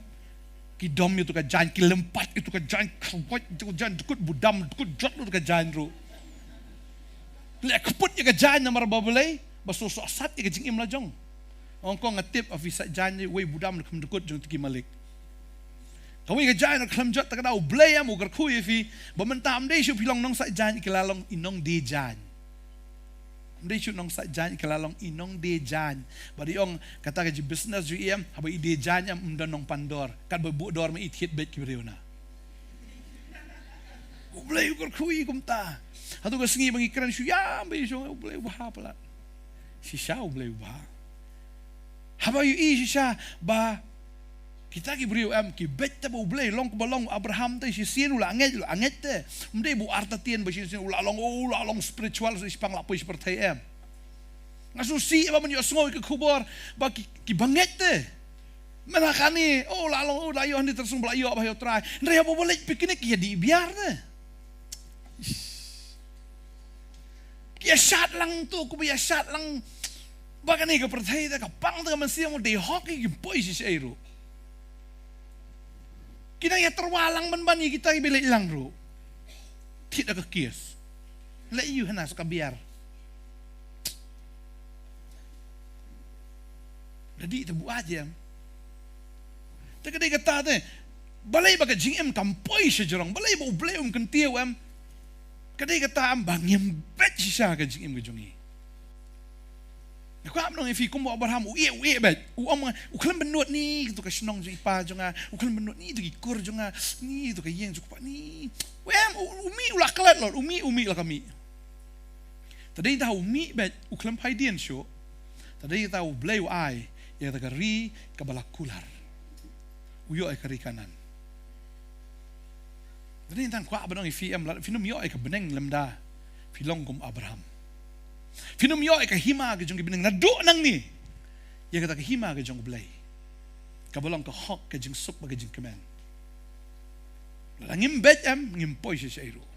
ki dom ïa tu ka jaiñ, ki lympat ïa tu ka jaiñ, khrwat ïa tu ka jaiñ, dkut budam, dkut jot lut ka jaiñ ruh. Leh kput ïa ka jaiñ namar ba balei, ba sohsat ïa ka jingim la jong. Ong ko nga tip, a phi sait jaiñ wei budam da kham dkut jong tu ki malik. Kawei ka jaiñ ruh khlem jot, ta ka daw U Blei em u kyrkhu ïa phi, ba mynta ym dei shuh phi long nong sait jaiñ, i ka la long i nong die jaiñ. Ym dei shuh nong sait jaiñ, i ka la long i nong die jaiñ. Ba dei ong kata ka ji business ju em, haba i die jaiñ em, ym don nongpan dor. Katba buh dor ma i thied beit ki briew na. U Blei u kyrkhu i kumta. Hato ka sngi ba ngi kren shu ïam ba i shu U Blei u bha palat. Shisha U Blei u bha. Haba ïohi shisha ba kita ki briew em ki beit te ba U Blei long kumba long Abraham te, shisien u la ngeit, u la ngeit te. Ym dei ba u artatien ba shisien u la long, oh, u la long spiritual, shiphang la poi shi pyrthei em. Nga sngewsih ba men ïohsngew ïa ka khubor ba ki, ki bangeit te. Men ha kane, oh, la long, oh, la ïoh hynrei tang shu ba la ïoh ba ha ïoh trai. Hynrei haba ba leit picnic ki ïa dih biar te. Ki ïa shad lang tu, kumba ïa shad lang. Ba kane ka pyrthei te ka pang te ka mynsiem, dei hok ki poi shi shi ei ruh. Ki nang ïa tyrwa lang ban ban ïa kita kiba leit lang ruh. Thied da ka kies. Leh ïu hana sa ka biar. Da dih te buaid em. Te ka dei kata te. Balei ba ka jingim kam poi sha jrong. Balei ba U Blei um kyntiew em. Ka dei kata em ba ngim beit shisha ka jingim ka jong ngi. Nga kwah ban ong ïa phi kumba u Abraham u ïeh, u ïeh beit. U ong u khlem bynnud ni tu ka shnong jong i pa jong nga. U khlem bynnud ni tu ki kur jong nga. Ni tu ka ïing jong u kpa ni. U em, u, u mih u la klet lut. U mih, u mih la ka mih. Ta dei ta u mih beit, u khlem phai dien shuh. Ta dei ta U Blei u ai ïa ta ka ri kaba la kular. U ïoh ïa ka ri Kanaan. Ta dei tang kwah ban ong ïa phi em, lada phin ym ïoh ïa ka bneng lymda, phi long kum Abraham. Phin ym ïoh ïa ka hima ka jong ki bneng naduh nangne. Ïa kata ka hima ka jong U Blei, kaba long ka hok, ka jingsuk bad ka jingkmen. Lada ngim beit em, ngim poi sha shi ei ruh.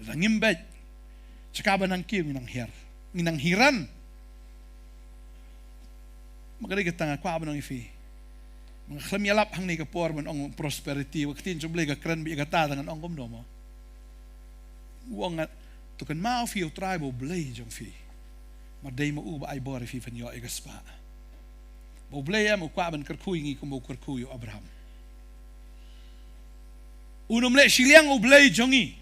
Lada ngim beit, sha kaba nang kiew ngi nang hiar, ngi nang hiran. Ma ka dei kata nga kwah ban ong ïa phi. Ma nga khlem ïalap hangne ka por ban ong prosperity, ba ka ktien jong U Blei ka kren beit ïa kata, te ngan ong kumno mo. U ong nga, to kynmaw phi ïa U Trai ba U Blei jong phi. Ma dei ma u ba ai bor ïa phi phin ïoh ïa ka spah. Ba U Blei em u kwah ban kyrkhu ïa ngi kumba u kyrkhu ïa u Abraham. Un ym leh shiliang U Blei jong ngi.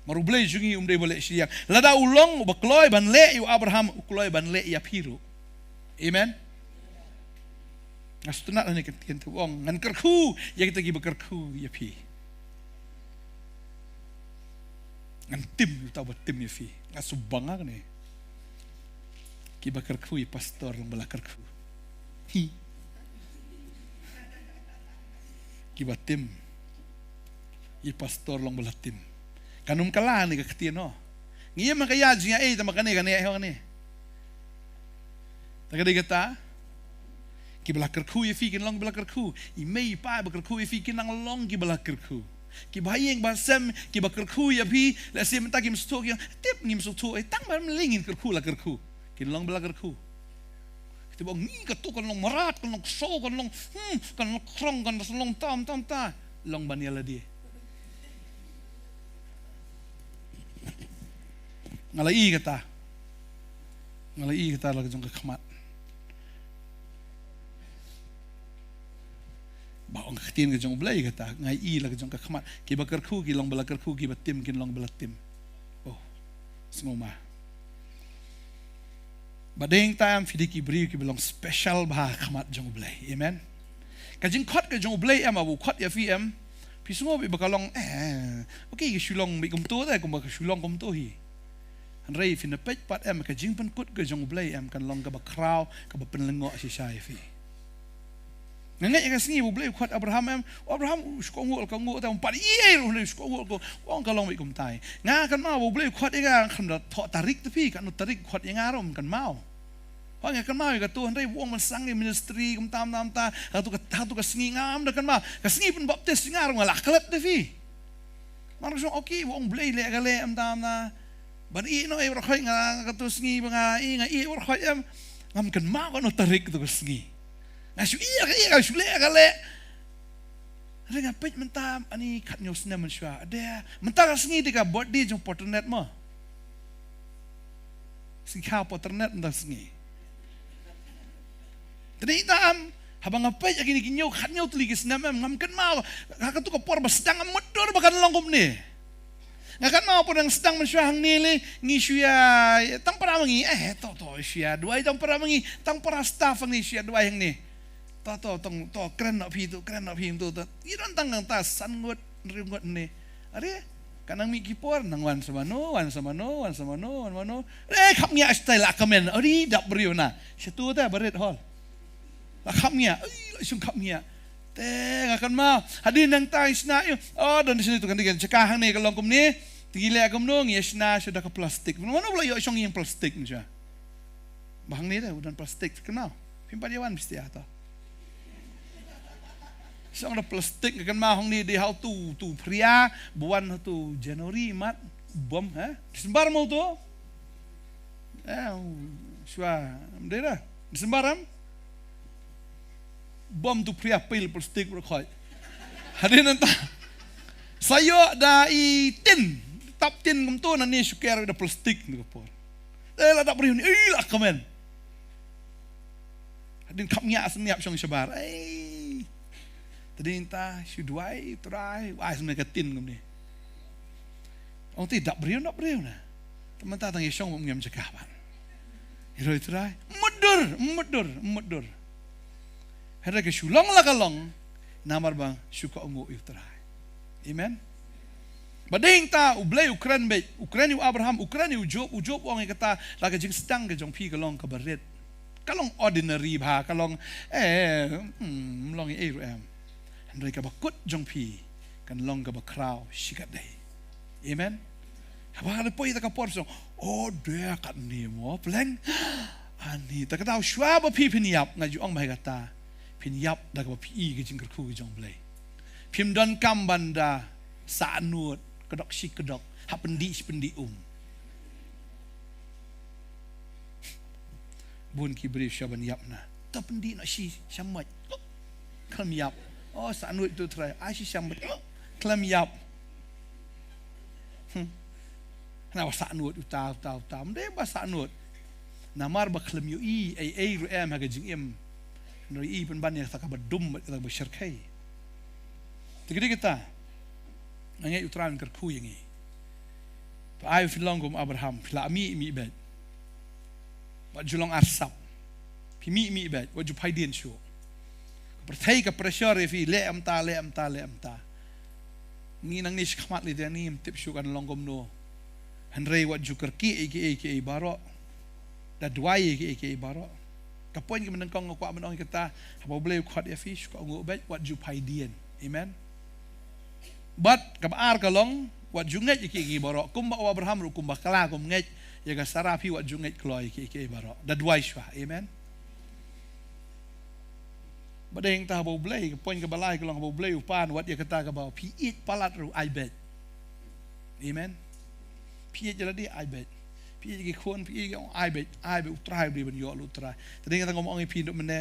Mar U Blei jong ngi um dei ba leh shiliang. Lada u long uba kloi ban leh ïa u Abraham, u kloi ban leh ïa phi ruh. Amen. Nga sngewtynnat ha kane ka ktien te u ong, ngan kyrkhu ïa kita kiba kyrkhu ïa phi. Ngan tim ïa uta uba tim ïa phi. Nga sngewbang ha kane. Kiba kyrkhu ïa pastor long ba la kyrkhu. Hi. Kiba tim ïa pastor long ba la tim. Kan ym kylla ne ka ktien, no. Ngi ïa ma ka ïa jingïaei, te ma kane kane ho kane. Ta ka dei kata. Kiba la kyrkhu ïa phi kin long ba la kyrkhu. I mei i pa ba kyrkhu ïa phi kin nang long kiba la kyrkhu. Kiba ha ïing ba sem, kiba kyrkhu ïa phi, lehse mynta kim sngewthuh ki, tip ngim sngewthuh, eh, tang ba mlei ngin kyrkhu la kyrkhu. Kin long ba la kyrkhu. Kita ba ngi katu kan long mrad, kan long kso, kan long, hmm, kan long krong, kan long tam, tam, ta. Long ban ïa lade. Nga la i kata. Nga la i kata la ka jong ka khmat. Ba ong ka ktien ka jong U Blei kata, nga i la ka jong ka khmat. Kiba kyrkhu ki long ba la kyrkhu, kiba tim kin long ba la tim. Oh, sngewma. Ba dei ta em phi dei ki briew kiba long special bha ha khmat jong U Blei. Amen. Ka jingkhot ka jong U Blei em, ba u khot ïa phi em. Phi sngew beit ba ka long, eh, okay, ka shu long beit kumto te, kumba ka shu long kumto hi. Hynrei phin da peit pat em, ka jingpynkut ka jong U Blei em, kan long kaba khraw, kaba pynlyngngoh shisha ïa phi. Nga ngeit ïa ka sngi ba U Blei u khot Abraham em, u Abraham u shu kohnguh, kohnguh, te um pat ïa u Blei u shu kohnguh, kohnguh, u ong ka long beit kumtai. Nga kynmaw ba U Blei u khot ïa nga, khlem da thoh tarik te phi, katno tarik u khot ïa nga ruh ym kynmaw. Hooid nga kynmaw ïa kato, hynrei u ong ban sdang ïa ministry kumta kumta kumta, hato ka, hato ka sngi ngam da kynmaw. Ka sngi pynbaptis ïa nga ruh nga la klet te phi. Mar ka shong, okay, u ong Blei leh ka leh, mynta mynta. Ban ïeh noh ïa u baroh khoit, nga, kato sngi ba nga ïeh, nga ïeh u baroh khoit em. Ngam kynmaw katno tarik kato ka sngi. Nga shu ïeh ka ïeh, nga shu leh ka leh. Hynrei nga peit mynta, ani khathynñiew snem mynshuwa. Ade, mynta ka sngi te ka birthday jong Patternet mo. Sngi kha Patternet mynta ka sngi. Te dei tam, haba nga peit ïa kine ki hynñiew, khathynñiew tylli ki snem em, ngam kynmaw, ha kato ka por ba sdang, ngam mutdur ba kan long kumne. Nga kynmaw ba dang sdang mynshuwa hangne lei, ngi shu ïa, tang para ma ngi, eh, to, to, shu ïa duwai tang para ma ngi, tang para staff hangne shu ïa duwai hangne. To, to, tang, to, kren noh phi to, kren noh phi to, to. Ngi don tang kata san ngut, hynriew ngut ne. Are, ka nang mih ki por, nang wan sa mano, wan sa mano, wan sa mano, wan mano. Re, khapngiah style la comment. Are, dap briew na. Sha tu te, ba rit hol. La khapngiah, ai, la shong khapngiah. Te nga kynmaw, hadien nangta ngi shna ïa. Oh, don shna tu kan dei kan jaka hangne ka long kumne. Te ngi leh kumno, ngi shna sha da ka plastik. Mano ba la ïoh shong ïing plastik ni sha. Ba hangne te, u don plastik, kynmaw. Phim pat ïa wan phi stia to. Shong da plastik, nga kynmaw hangne dei ha u tu, tu phria, ba wan ha u tu January mat, bom, ha? December mo to? Eh, shuwa, ym dei da. December em? Bom tu phria pil plastik baroh khoit. Hadien nangta. Sa ïoh da i tin. Tap tin kumto nangne shu ker da plastik ni ka por. Eh, la dap briew ni. Eh, la comment. Hadien khapngiah sniap shong shabar. Eh. Te dei nangta shu duwai, Trai, wai sniap ka tin kumne. Ong te dap briew, dap briew na. Te mynta tang ïa shong bym ngem jaka ban. Ïa roi Trai. Mutdur, mutdur, mutdur. Hynrei ka shu long la ka long, namar ba shu kohnguh ïa u Trai. Amen. Ba dei nangta u Blei u kren beit, u kren ïa u Abraham, u kren ïa u Job, u Job u ong ïa kata, la ka jingsdang ka jong phi ka long kaba rit. Ka long ordinary bha, ka long, eh, hmm, ym long ei ruh em. Hynrei kaba kut jong phi, kan long kaba khraw shikatdei. Amen. Haba ka la poi ta ka por song, oh, dei katne mo, pleng. Ani, ta ka daw shuwa ba phi phin ïap, nga ju ong ba hei kata. Phin ïap da kaba phi i ka jingkyrkhu ka jong Blei. Phim donkam ban da sah nud, ka dok shi ka dok, ha pyndih shi pyndih um. Bun ki briew sha ban ïap na. Ta pyndih noh shi shamoit. Khlem ïap. Oh, sah nud tu Trai. Ai shi shamoit. Khlem ïap. Hmm. Na ba sah nud uta, uta, uta. Ym dei ba sah nud. Namar ba khlem ïohi ei ei ruh em ha ka jingim. Hynrei i pynban ïa kata kaba dum, kata kaba shyrkhei. Te ka dei kata. Nga ngeit u Trai un kyrkhu ïa ngi. To ai phi long kum Abraham, phi la mih mih beit. Wat ju long arsap. Phi mih mih beit, wat ju phai dien shuh. Ka pyrthei ka pressure ïa phi, leh em ta, leh em ta, leh em ta. Ngi nangne shakhmat lei te ngi ym tip shuh kan long kumno. Hynrei wat ju kyrkieh ïa kiei kiei baroh. Da duwai ïa kiei kiei baroh. Ka point kaba nyngkong nga kwah ban ong ïa kata, haba U Blei u khot ïa phi, shu kohnguh beit, wat ju phai dien. Amen. Bad kaba ar ka long, wat ju ngeit ïa kiei kiei baroh. Kumba u Abraham ruh kumba kala kum ngeit, ïa ka Sarah phi wat ju ngeit kloi ïa kiei kiei baroh. Da duwai shuwa. Amen. Ba dei hangta haba U Blei, ka point kaba lai ka long haba U Blei u pan, wat ïa kata kaba phi ïeit palat ruh ai beit. Amen. Phi ïeit ïa lade ai beit. Phi ïeit ïa ki khun, phi ïeit ïa ki, ai beit, ai beit, U Trai u dei ban ïoh lut U Trai. Te dei kata ngam ong ïa phi ndu mynne.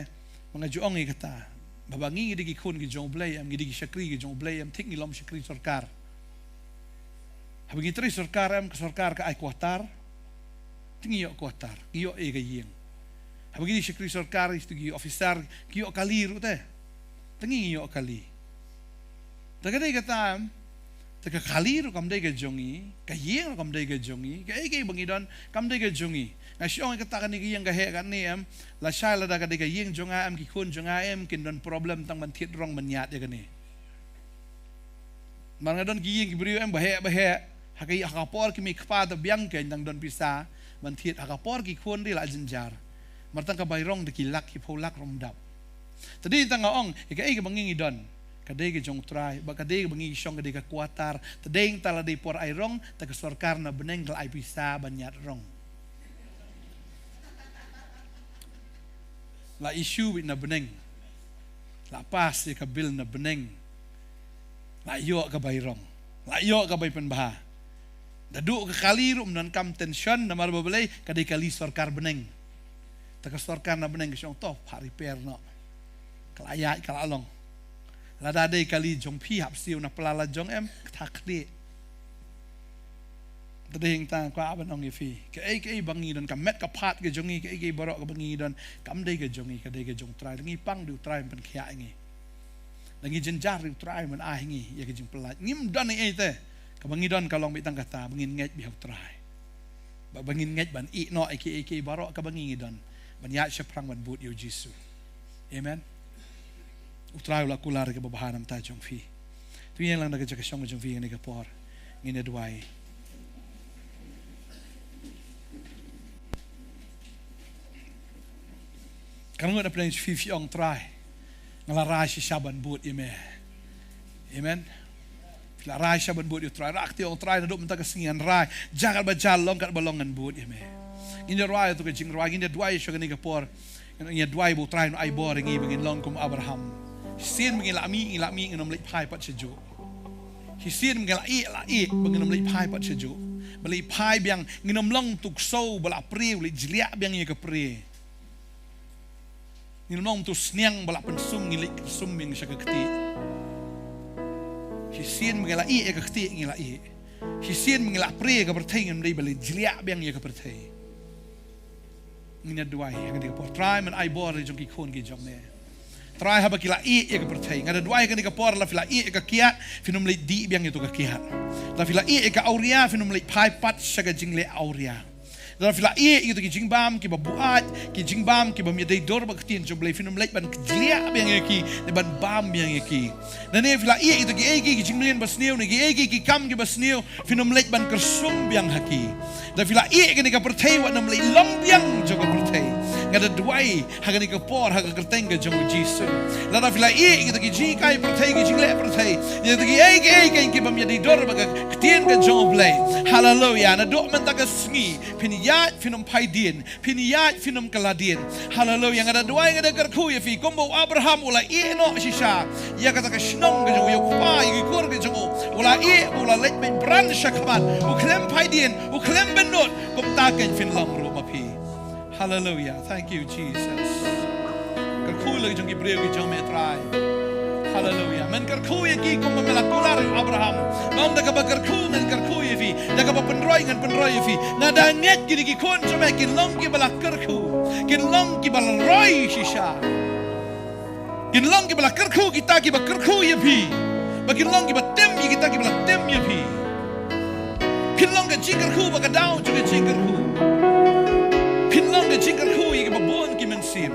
Ba nga ju ong ïa kata. Ba ba ngi ngi dei ki khun ki jong U Blei em, ngi dei ki shakri ki jong U Blei em, thik ngi lum shakri sorkar. Haba ngi trei sorkar em, ka sorkar ka ai quarter. Te ngi ïoh quarter, ngi ïoh ei ka ïing. Haba ngi dei shakri sorkar, ki officer, ki ïoh kali ruh te. Te ngi ngi ïoh kali. Te ka dei kata em, te ka kali ruh kam dei ka jong ngi, ka ïing ruh kam dei ka jong ngi, kaei kaei ba ngi don, kam dei ka jong ngi. Nga shu ong kata kane ka ïing ka heh kane em, lashai lada ka dei ka ïing jong nga em, ki khun jong nga em, kin don problem tang ban thied rong ban ïaid ïa kane. Namar nga don ki ïing ki briew em, ba heh, ba heh. Ha ka, ha ka por ki mei kpa da biang kein dang don pisa ban thied, ha ka por ki khun dei la jynjar. Mar tang ka bai rong da ki lak ki phew lak rong dap. Te dei tang nga ong, ïa kaei kaba ngi ngi don, ka dei ka jong U Trai, bad ka dei kaba ngi ngi shong ka dei ka quarter. Te dei tang la dei por ai rong, te ka sorkar na bneng ka la ai pisa ban ïaid rong. La issue beit na bneng. La pass ïa ka bill na bneng. La ïoh ka bai rong. La ïoh ka bai pynbha. Da duh ka kali ruh ym donkam tension namar ba balei ka dei kali sorkar bneng. Te ka sorkar na bneng ka shong to, phah repair noh. Ka la ïaid ka la long. Lada dei kali jong phi hap siew na pla la jong em, ka tha khlieh. Te dei hangta kwah ban ong ïa phi, kaei kaei ba ngi don, ka met ka phad ka jong ngi, kaei kaei baroh kaba ngi don, kam dei ka jong ngi, ka dei ka jong U Trai. Da ngi pang dei U Trai ban pynkhiah ïa ngi. Da ngi jynjar dei U Trai ban ai ïa ngi ïa ka jingpyllait. Ngim don ei ei te. Kaba ngi don ka long beit tang kata, ba ngin ngeit beit ha U Trai. Ba, ba ngin ngeit ban ïeh noh ïa kiei kiei baroh kaba ngi ngi don, ban ïaid shaphrang ban bud ïa U Jisu. Amen. U Trai u la kular ïa kaba bha na bynta jong phi. To ïeng lang da ka jaka shong ka jong phi ha kane ka por. Ngin ïa duwai. Kan ngut na pdeng phi phi ong, Trai, nga la rai shisha ban bud ïa me. Amen. Phi la rai shisha ban bud ïa U Trai. Rah kti, ong, Trai, naduh mynta ka sngi ngan rai. Jia katba jia, long katba long, ngan bud ïa me. Ngin ïa rwai ïa tu ka jingrwai, ngin ïa duwai sha kane ka por. Ngin ïa duwai ba U Trai un ai bor ïa ngi ba ngin long kum Abraham. Shisien ba ngi la mih, ngi la mih, ngin ym leit phai pat shajuh. Shisien ba ngi la ïeh, la ïeh, ba ngin ym leit phai pat shajuh. Ba leit phai biang, ngin ym long tu ksew ba la prie, u leit jliah biang ïa ka prie. Ngin ym long tu sniang ba la pynsum, ngin leit kyrsum biang sha ka ktieh. Shisien ba ngi la ïeh ïa ka ktieh, ngi la ïeh. Shisien ba ngi la prie ïa ka pyrthei, ngin ym dei ba leit jliah biang ïa ka pyrthei. Ngin ïa duwai ha kane ka por. Trai, men ai bor ïa jong ki khun ki jong me. Trai, haba ki la ïeh ïa ka pyrthei, nga da duwai ha kane ka por, la phi la ïeh ïa ka kiad, phin ym leit dih biang ïa tu ka kiad. La phi la ïeh ïa ka awria, phin ym leit phai pat sha ka jingleh awria. La phi la ïeh ïa tu ki jingbam kiba buaid, ki jingbam kiba ym ïadei dur bad ka ktien jong U Blei, phin ym leit ban jliah biang ïa ki, ne ban bam biang ïa ki. Lane phi la ïeh ïa tu kiei kiei ki jingmlien basniew, ne kiei kiei ki kam kiba sniew, phin ym leit ban kyrsum biang ha ki. Da phi la ïeh ïa kane ka pyrthei, wat nym leit long biang jong ka pyrthei. Nga da duwai ha kane ka por ha ka kyrteng ka jong U Jisu. Lada phi la ïeh ïa tu ki jinghikai pyrthei, ki jingleh pyrthei, ïa tu kiei kiei kiba ym ïadei dur bad ka ktien ka jong U Blei, haleluya, naduh mynta ka sngi phin ïaid, phin ym phai dien. Phin ïaid, phin ym kylla dien. Haleluya. Nga da duwai, nga da kyrkhu ïa phi kumba u Abraham u la ïeh noh shisha ïa kata ka shnong ka jong u, ïa u kpa, ïa ki kur ka jong u. U la ïeh, u la leit beit bran sha khmat. U khlem phai dien, u khlem bynnud. Kumta kein phin long ruh ma phi. Haleluya. Thank you, Jesus. Kyrkhu ïa la ki jong ki briew ki jong me, Trai. Haleluya. Men kyrkhu ïa ki kumba me la kular ïa u Abraham. Ba ong, da kaba kyrkhu ngan kyrkhu ïa phi, da kaba pynroi ngan pynroi ïa phi. Nga da ngeit kine ki khun jong me kin long kiba la kyrkhu, kin long kiba la roi shisha. Kin long kiba la kyrkhu kita kiba kyrkhu ïa phi, bad kin long kiba tim ïa kita kiba la tim ïa phi. Phin long ka jingkyrkhu bad ka daw jong ka jingkyrkhu. Phin long ka jingkyrkhu ïa kiba bun ki mynsiem.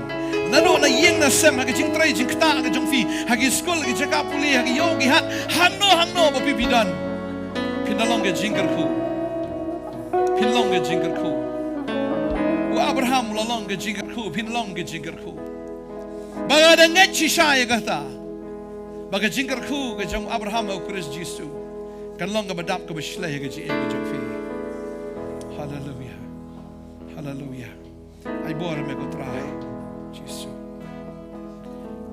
Naduh na ïing na sem, ha ka jingtrei jingktah ka jong phi, ha ki skul, ha ki jaka pule, ha ki ïew ki hat, hangno hangno ba phi phi don, phin da long ka jingkyrkhu. Phin long ka jingkyrkhu. U Abraham u la long ka jingkyrkhu, phin long ka jingkyrkhu. Ba nga da ngeit shisha ïa kata, ba ka jingkyrkhu ka jong u Abraham ha u Khrist Jisu kan long kaba dap kaba shlei ha ka jingim ka jong phi. Haleluya. Haleluya. Ai bor me ko Trai Jisu.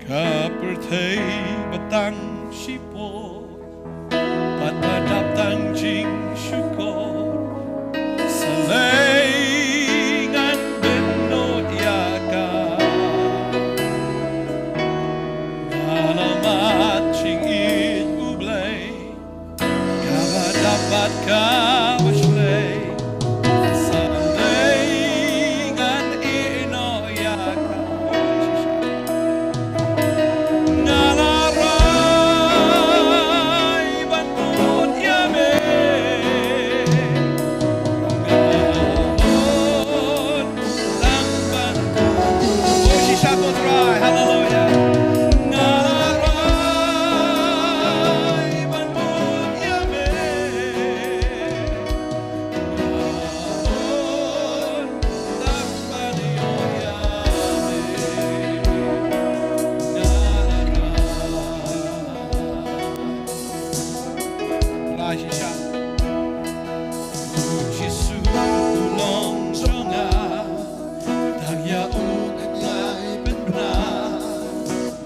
Ka pyrthei ba tang shipor, pat ba dap tang jingshukor, sa lei ngan bynnud ïa ka. Nga la mad jingïeit U Blei, kaba dap bad kaba shlei, sa lei ngan ïeh noh ïa ka. Nga la rai ban bud ïa me.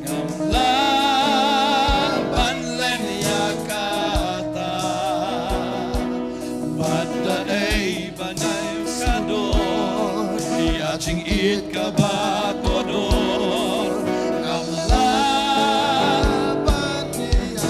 Ngam lah ban len ïa kata, bad da ei ban ai ka dor ïa jingïeit kaba kordor. Ngam lah ban ïa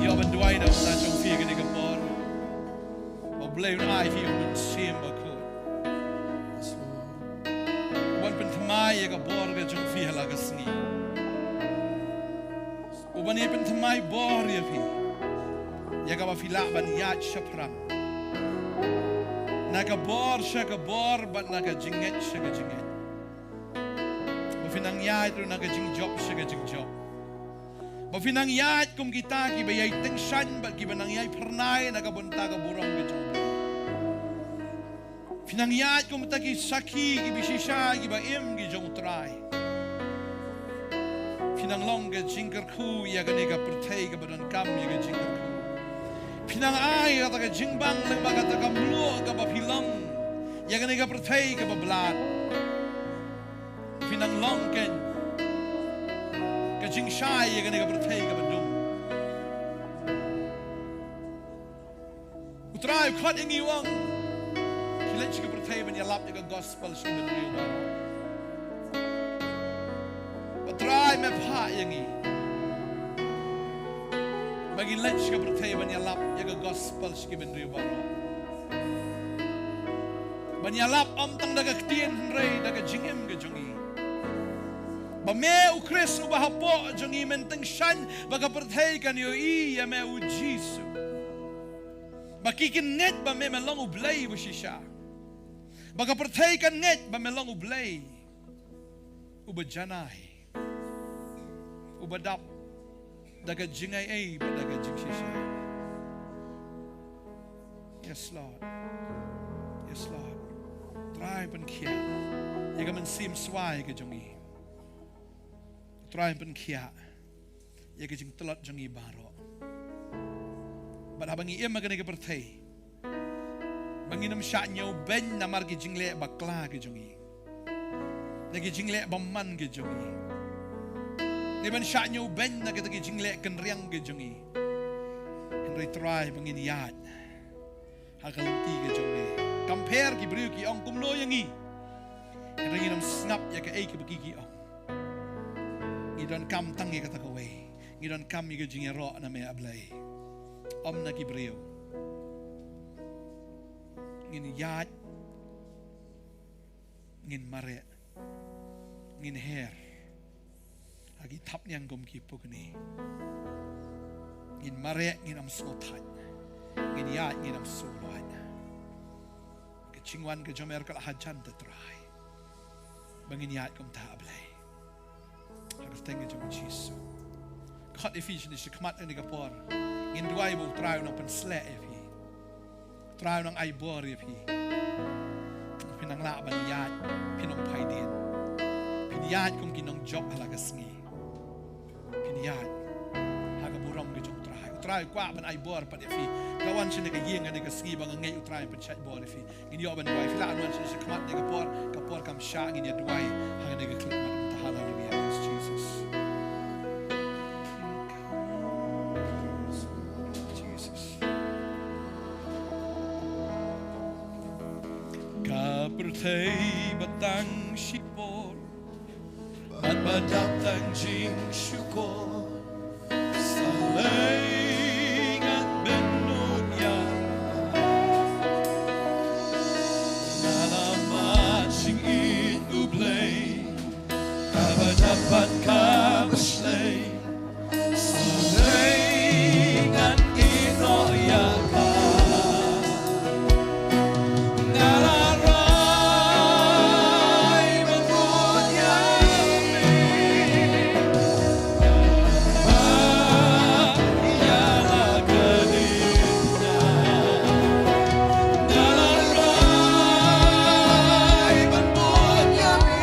Ïa ban duwai na bynta jong phi kane ka por. Ba U Blei un ai phi U Mynsiem Bakhuid. U ban pynthymmai ïa ka bor ka jong phi ha la ka sngi. U ban ïa pynthymmai bor ïa phi, ïa kaba phi lah ban ïaid shaphrang, na ka bor sha ka bor bad na ka jingngeit sha ka jingngeit. Ba phi nang ïaid ruh na ka jingjop sha ka jingjop. Ba phi nang ïaid kum kita kiba ïai tyngshaiñ bad kiba nang ïai phyrnai na ka bynta ka burom ka jong U Blei. Phi nang ïaid kum kita ki sakhi kiba shisha kiba im ki jong U Trai. Phi nang long ka jingkyrkhu ïa kane ka pyrthei kaba donkam ïa ka jingkyrkhu. Phi nang ai kata ka jingbang lyngba kata ka mluh kaba phi long ïa kane ka pyrthei kaba blad. Phi nang long kein ka jingshai ïa kane ka pyrthei kaba dum. U Trai u khot ïa ngi u ong, khie leit sha ka pyrthei ban ïalap ïa ka gospel sha ki bynriew baroh. Ba Trai me phah ïa ngi ba ngin leit sha ka pyrthei ban ïalap ïa ka gospel sha ki bynriew baroh. Ban ïalap ym tang da ka ktien hynrei da ka jingim ka jong ngi. Ba me U Khrist uba hapoh jong ngi, men tyngshaiñ ba ka pyrthei kan ïohi ïa me U Jisu. Ba ki kin ngeit ba me, me long U Blei uba shisha. Ba ka pyrthei kan ngeit ba me long U Blei uba janai, uba dap da ka jingai ei bad da ka jingshisha. Yes, Lord. Yes, Lord. Trai pynkhiah ïa ka mynsiem swai ka jong ngi. Trai pynkhiah ïa ka jingtlot jong ngi baroh. Bad haba ngi im ha kane ka pyrthei, ba ngin ym shah ñiewbeiñ namar ki jingleh bakla ki jong ngi, na ki jingleh bymman ki jong ngi, ne ban shah ñiewbeiñ na kita ki jingleh kynriang ki jong ngi. Hynrei Trai, ba ngin ïaid ha ka lynti ka jong me. Kam pher ki briew ki ong kumno ïa ngi, hynrei ngin ym sngap ïa kaei kaba ki ki ong. Ngi donkam tang ïa kata kawei, ngi donkam ïa ka jingïaroh na me, A Blei, ym na ki briew. Ngin ïaid, ngin mareh, ngin her ha ki thapniang kum ki pukni. Ngin mareh, ngin ym sngewthait, ngin ïaid, ngin ym sngewlait. Ka jingwan ka jong me ka la hajan, te Trai, ba ngin ïaid kumta, A Blei. Ha ka kyrteng ka jong U Jisu. Khot ïa phi shane shakhmat ha kane ka por. Ngin duwai ba U Trai un nang pynsleh ïa phi. U Trai un nang ai bor ïa phi. Phin nang lah ban ïaid, phin ym phai dien. Phin ïaid kum ki nongjop ha la ka sngi. Phin ïaid ha ka burom ka jong U Trai. U Trai u kwah ban ai bor pat ïa phi. Nga wan shane ka ïing ha kane ka sngi ba nga ngeit U Trai un pynshait bor ïa phi. Ngin ïoh ban duwai. Phi lah ban wan shane shakhmat ha kane ka por, ka por kam shah, ngin ïa duwai ha kane ka khyllipmat. Haleluia, yes Jesus. Tei ba tang shipor, bad ba dap tang jingshukor. Sa lei ngan bynnud ïa nga. Nga la mad jingïeit U Blei, kaba dap bad kaba shlei. Sa lei ngan ïehnoh ïa ka. Nga la rai ban bud ïa me. Ba ïa la ka dei. Nga la rai ban bud ïa me.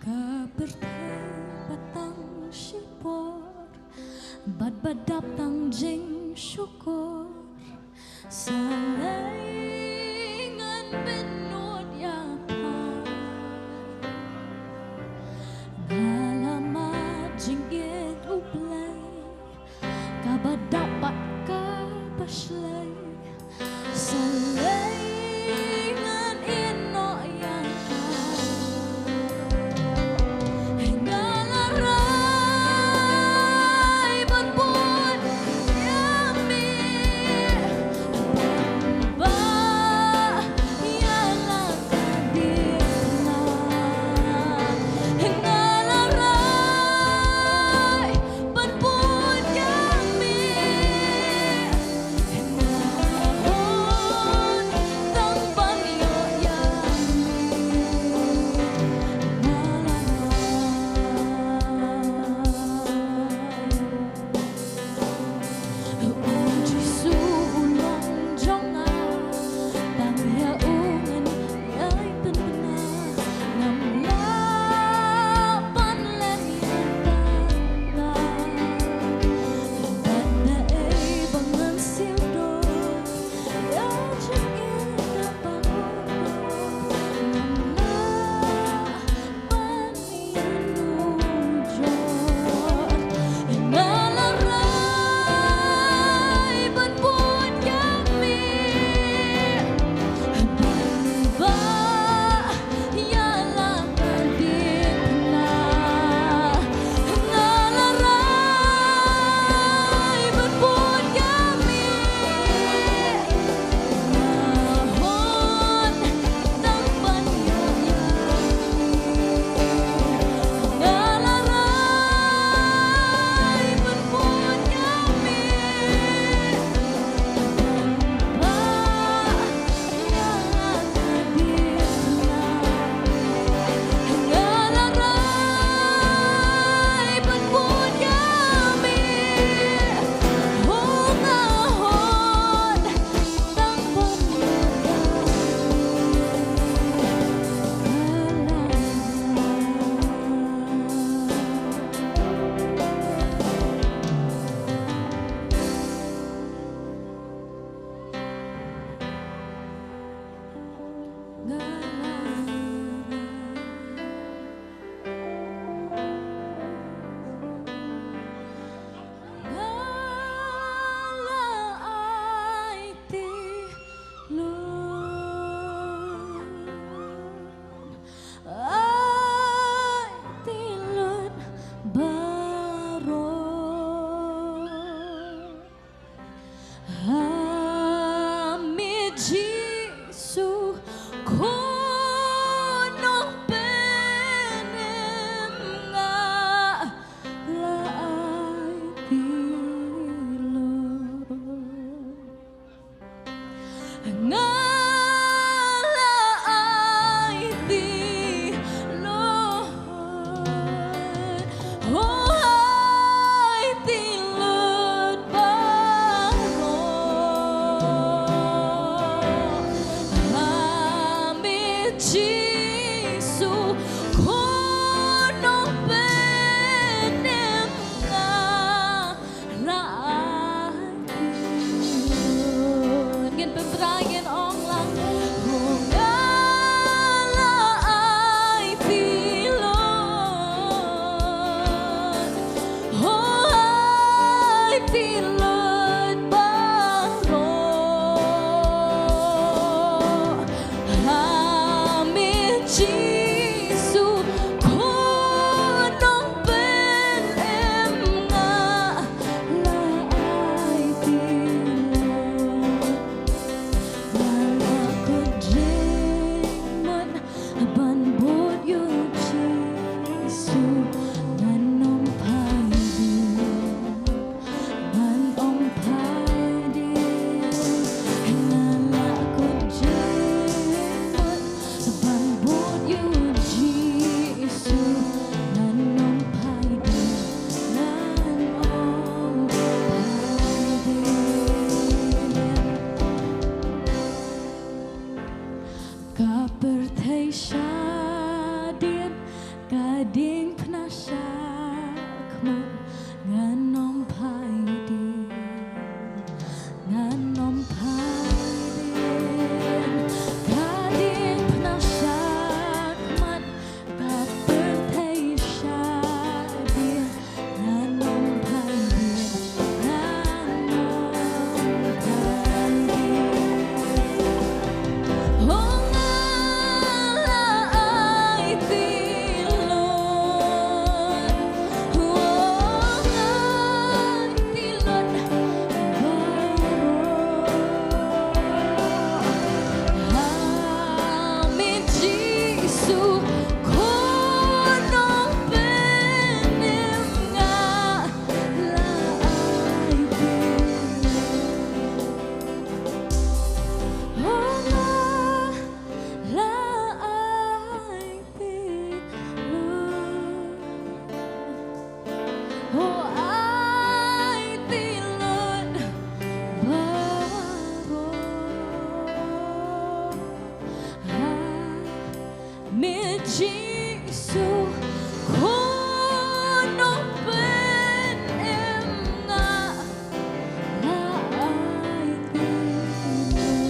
Ka pyrthei ba tang shipor, bad ba dap tang jingshukor. Sa lei ngan bynnud ïa ka. Nga la mad jingïeit U Blei, kaba dap bad kaba shlei. Sa lei ngan ïehnoh ïa ka. Nga la rai ban bud ïa me. Ba Shadien ka diengphna shakhmat, ngan ym phai dien, ngan ym phai dien. Ka diengphna shakhmat, ka pynthei shadien, ngan ym phai dien, ngan ym phai dien. Ho nga la aiti lut, ho nga aiti lut baroh ha me Jisu, ko Nongpynim, nga la aiti lut. Ho nga la aiti lut, ho aiti lut baroh ha me Jisu, ko Nongpynim, nga la aiti lut.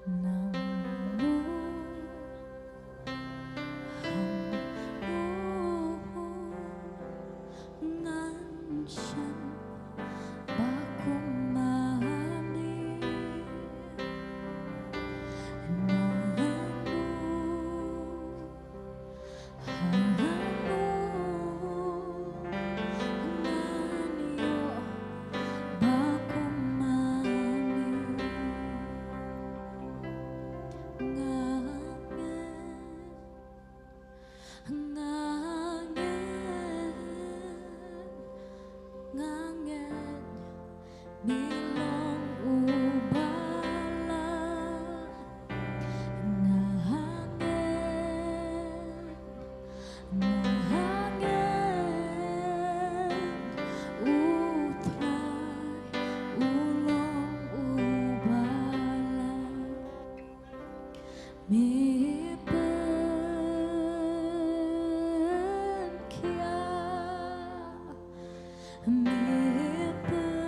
Nangno hangno ngan shim ba kum ma me? Nangno hangno ngan ïoh ba kum ma me? Nga ngeit, nga ngeit, nga ngeit me long uba lah. Nga ngeit, nga ngeit, U Trai u long uba lah. Me pynkhia, me pynlait,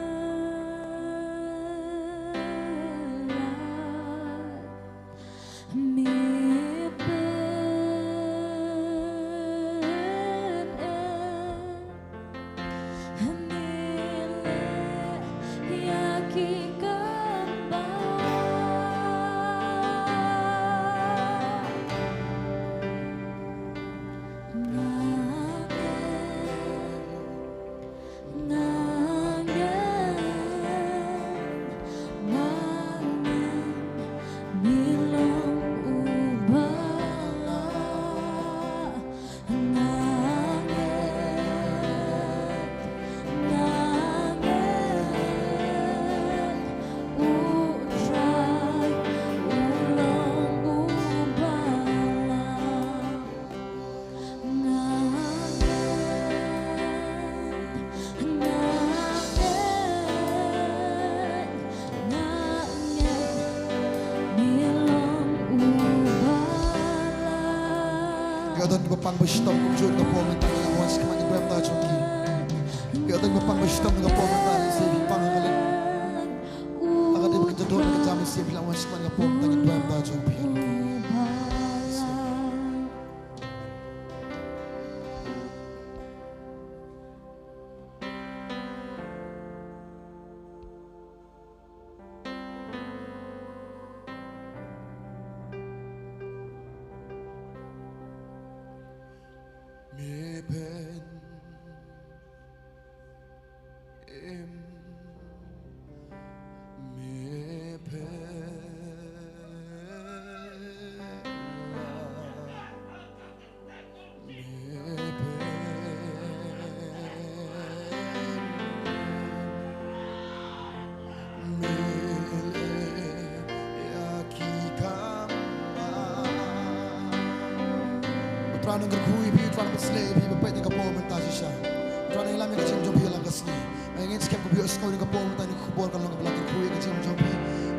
me pyn Ngi leh ïa ki kam ba nga ngeit, nga ngeit, nga ngeit me long uba lah. Nga ngeit, nga ngeit, U Trai u long uba lah. Nga ngeit, nga ngeit, nga ngeit me long uba lah. Ïoh don kiba pang ba shitom kumjuh ka por mynta, ngi la wan sha khmat ïa ki briew mynta jong ki. Ïoh don kiba pang ba shitom ka por mynta, lehse phi pang ha ka lynti. Ha ka dei ba ka jingdoh ka jam, lehse phi la wan sha khmat ka por mynta, ki briew mynta jong phi. Me pyn im, me pyn la. U Trai un kyrkhu ïa phi, U Trai un pynshlur ïa phi, ba peit ïa ka por mynta shisha. U Trai un ïalam ïa ka jingim jong phi ïa la ka sngi. Nga ngeit skhem ba phi ïohsngew ïa ka por mynta, ïa ka khubor ka long kaba la kyrkhu ïa ka jingim jong phi.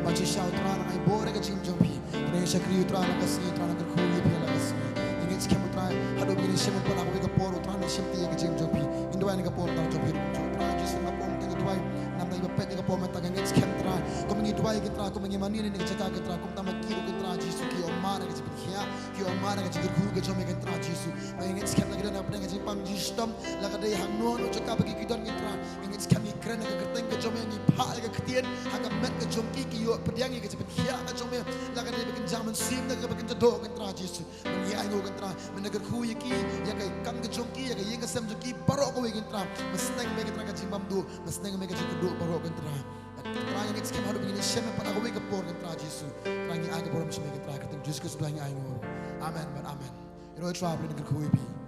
Bad shisha U Trai un ai bor ïa ka jingim jong phi. Nga shakri U Trai la ka sngi, U Trai un kyrkhu ïa phi la ka sngi. Nga ngeit skhem U Trai, haduh ba ngin ïa shim pat ha kawei ka por, U Trai un shim ïa ka jingim jong phi. Ngin duwai ïa ka por ka jong phi, U Trai Jisu, ka por mynta ngi duwai. Namar ba peit ïa ka por mynta, nga ngeit skhem Trai, kumba ngi duwai ïa ki Trai, kumba ngi mane ïa kane ka jaka ki Trai, kumta ma ki ruh ki Trai Jisu, ki ïoh mad ïa ka jingpynkhiah, ki ïoh mad ïa ka jingkyrkhu ka jong me ki Trai Jisu. Nga ngeit skhem la ki don hapdeng ka jingpang jingshitom, la ka dei hangno hangno jaka ba ki don ki Trai. Nga ngeit skhem ngi kren ha ka kyrteng ka jong me, ngi phah ïa ka ktien ha ka met ka jong ki, ki ïoh pdiang ïa ka jingpynkhiah ka jong me, la ka dei ba kin jam mynsiem, la ka dei ba kin jadok ki Trai Jisu. Me ngi ainguh ki Trai, me kyrkhu ïa ki, ïa ka kam ka jong ki, ïa ka ïing ka sem jong ki, baroh kawei ki Trai. Me sneng me ki Trai ka jingbymduh, me sneng me ka jingkyrduh baroh ki Trai. Trai ngi ngeit skhem haduh ba ngin ïa shem pat ha kawei ka por ki Trai Jisu. Trai ngi ai ka burom sha me ki Trai, ha ka kyrteng Jisu Khrist Trai ngi ainguh. Amen, amen, amen. Ïa u Trai ba la kyrkhu ïa phi.